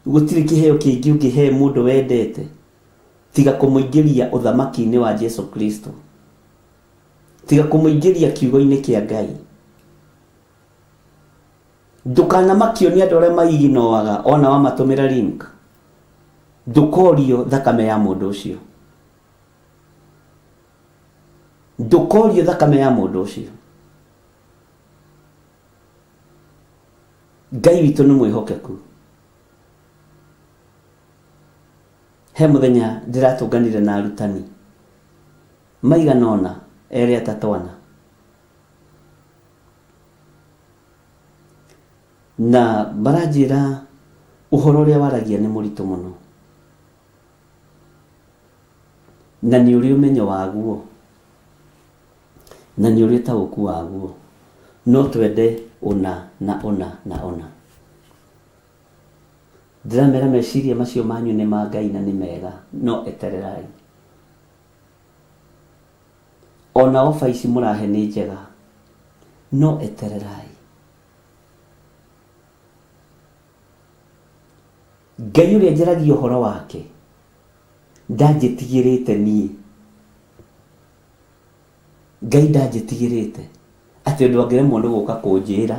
Gũtirĩ kĩheo kĩngĩ ũngĩhe mũndũ wendete tiga kũmũingĩria ũthamaki-inĩ wa Jesu Kristo. Tiga kũmũingĩria kiugo-inĩ kĩa Ngai. Ndũkanamakio nĩ andũ arĩa maiginoaga ona wamatũmĩra link. Ndũkorio thakame ya mũndũ ũcio. Ndũkorio thakame ya mũndũ ũcio. Ngai witũ nĩ mwĩhokeku. He mũthenya ndĩratũnganire na arutani maigana ũna, erĩ atatũ ana, na maranjĩra ũhoro ũrĩa waragia nĩ mũritũ mũno, na nĩ ũrĩ ũmenyo waguo, na nĩ ũrĩ ũtaũku waguo, no twende ũna na ũna na ũna. Ndĩramera meciria macio manyu nĩ ma Ngai na nĩ mega, no etererai. Ona ofa ici mũrahe nĩ njega, no etererai. Ngai ũrĩa njaragia ũhoro wake ndanjĩtigĩrĩte niĩ. Ngai ndanjĩtigĩrĩte atĩ ũndũ angĩremwo nĩ gũka kũnjĩra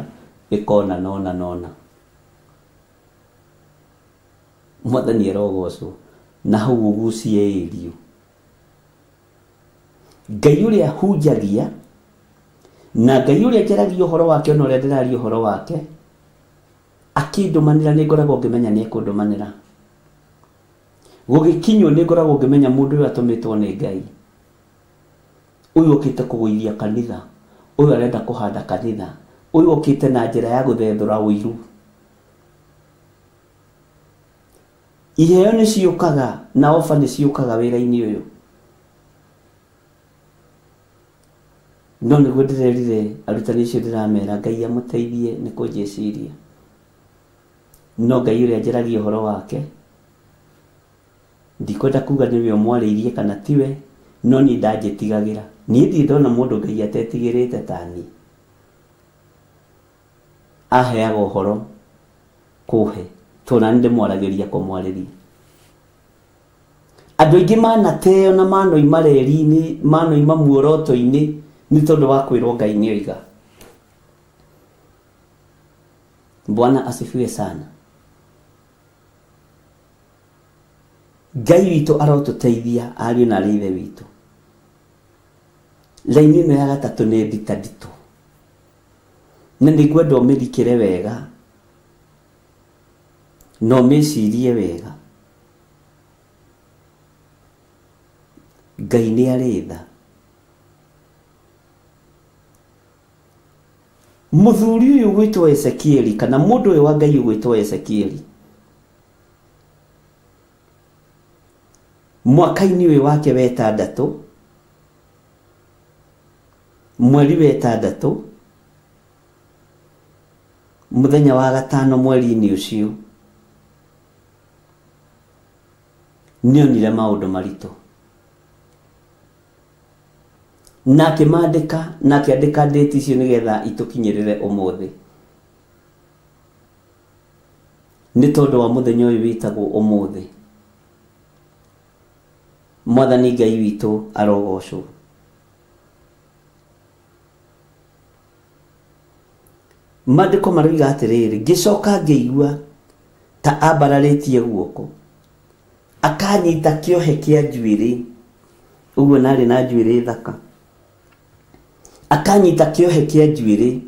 ĩka ũna na ũna na ũna. Mwathani arogocwo. Na hau ũgucie ĩriũ. Ngai ũrĩa hunjagia na Ngai ũrĩa njaragia ũhoro wake ona ũrĩa ndĩraria ũhoro wake akĩndũmanĩra nĩ ngoragwo ngĩmenya nĩ ekũndũmanĩra. Gũgĩkinywo nĩ ngoragwo ngĩmenya mũndũ ũyũ atũmĩtwo nĩ Ngai. Ũyũ okĩte kũgũithia kanitha, ũyũ arenda kũhanda kanitha, ũyũ okĩte na njĩra ya gũthethũra ũiru. Iheo nĩ ciũkaga na ofa nĩ ciũkaga wĩra-inĩ ũyũ. No nĩguo ndĩrerire arutani acio ndĩramera Ngai amũteithie nĩ kũnjĩciria. No Ngai ũrĩa njaragia ũhoro wake, ndikwenda kuga nĩwe ũmwarĩirie kana tiwe, no niĩ ndanjĩtigagĩra. Niĩ ndirĩ ndona mũndũ Ngai atetigĩrĩte ta niĩ. Aheaga ũhoro kũhe, tondũ nani ndĩmwaragĩria kũmwarĩria. Andũ aingĩ manateo na manoima reri-inĩ, manoima muoroto-inĩ nĩ tondũ wa kwĩrwo Ngai nĩ oiga. Bwana asifiwe sana. Ngai witũ arotũteithia ariũ na arĩ ithe witũ. Raini ĩno ya gatatũ nĩ ndita nditũ. Na nĩ ngwenda ũmĩrikĩre wega na ũmĩcirie wega. Ngai nĩ arĩ tha. Mũthuri ũyũ ũgwĩtwo Ezekieli kana mũndũ ũyũ wa Ngai ũgwĩtwo Ezekieli mwaka-inĩ ũyũ wake wa ĩtandatũ mweri wa ĩtandatũ mũthenya wa gatano mweri-inĩ ũcio nĩonire maũndũ maritũ na akĩmandĩka na akĩandĩka ndĩti icio nĩgetha itũkinyĩrĩre ũmũthĩ nĩ tondũ wa mũthenya ũyũ wĩtagwo ũmũthĩ. Mwathani Ngai witũ arogocwo. Maandĩko maroiga atĩrĩrĩ, ngĩcoka ngĩigua ta ambararĩtie guoko akanyita kĩohe kĩa njuĩrĩ, ũguo narĩ na njuĩrĩ thaka, akanyita kĩohe kĩa njuĩrĩ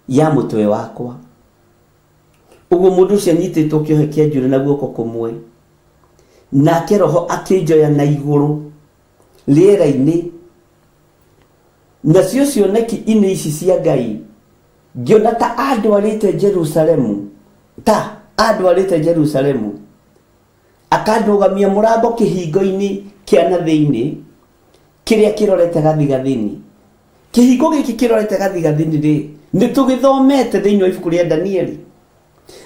ya mũtwe wakwa. Ũguo mũndũ ũcio anyitĩtwo kĩohe kĩa njuĩrĩ na guoko kũmwe, nake roho akĩnjoya na igũrũ rĩera-inĩ. Nacio cioneki inĩ ici cia Ngai ngĩona ta andwarĩte Jerusalemu, ta andwarĩte Jerusalemu, akandũgamia mũrango kĩhingo-inĩ kĩa na thĩinĩ kĩrĩa kĩrorete gathigathini. Kĩhingo gĩkĩ kĩrorete gathigathini rĩ, nĩ tũgĩthomete thĩinĩ wa ibuku rĩa Danieli,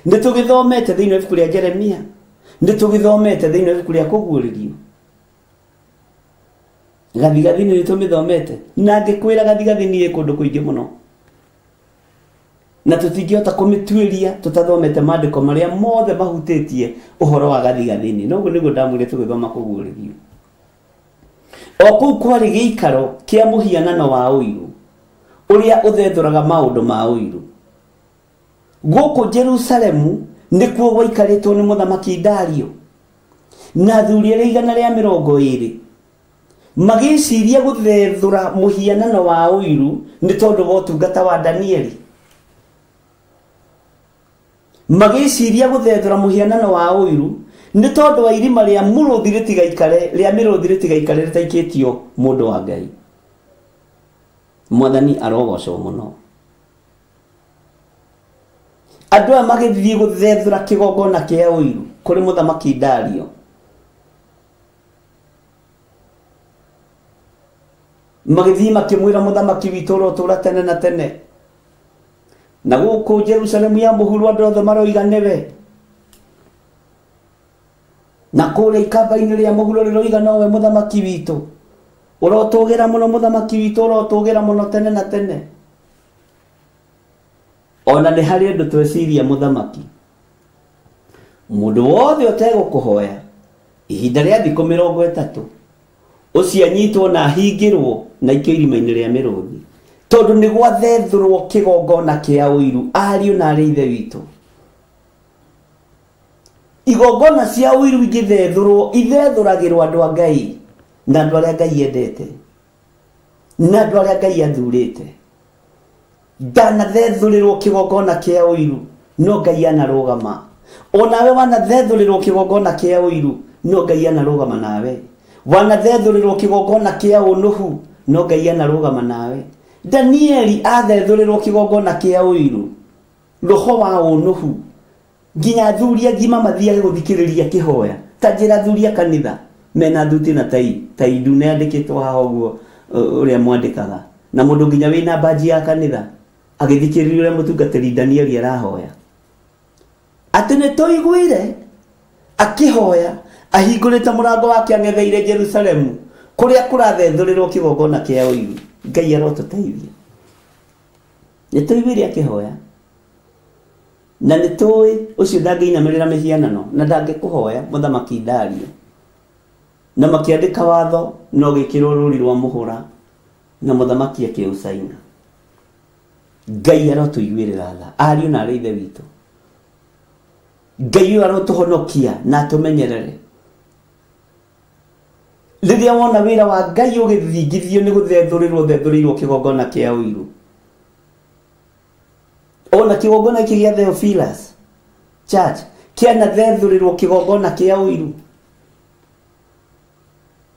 nĩ tũgĩthomete thĩinĩ wa ibuku rĩa Jeremia, nĩ tũgĩthomete thĩinĩ wa ibuku rĩa Kũguũrĩrio. Gathigathini nĩ tũmĩthomete, na ngĩkwĩra gathigathini ĩ kũndũ kũingĩ mũno, na tũtingĩhota kũmĩtuĩria tũtathomete maandĩko marĩa mothe mahutĩtie ũhoro wa gathigathini. Noguo nĩguo ndamwĩrire tũgĩthoma Kũguũrĩrio. O kũu kwarĩ gĩikaro kĩa mũhianano wa ũiru, ũrĩa ũthethũraga maũndũ ma ũiru. Gũkũ Jerusalemu nĩkuo gwaikarĩtwo nĩ mũthamaki Dario na athuri arĩa 120, magĩciria gũthethũra mũhianano wa ũiru nĩ tondũ wa ũtungata wa Danieli. Magĩciria gũthethũra mũhianano wa ũiru Nĩ tondũ wa irima rĩa mũrũthi rĩtigaikare, rĩa mĩrũthi rĩtigaikare rĩtaikĩtio mũndũ wa Ngai. Mwathani arogocwo mũno. Andũ aya magĩthiĩ gũthethũra kĩgongona kĩa ũiru kũrĩ mũthamaki Dario. Magĩthiĩ makĩmwĩra mũthamaki witũ ũrotũũra tene na tene. Na gũkũ Jerusalemu ya mũhuro andũ othe maroiga nĩwe. Na kũrĩa ikamba-inĩ rĩa mũhuro rĩroiga nowe mũthamaki witũ. Ũrotũgĩra mũno mũthamaki witũ, ũrotũgĩra mũno tene na tene. Ona nĩ harĩ ũndũ tweciria mũthamaki. Mũndũ wothe ũtegũkũhoya ihinda rĩa thikũ 30 ũcio anyitwo na ahingĩrwo na aikio irima-inĩ rĩa mĩrũthi tondũ nĩ gwathethũrwo kĩgongona kĩa ũiru ariũ na arĩ ithe witũ. Igongona cia ũiru ingĩthethũrwo ithethũragĩrwo andũ a Ngai na andũ arĩa Ngai endete na andũ arĩa Ngai athurĩte. Ndanathethũrĩrwo kĩgongona kĩa ũiru no Ngai anarũgama. Onawe wanathethũrĩrwo kĩgongona kĩa ũiru no Ngai anarũgama nawe. Wanathethũrĩrwo kĩgongona kĩa ũnũhu no Ngai anarũgama nawe. Danieli athethũrĩrwo kĩgongona kĩa ũiru, roho wa ũnũhu, nginya athuri agima mathiage gũthikĩrĩria kĩhoya. Ta njĩra athuri a kanitha mena thuti na tai, tai ndune yandĩkĩtwo haha ũguo ũrĩa mwandĩkaga, na mũndũ nginya wĩna mbanji ya kanitha agĩthikĩrĩria ũrĩa mũtungatĩri Danieli arahoya. Atĩ nĩ tũiguire akĩhoya ahingũrĩte mũrango wake ang'etheire Jerusalemu kũrĩa kũrathethũrĩrwo kĩgongona kĩa ũiru. Ngai arotũteithia. Nĩ tũiguire akĩhoya na nĩ tũĩ ũcio ndangĩinamĩrĩra mĩhianano na ndangĩkũhoya mũthamaki Dario. Na makĩandĩka watho na ũgĩkĩrwo rũri rwa mũhũra na mũthamaki akĩũcaina. Ngai arotũiguĩrĩra tha ariũ na arĩ ithe witũ. Ngai ũyũ arotũhonokia na atũmenyerere. Rĩrĩa wona wĩra wa Ngai ũgĩthingithio nĩ gũthethũrĩrwo ũthethũrĩirwo kĩgongona kĩa ũiru. Ona kĩgongona gĩkĩ gĩa Theophilus Church kĩanathethũrĩrwo kĩgongona kĩa ũiru.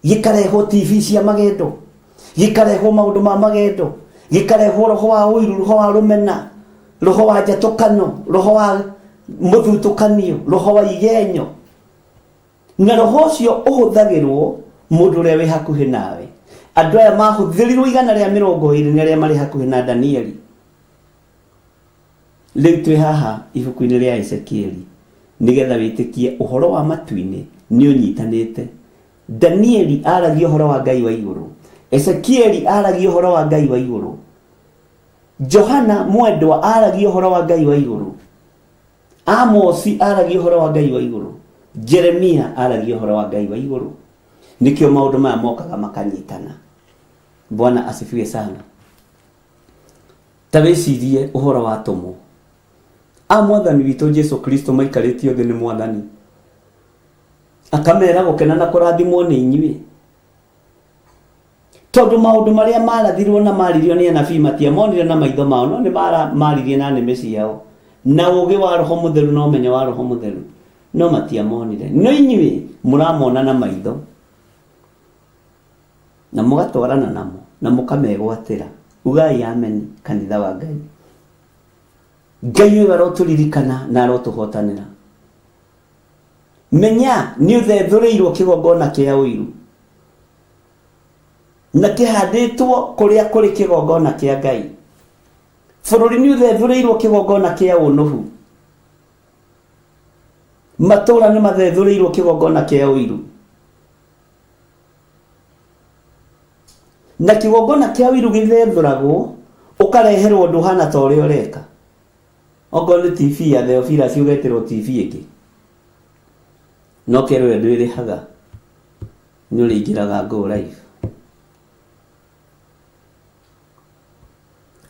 Gĩkarehwo TV cia magendo, gĩkarehwo maũndũ ma magendo, gĩkarehwo roho wa ũiru, roho wa rũmena, roho wa njatũkano, roho wa mũthutũkanio, roho wa igenyo. Na roho ũcio ũhũthagĩrwo mũndũ ũrĩa wĩ hakuhĩ nawe. Andũ aya mahũthĩrirwo 120 nĩ arĩa marĩ hakuhĩ na Danieli. Rĩu twĩ haha ibuku-inĩ rĩa Ezekieli nĩgetha wĩtĩkie ũhoro wa matu-inĩ nĩ ũnyitanĩte. Danieli aragia ũhoro wa Ngai wa igũrũ. Ezekieli aragia ũhoro wa Ngai wa igũrũ. Johana mwendwa aragia ũhoro wa Ngai wa igũrũ. Amosi aragia ũhoro wa Ngai wa igũrũ. Jeremia aragia ũhoro wa Ngai wa igũrũ. Nĩkĩo maũndũ maya mokaga makanyitana. Bwana asifiwe sana. Ta wĩcirie ũhoro wa atũmwo a mwathani witũ Jesu Kristo maikarĩtio thĩ nĩ mwathani, akamera gũkena na kũrathimwo nĩ inyuĩ, tondũ maũndũ marĩa marathirwo na maririo nĩ anabii matiamonire na maitho mao, no nĩ maririe na nĩmĩ ciao na ũũgĩ wa Roho Mũtheru na ũmenyo wa Roho Mũtheru, no matiamonire. No inyuĩ mũramona na maitho na mũgatwarana namo na mũkamegwatĩra. Ugai amen, kanitha wa Ngai. Ngai ũyũ arotũririkana na arotũhotanĩra. Menya nĩ ũthethũrĩirwo kĩgongona kĩa ũiru na kĩhandĩtwo kũrĩa kũrĩ kĩgongona kĩa Ngai. Bũrũri nĩ ũthethũrĩirwo kĩgongona kĩa ũnũhu. Matũũra nĩ mathethũrĩirwo kĩgongona kĩa ũiru. Na kĩgongona kĩa ũiru gĩthethũragwo ũkareherwo ũndũ ũhana ta ũrĩa ũreka. Okorwo nĩ TV ya Theophilus ũgetĩrwo TV ĩngĩ. No kerwo ĩyo ndwĩrĩhaga nĩ ũrĩingĩraga Go Live.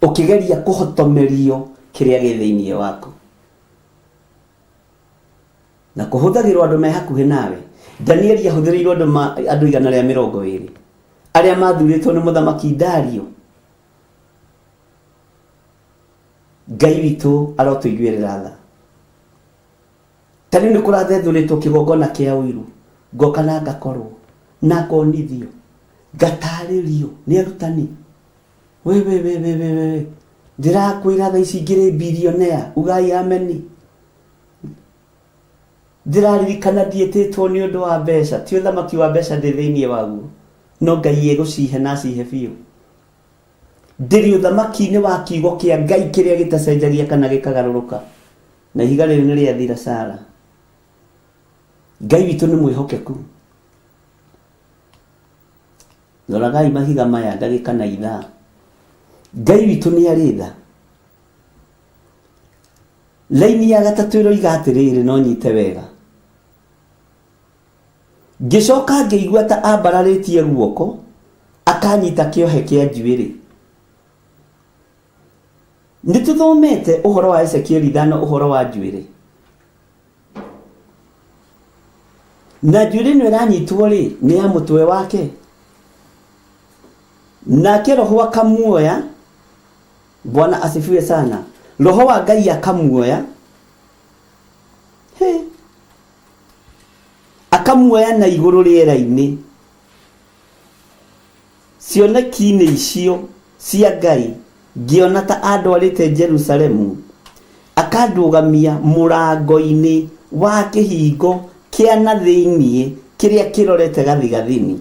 Ũkĩgeria kũhotomerio kĩrĩa gĩ thĩinĩ waku. Na kũhũthagĩrwo andũ me hakuhĩ nawe. Danieli ahũthĩrĩirwo andũ 120 arĩa mathurĩtwo nĩ mũthamaki Dario. Ngai witũ arotũiguĩrĩra tha. Ta rĩu nĩ kũrathethũrĩtwo kĩgongona kĩa ũiru, ngoka na ngakorwo na ngonithio, ngatarĩrio nĩ arutani. We we we we we we, ndĩrakwĩra thaa ici ngĩrĩ bilionea, ugai ameni. Ndĩraririkana ndiĩtĩtwo nĩ ũndũ wa mbeca, ti ũthamaki wa mbeca ndĩ thĩinĩ waguo, no Ngai egũcihe na acihe biũ. Ndĩrĩ ũthamaki-inĩ wa kiugo kĩa Ngai kĩrĩa gĩtacenjagia kana gĩkagarũrũka. Na ihiga rĩrĩ nĩ rĩathira Sara. Ngai witũ nĩ mwĩhokeku. Roragai mahiga maya ndagĩka na ithaa. Ngai witũ nĩ arĩ tha. Laini ya gatatũ ĩroiga atĩrĩrĩ, no nyite wega. Ngĩcoka ngĩigua ta ambararĩtie guoko akanyita kĩohe kĩa njuĩrĩ. Nĩ tũthomete ũhoro wa Ezekieli ithano ũhoro wa njuĩrĩ. Na njuĩrĩ ĩno ĩranyitwo rĩ, nĩ ya mũtwe wake. Nake roho akamuoya, Bwana asifiwe sana. Roho wa Ngai akamuoya. He. Akamuoya na igũrũ rĩera-inĩ. Cioneki-inĩ icio cia Ngai ngĩona ta andwarĩte Jerusalemu, akandũgamia mũrango-inĩ wa kĩhingo kĩa na thĩinĩ kĩrĩa kĩrorete gathigathini.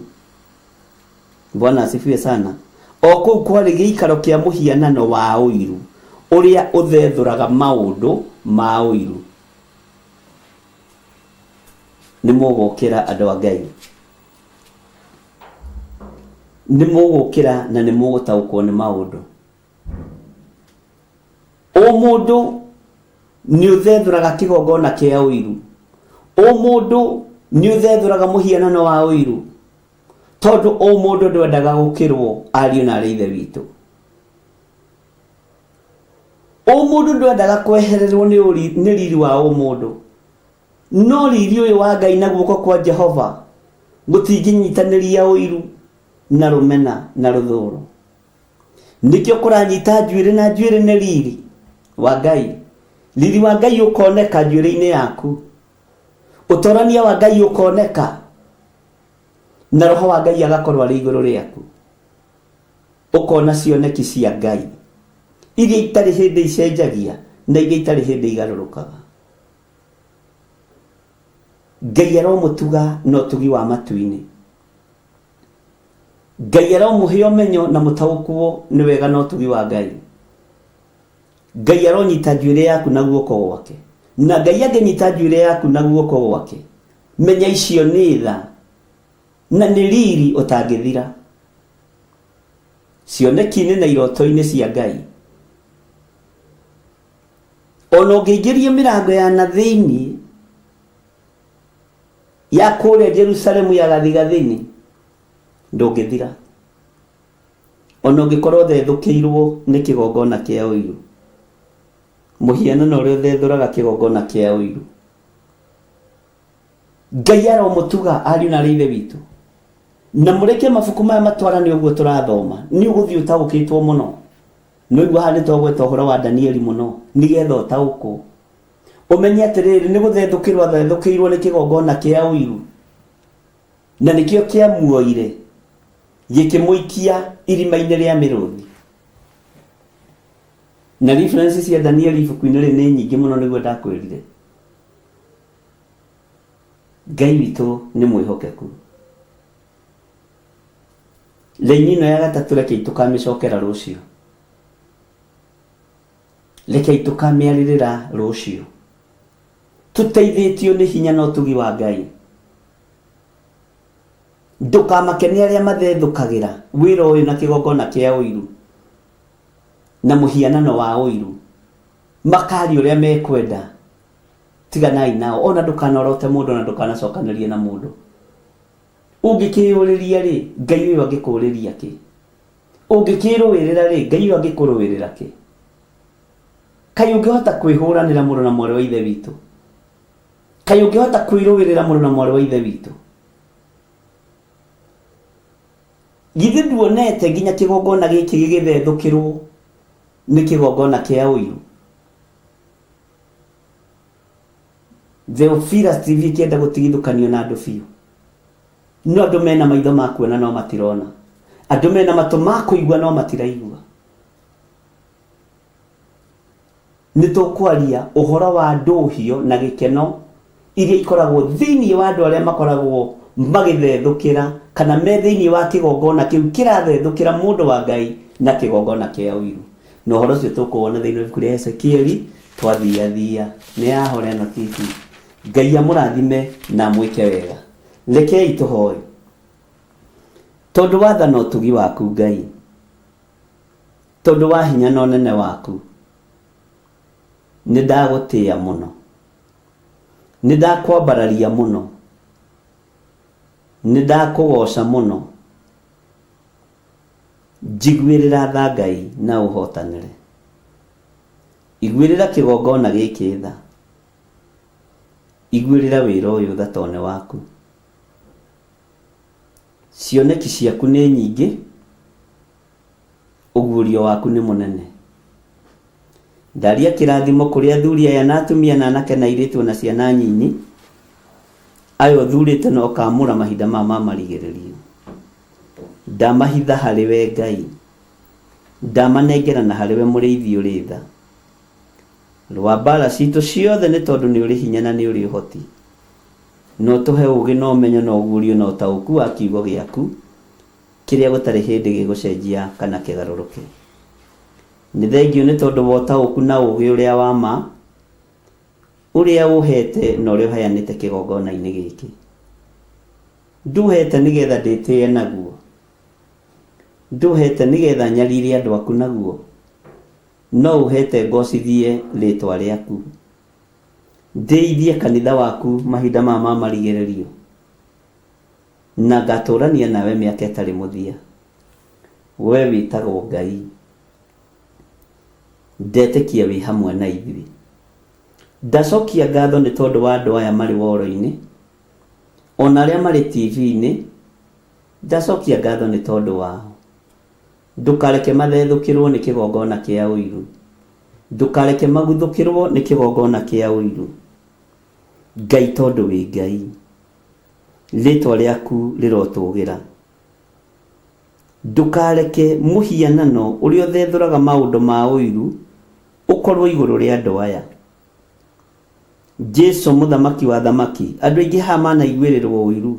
Bwana asifiwe sana. O kũu kwarĩ gĩikaro kĩa mũhianano wa ũiru, ũrĩa ũthethũraga maũndũ ma ũiru. Nĩ mũgũkĩra andũ a Ngai. Nĩ mũgũkĩra na nĩ mũgũtaũkwo nĩ maũndũ. Ũmũndũ nĩ ũthethũraga kĩgongona kĩa ũiru. Ũmũndũ nĩ ũthethũraga mũhianano wa ũiru. Tondũ ũmũndũ ndwendaga gũkĩrwo ariũ na arĩ ithe witũ. Ũmũndũ ndwendaga kwehererwo nĩ riri wa ũmũndũ. No riri ũyũ wa Ngai na guoko kwa Jehova gũtingĩnyitanĩria ũiru na rũmena na rũthũũro. Nĩkĩo kũranyita njuĩrĩ na njuĩrĩ nĩ riri wa Ngai. Riri wa Ngai ũkoneka njuĩrĩ-inĩ yaku. Ũtorania wa Ngai ũkoneka na roho wa Ngai agakorwo arĩ igũrũ rĩaku. Ũkona cioneki cia Ngai iria itarĩ hĩndĩ icenjagia na iria itarĩ hĩndĩ igarũrũkaga. Ngai aromũtuga na ũtugi wa matu-inĩ. Ngai aromũhe ũmenyo na mũtaũkwo nĩ wega na ũtugi wa Ngai. Ngai aronyita njuĩrĩ yaku na guoko gwake. Na Ngai angĩnyita njuĩrĩ yaku na guoko gwake, menya icio nĩ tha na nĩ riri ũtangĩthira. Cioneki-inĩ na iroto-inĩ cia Ngai. Ona ũngĩingĩrio mĩrango ya na thĩinĩ ya kũrĩa Jerusalemu ya gathigathini, ndũngĩthira. Ona ũngĩkorwo ũthethũkĩirwo nĩ kĩgongona kĩa ũiru, mũhianano ũrĩa ũthethũraga kĩgongona kĩa ũiru. Ngai aromũtuga ariũ na arĩ ithe witũ, na mũreke mabuku maya matwarane ũguo tũrathoma, nĩ ũgũthiĩ ũtaũkĩtwo mũno. No igua haha nĩ twagweta ũhoro wa Danieli mũno nĩgetha ũtaũkwo. Ũmenye atĩrĩrĩ, nĩ gũthethũkĩrwo athethũkĩirwo nĩ kĩgongona kĩa ũiru, na nĩkĩo kĩamuoire gĩkĩmũikia irima-inĩ rĩa mĩrũthi. Na reference cia Danieli ibuku-inĩ rĩrĩ nĩ nyingĩ mũno nĩguo ndakwĩrire. Ngai witũ nĩ mwĩhokeku. Raini ĩno ya gatatũ rekei tũkamĩcokera rũciũ. Rekei tũkamĩarĩrĩra rũciũ. Tũteithĩtio nĩ hinya na ũtugi wa Ngai. Ndũkamake nĩ arĩa mathethũkagĩra wĩra ũyũ na kĩgongona kĩa ũiru na mũhianano wa ũiru. Makaria ũrĩa mekwenda. Tiganai nao. Ona ndũkanorote mũndũ ona ndũkanacokanĩrie na mũndũ. Ũngĩkĩyũrĩria rĩ, Ngai ũyũ angĩkũrĩria kĩ? Ũngĩkĩrũĩrĩra rĩ, Ngai ũyũ angĩkũrũĩrĩra kĩ? Kaĩ ũngĩhota kwĩhũranĩra mũrũ na mwarĩ wa ithe witũ? Kaĩ ũngĩhota kwĩrũĩrĩra mũrũ na mwarĩ wa ithe witũ? Githĩ nduonete nginya kĩgongona gĩkĩ gĩgĩthethũkĩrwo nĩ kĩgongona kĩa ũiru? Theophilus TV ĩkĩenda gũtigithũkanio na andũ biũ. No andũ mena maitho ma kuona no matirona. Andũ mena matũ ma kũigua no matiraigua. Nĩ tũkwaria ũhoro wa ndũhio na gĩkeno iria ikoragwo thĩinĩ wa andũ arĩa makoragwo magĩthethũkĩra kana me thĩinĩ wa kĩgongona kĩu kĩrathethũkĩra mũndũ wa Ngai na kĩgongona kĩa ũiru. Na ũhoro ũcio tũkũwona thĩinĩ wa ibuku rĩa Ezekieli twathiathia. Nĩ yahora ĩno TV. Ngai amũrathime na amwĩke wega. Rekei tũhoe. Tondũ wa tha na ũtugi waku Ngai, Tondũ wa hinya na ũnene waku, Nĩ ndagũtĩa mũno. Nĩ ndakwambararia mũno. Nĩ ndakũgooca mũno. Njiguĩrĩra tha Ngai na ũhootanĩre. Iguĩrĩra kĩgongona gĩkĩ tha. Iguĩrĩra wĩra ũyũ tha tondũ nĩ waku. Cioneki ciaku nĩ nyingĩ, ũguũrio waku nĩ mũnene. Ndaria kĩrathimo kũrĩ athuri aya na atumia na anake na airĩtu o na ciana nyinyi, aya ũthurĩte na ũkaamũra mahinda maya ma marigĩrĩrio. Ndamahitha harĩ we Ngai, ndamanengerana harĩ we mũrĩithi ũrĩ tha. Rũa mbaara citũ ciothe nĩ tondũ nĩ ũrĩ hinya na nĩ ũrĩ ũhoti. Na ũtũhe ũũgĩ na ũmenyo na ũguũrio na ũtaũku wa kiugo gĩaku, kĩrĩa gũtarĩ hĩndĩ gĩgũcenjia kana kĩgarũrũke. Nĩ thengiũ nĩ tondũ wa ũtaũku na ũũgĩ ũrĩa wa ma, ũrĩa ũheete na ũrĩa ũheanĩte kĩgongona-inĩ gĩkĩ. Ndũheete nĩgetha ndĩtĩĩe naguo. Ndũheete nĩgetha nyarire andũ aku naguo, no ũheete ngoocithie rĩĩtwa rĩaku. Ndĩithie kanitha waku mahinda maya ma marigĩrĩrio, na ngatũũrania nawe mĩaka ĩtarĩ mũthia. Wee wĩtagwo Ngai. Ndetĩkia wĩ hamwe na ithuĩ. Ndacokia ngatho nĩ tondũ wa andũ aya marĩ woro-inĩ, o na arĩa marĩ TV-inĩ, ndacokia ngatho nĩ tondũ wao. Ndũkareke mathethũkĩrwo nĩ kĩgongona kĩa ũiru. Ndũkareke maguthũkĩrwo nĩ kĩgongona kĩa ũiru. Ngai tondũ wĩ Ngai. Rĩtwa rĩaku rĩrotũgĩra. Ndũkareke mũhianano ũrĩa ũthethũraga maũndũ ma ũiru ũkorwo igũrũ rĩa andũ aya. Jesu mũthamaki wa athamaki, andũ aingĩ haha manaiguĩrĩrwo ũiru.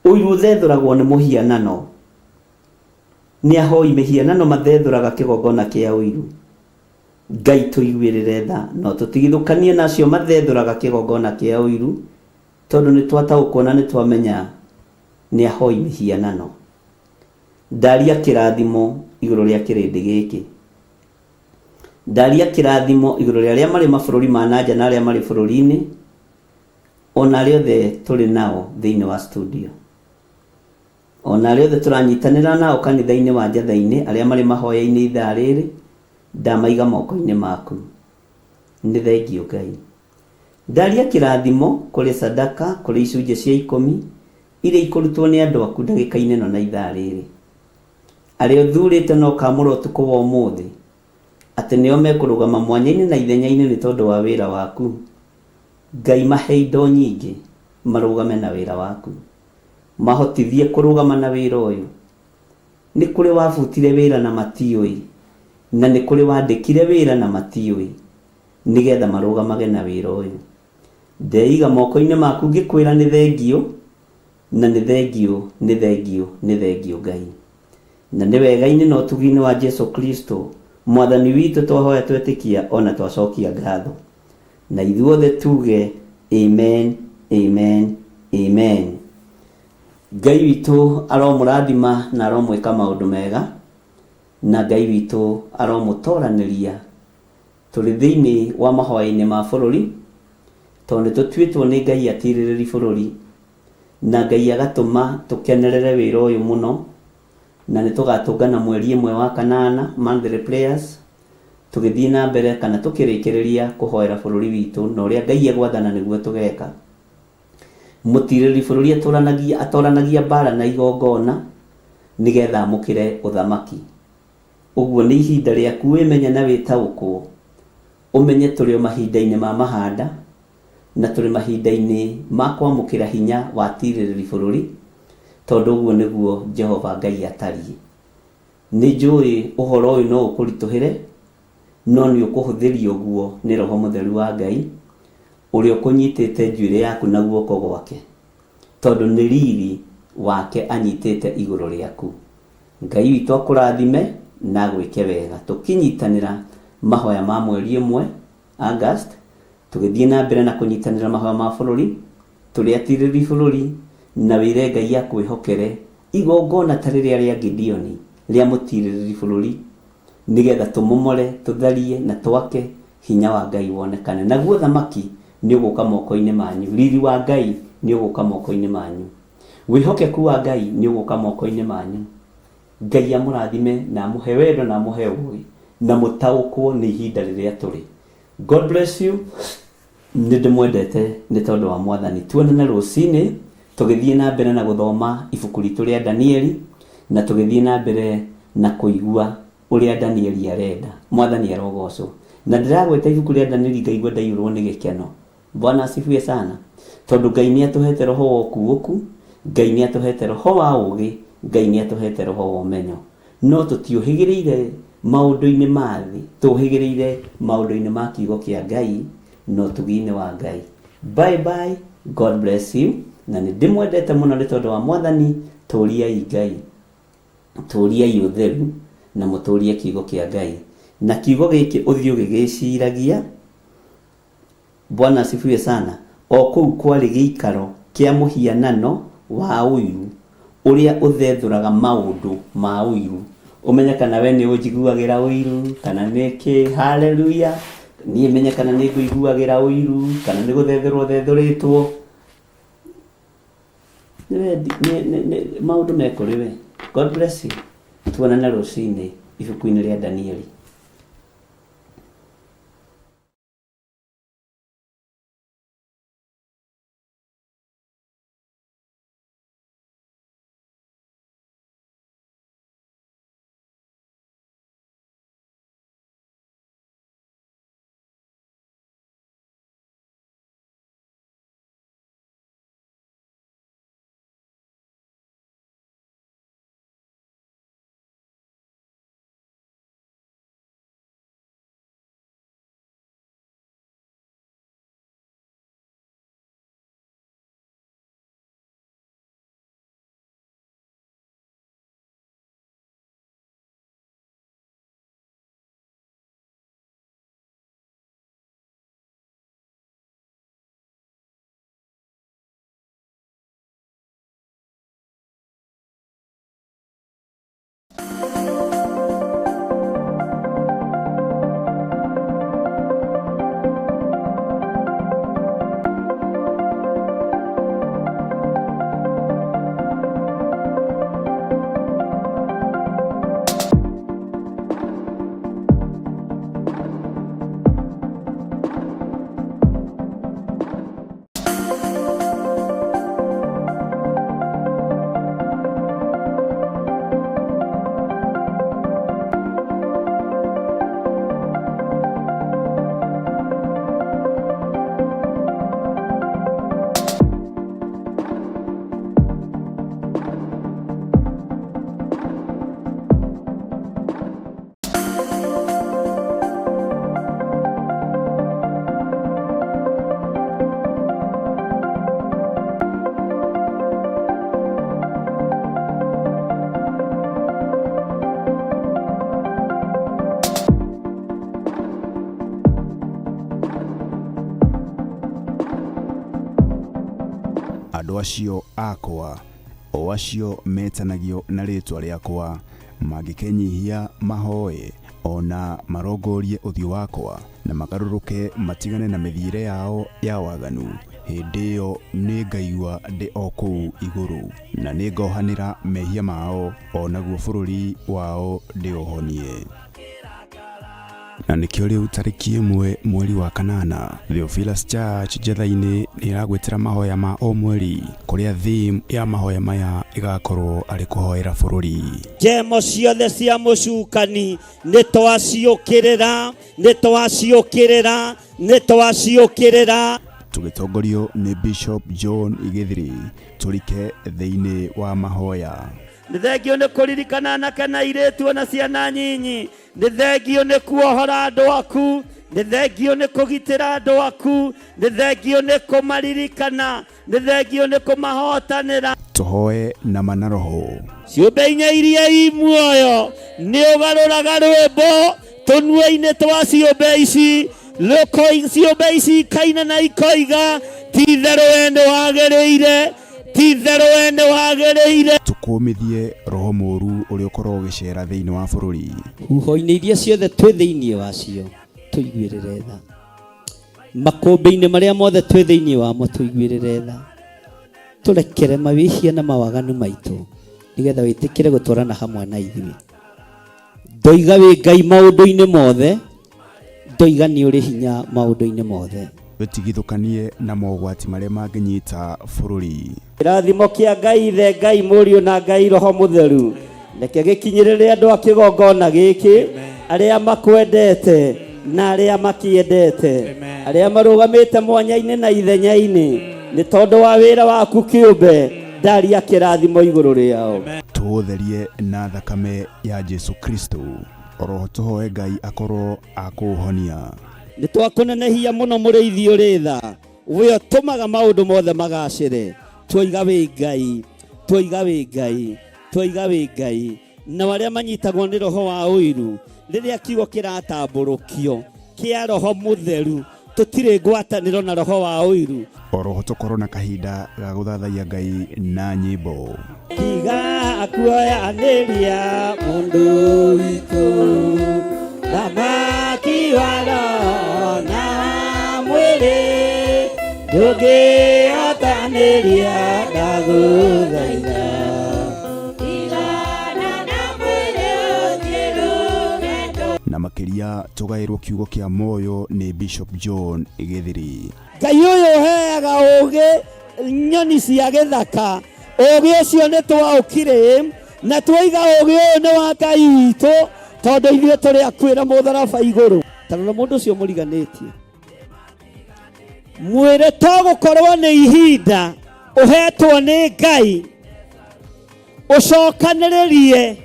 Ũiru ũthethũragwo nĩ mũhianano. Nĩ ahoi mĩhianano mathethũraga kĩgongona kĩa ũiru. Ngai tũiguĩrĩre tha na ũtũtigithũkanie na acio mathethũraga kĩgongona kĩa ũiru, tondũ nĩ twataũkwo na nĩ twamenya nĩ ahoi mĩhianano. Ndaria kĩrathimo igũrũ rĩa kĩrĩndĩ gĩkĩ. Ndaria kĩrathimo igũrũ rĩa arĩa marĩ mabũrũri ma na nja na arĩa marĩ bũrũri-inĩ, o na arĩa othe tũrĩ nao thĩinĩ wa studio. O na arĩa othe tũranyitanĩra nao kanitha-inĩ wa Njatha-inĩ, arĩa marĩ mahoya-inĩ ithaa rĩrĩ, ndamaiga moko-inĩ maku. Nĩ thengiũ Ngai. Ndaria kĩrathimo kũrĩ sadaka, kũrĩ icunjĩ cia ikũmi, iria ikũrutwo nĩ andũ aku ndagĩka-inĩ ĩno na ithaa rĩrĩ. Arĩa ũthurĩte na ũkaamũra ũtukũ wa ũmũthĩ, atĩ nĩo mekũrũgama mwanya-inĩ na ithenya-inĩ nĩ tondũ wa wĩra waku, Ngai mahe indo nyingĩ marũgame na wĩra waku. Mahotithie kũrũgama na wĩra ũyũ. Nĩ kũrĩ wabutire wĩra na matiũĩ, na nĩ kũrĩ wandĩkire wĩra na matiũĩ, nĩ getha marũgamage na wĩra ũyũ. Ndeiga moko-inĩ maku ngĩkwĩra nĩ thengiũ, na nĩ thengiũ, nĩ thengiũ, nĩ thengiũ Ngai. Na nĩ wega-inĩ na ũtugi-inĩ wa Jesu Kristo, Mwathani witũ twahoya twetĩkia o na twacokia ngatho. Na ithuothe tuge amen, amen, amen. Ngai witũ aromũrathima na aromwĩka maũndũ mega, na Ngai witũ aromũtoranĩria. Tũrĩ thĩinĩ wa mahoya-inĩ ma bũrũri, tondũ nĩ tũtuĩtwo nĩ Ngai atirĩrĩri bũrũri, na Ngai agatũma tũkenerere wĩra ũyũ mũno, na nĩ tũgatũngana mweri ĩmwe wa kanana, monthly prayers, tũgĩthiĩ na mbere kana tũkĩrĩkĩrĩria kũhoera bũrũri witũ, na ũrĩa Ngai egwathana nĩguo tũgeka. Mũtirĩrĩri bũrũri atũranagia, atoranagia mbara na igongona nĩgetha amũkĩre ũthamaki. Ũguo nĩ ihinda rĩaku wĩmenye na wĩtaũkwo, ũmenye tũrĩ o mahinda-inĩ ma mahanda, Na tũrĩ mahinda-inĩ ma kwamũkĩra hinya wa tirĩrĩri bũrũri, tondũ ũguo nĩguo Jehova Ngai atariĩ. Nĩ njũĩ ũhoro ũyũ no ũkũritũhĩre, no nĩ ũkũhũthĩrio guo nĩ Roho Mũtheru wa Ngai, ũrĩa ũkũnyitĩte njuĩrĩ yaku na guoko gwake, tondũ nĩ riri wake anyitĩte igũrũ rĩaku. Ngai witũ akũrathime na agwĩke wega. Tũkĩnyitanĩra mahoya ma mweri ĩmwe, August, tũgĩthiĩ na mbere na kũnyitanĩra mahoya ma bũrũri, tũrĩ atirĩrĩri bũrũri, na wĩre Ngai akwĩhokere igongona ta rĩrĩa rĩa Gideoni rĩa mũtirĩrĩri bũrũri, nĩgetha tũmomore, tũtharie, na twake, hinya wa Ngai wonekane. Naguo ũthamaki nĩ ũgũka moko-inĩ manyu, riri wa Ngai nĩ ũgũka moko-inĩ manyu, wĩhokeku wa Ngai nĩ ũgũka moko-inĩ manyu. Ngai amũrathime na amũhe wendo na amũhe ũũgĩ na mũtaũkwo nĩ ihinda rĩrĩa tũrĩ. God bless you. Nĩ ndĩmwendete nĩ tondũ wa Mwathani. Tuonane rũcinĩ tũgĩthiĩ na mbere na gũthoma ibuku ritũ rĩa Danieli na tũgĩthiĩ na mbere na kũigua ũrĩa Danieli arenda. Mwathani arogocwo. Na ndĩragweta ibuku rĩa Danieli ngaigua ndaiyũrwo nĩ gĩkeno. Bwana asifiwe sana. Tondũ Ngai nĩ atũhete roho wa ũkuũku, Ngai nĩ atũhete roho wa ũũgĩ, Ngai nĩ atũhete roho wa ũmenyo. No tũtiũhĩgĩrĩire maũndũ-inĩ ma thĩ, tũhĩgĩrĩire maũndũ-inĩ ma kiugo kĩa Ngai na ũtugi-inĩ wa Ngai. Bye bye, God bless you. Na nĩ ndĩmwendete mũno nĩ tondũ wa Mwathani, tũriai Ngai, tũriai ũtheru na mũtũrie kiugo kĩa Ngai. Na kiugo gĩkĩ ũthiĩ ũgĩgĩciragia, Bwana asifiwe sana. O kũu kwarĩ gĩikaro kĩa mũhianano wa ũiru, ũrĩa ũthethũraga maũndũ ma ũiru. Ũmenye kana we nĩ ũnjiguagĩra ũiru, kana nĩ kĩ. Haleluya! Niĩ menye kana nĩ ngũiguagĩra ũiru, kana nĩ gũthethũrwo thethũrĩtwo. Maũndũ me kũrĩ we. God bless you. Tuonane rũcinĩ ibuku-inĩ rĩa Danieli. Andũ acio akwa, o acio metanagio na rĩĩtwa rĩakwa, mangĩkenyihia mahoe, o na marongorie ũthiũ wakwa, na magarũrũke matigane na mĩthiĩre yao ya waganu, hĩndĩ ĩyo nĩngaigua ndĩ o kũu igũrũ, na nĩngohanĩra mehia mao, o naguo bũrũri wao ndĩũhonie. Na nĩkĩo rĩu tarĩki ĩmwe mweri wa kanana, Theophilus Church Njetha-inĩ nĩ ĩragwĩtĩra mahoya ma o mweri, kũrĩa theme ya mahoya maya ĩgakorwo arĩ kũhoera bũrũri. Njemo ciothe cia mũcukani nĩ twaciũkĩrĩra, nĩ twaciũkĩrĩra, nĩ twaciũkĩrĩra. Tũgĩtongorio nĩ Bishop John Gĩthiri, tũrike thĩinĩ wa mahoya. Nĩ thengio nĩ kũririkana anake na airĩtu ona ciana nyinyi. Nĩ thengio nĩ kuohora andũ aku. Nĩ thengio nĩ kũgitĩra andũ aku. Nĩ thengio nĩ kũmaririkana. Nĩ thengio nĩ kũmahotanĩra. Tũhoe na ma na roho. Ciũmbe inya iria i muoyo nĩ ũgarũraga rwĩmbo tũnua-inĩ twa ciũmbe ici. Ciũmbe ici ikaina na ikoiga, ti itherũ we nĩ wagĩrĩire, ti itherũ we nĩ wagĩrĩire. Tũkũmithie roho mũũru ũrĩa ũkoragwo ũgĩcera thĩinĩ wa bũrũri. Huho-inĩ iria ciothe twĩ thĩinĩ wacio tũiguĩrĩre tha. Makũmbĩ-inĩ marĩa mothe twĩ thĩinĩ wamo tũiguĩrĩre tha. Tũrekere mawĩhia na mawaganu maitũ nĩgetha wĩtĩkĩre gũtwarana hamwe na ithuĩ. Ndoiga wĩ Ngai maũndũ-inĩ mothe, ndoiga nĩ ũrĩ hinya maũndũ-inĩ mothe. Tũtigithũkanie na mogwati marĩa mangĩnyita bũrũri. Kĩrathimo kĩa Ngai Ithe, Ngai Mũriũ na Ngai Roho Mũtheru reke gĩkinyĩrĩre andũ a kĩgongona gĩkĩ, arĩa makwendete na arĩa makĩendete, arĩa marũgamĩte mwanya-inĩ na ithenya-inĩ nĩ tondũ wa wĩra waku kĩũmbe, ndaria kĩrathimo igũrũ rĩao. Tũũtherie na thakame ya Jesu Kristo. Oroho tũhoe Ngai akorwo akũũhonia. Nĩ twakũnenehia mũno mũrĩithi ũrĩ tha, we ũtũmaga maũndũ mothe magacĩre. Twoiga wĩ Ngai, twoiga wĩ Ngai, twoiga wĩ Ngai. Nao arĩa manyitagwo nĩ roho wa ũiru, rĩrĩa kiugo kĩratambũrũkio kĩa roho mũtheru, tũtirĩ ngwatanĩro na roho wa ũiru. Oroho tũkorwo na kahinda ga gũthathaiya Ngai na nyĩmbo. Tiga kuoyanĩria mũndũ witũ, thamaki wa roho na wa mwĩrĩ, ndũngĩhotanĩria ndagũthaitha. Na makĩria tũgaĩrwo kiugo kĩa muoyo nĩ Bishop John Gĩthiri. Ngai ũyũ ũheaga ũũgĩ nyoni cia gĩthaka, ũũgĩ ũcio nĩ twaũkire na twaiga ũũgĩ ũyũ nĩ wa Ngai witũ, tondũ ithuĩ tũrĩ akuĩra mũtharaba igũrũ. Ta rora mũndũ ũcio mũriganĩtie, mwĩre to gũkorwo nĩ ihinda ũhetwo nĩ Ngai ũcokanĩrĩrie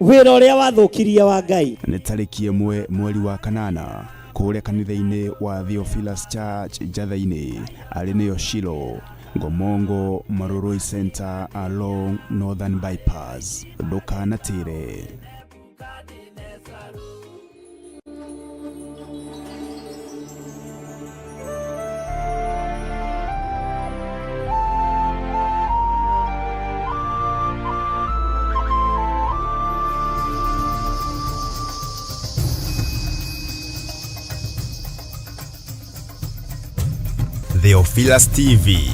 wĩra ũrĩa wathũkirie wa Ngai. Nĩ tarĩki 1 mweri wa 8 kũrĩa kanitha-inĩ wa Theophilus Church Njatha-inĩ, arĩ nĩyo Shilo, Ngomongo Marurui Center along Northern Bypass. Ndũkanatĩre. Theophilus TV.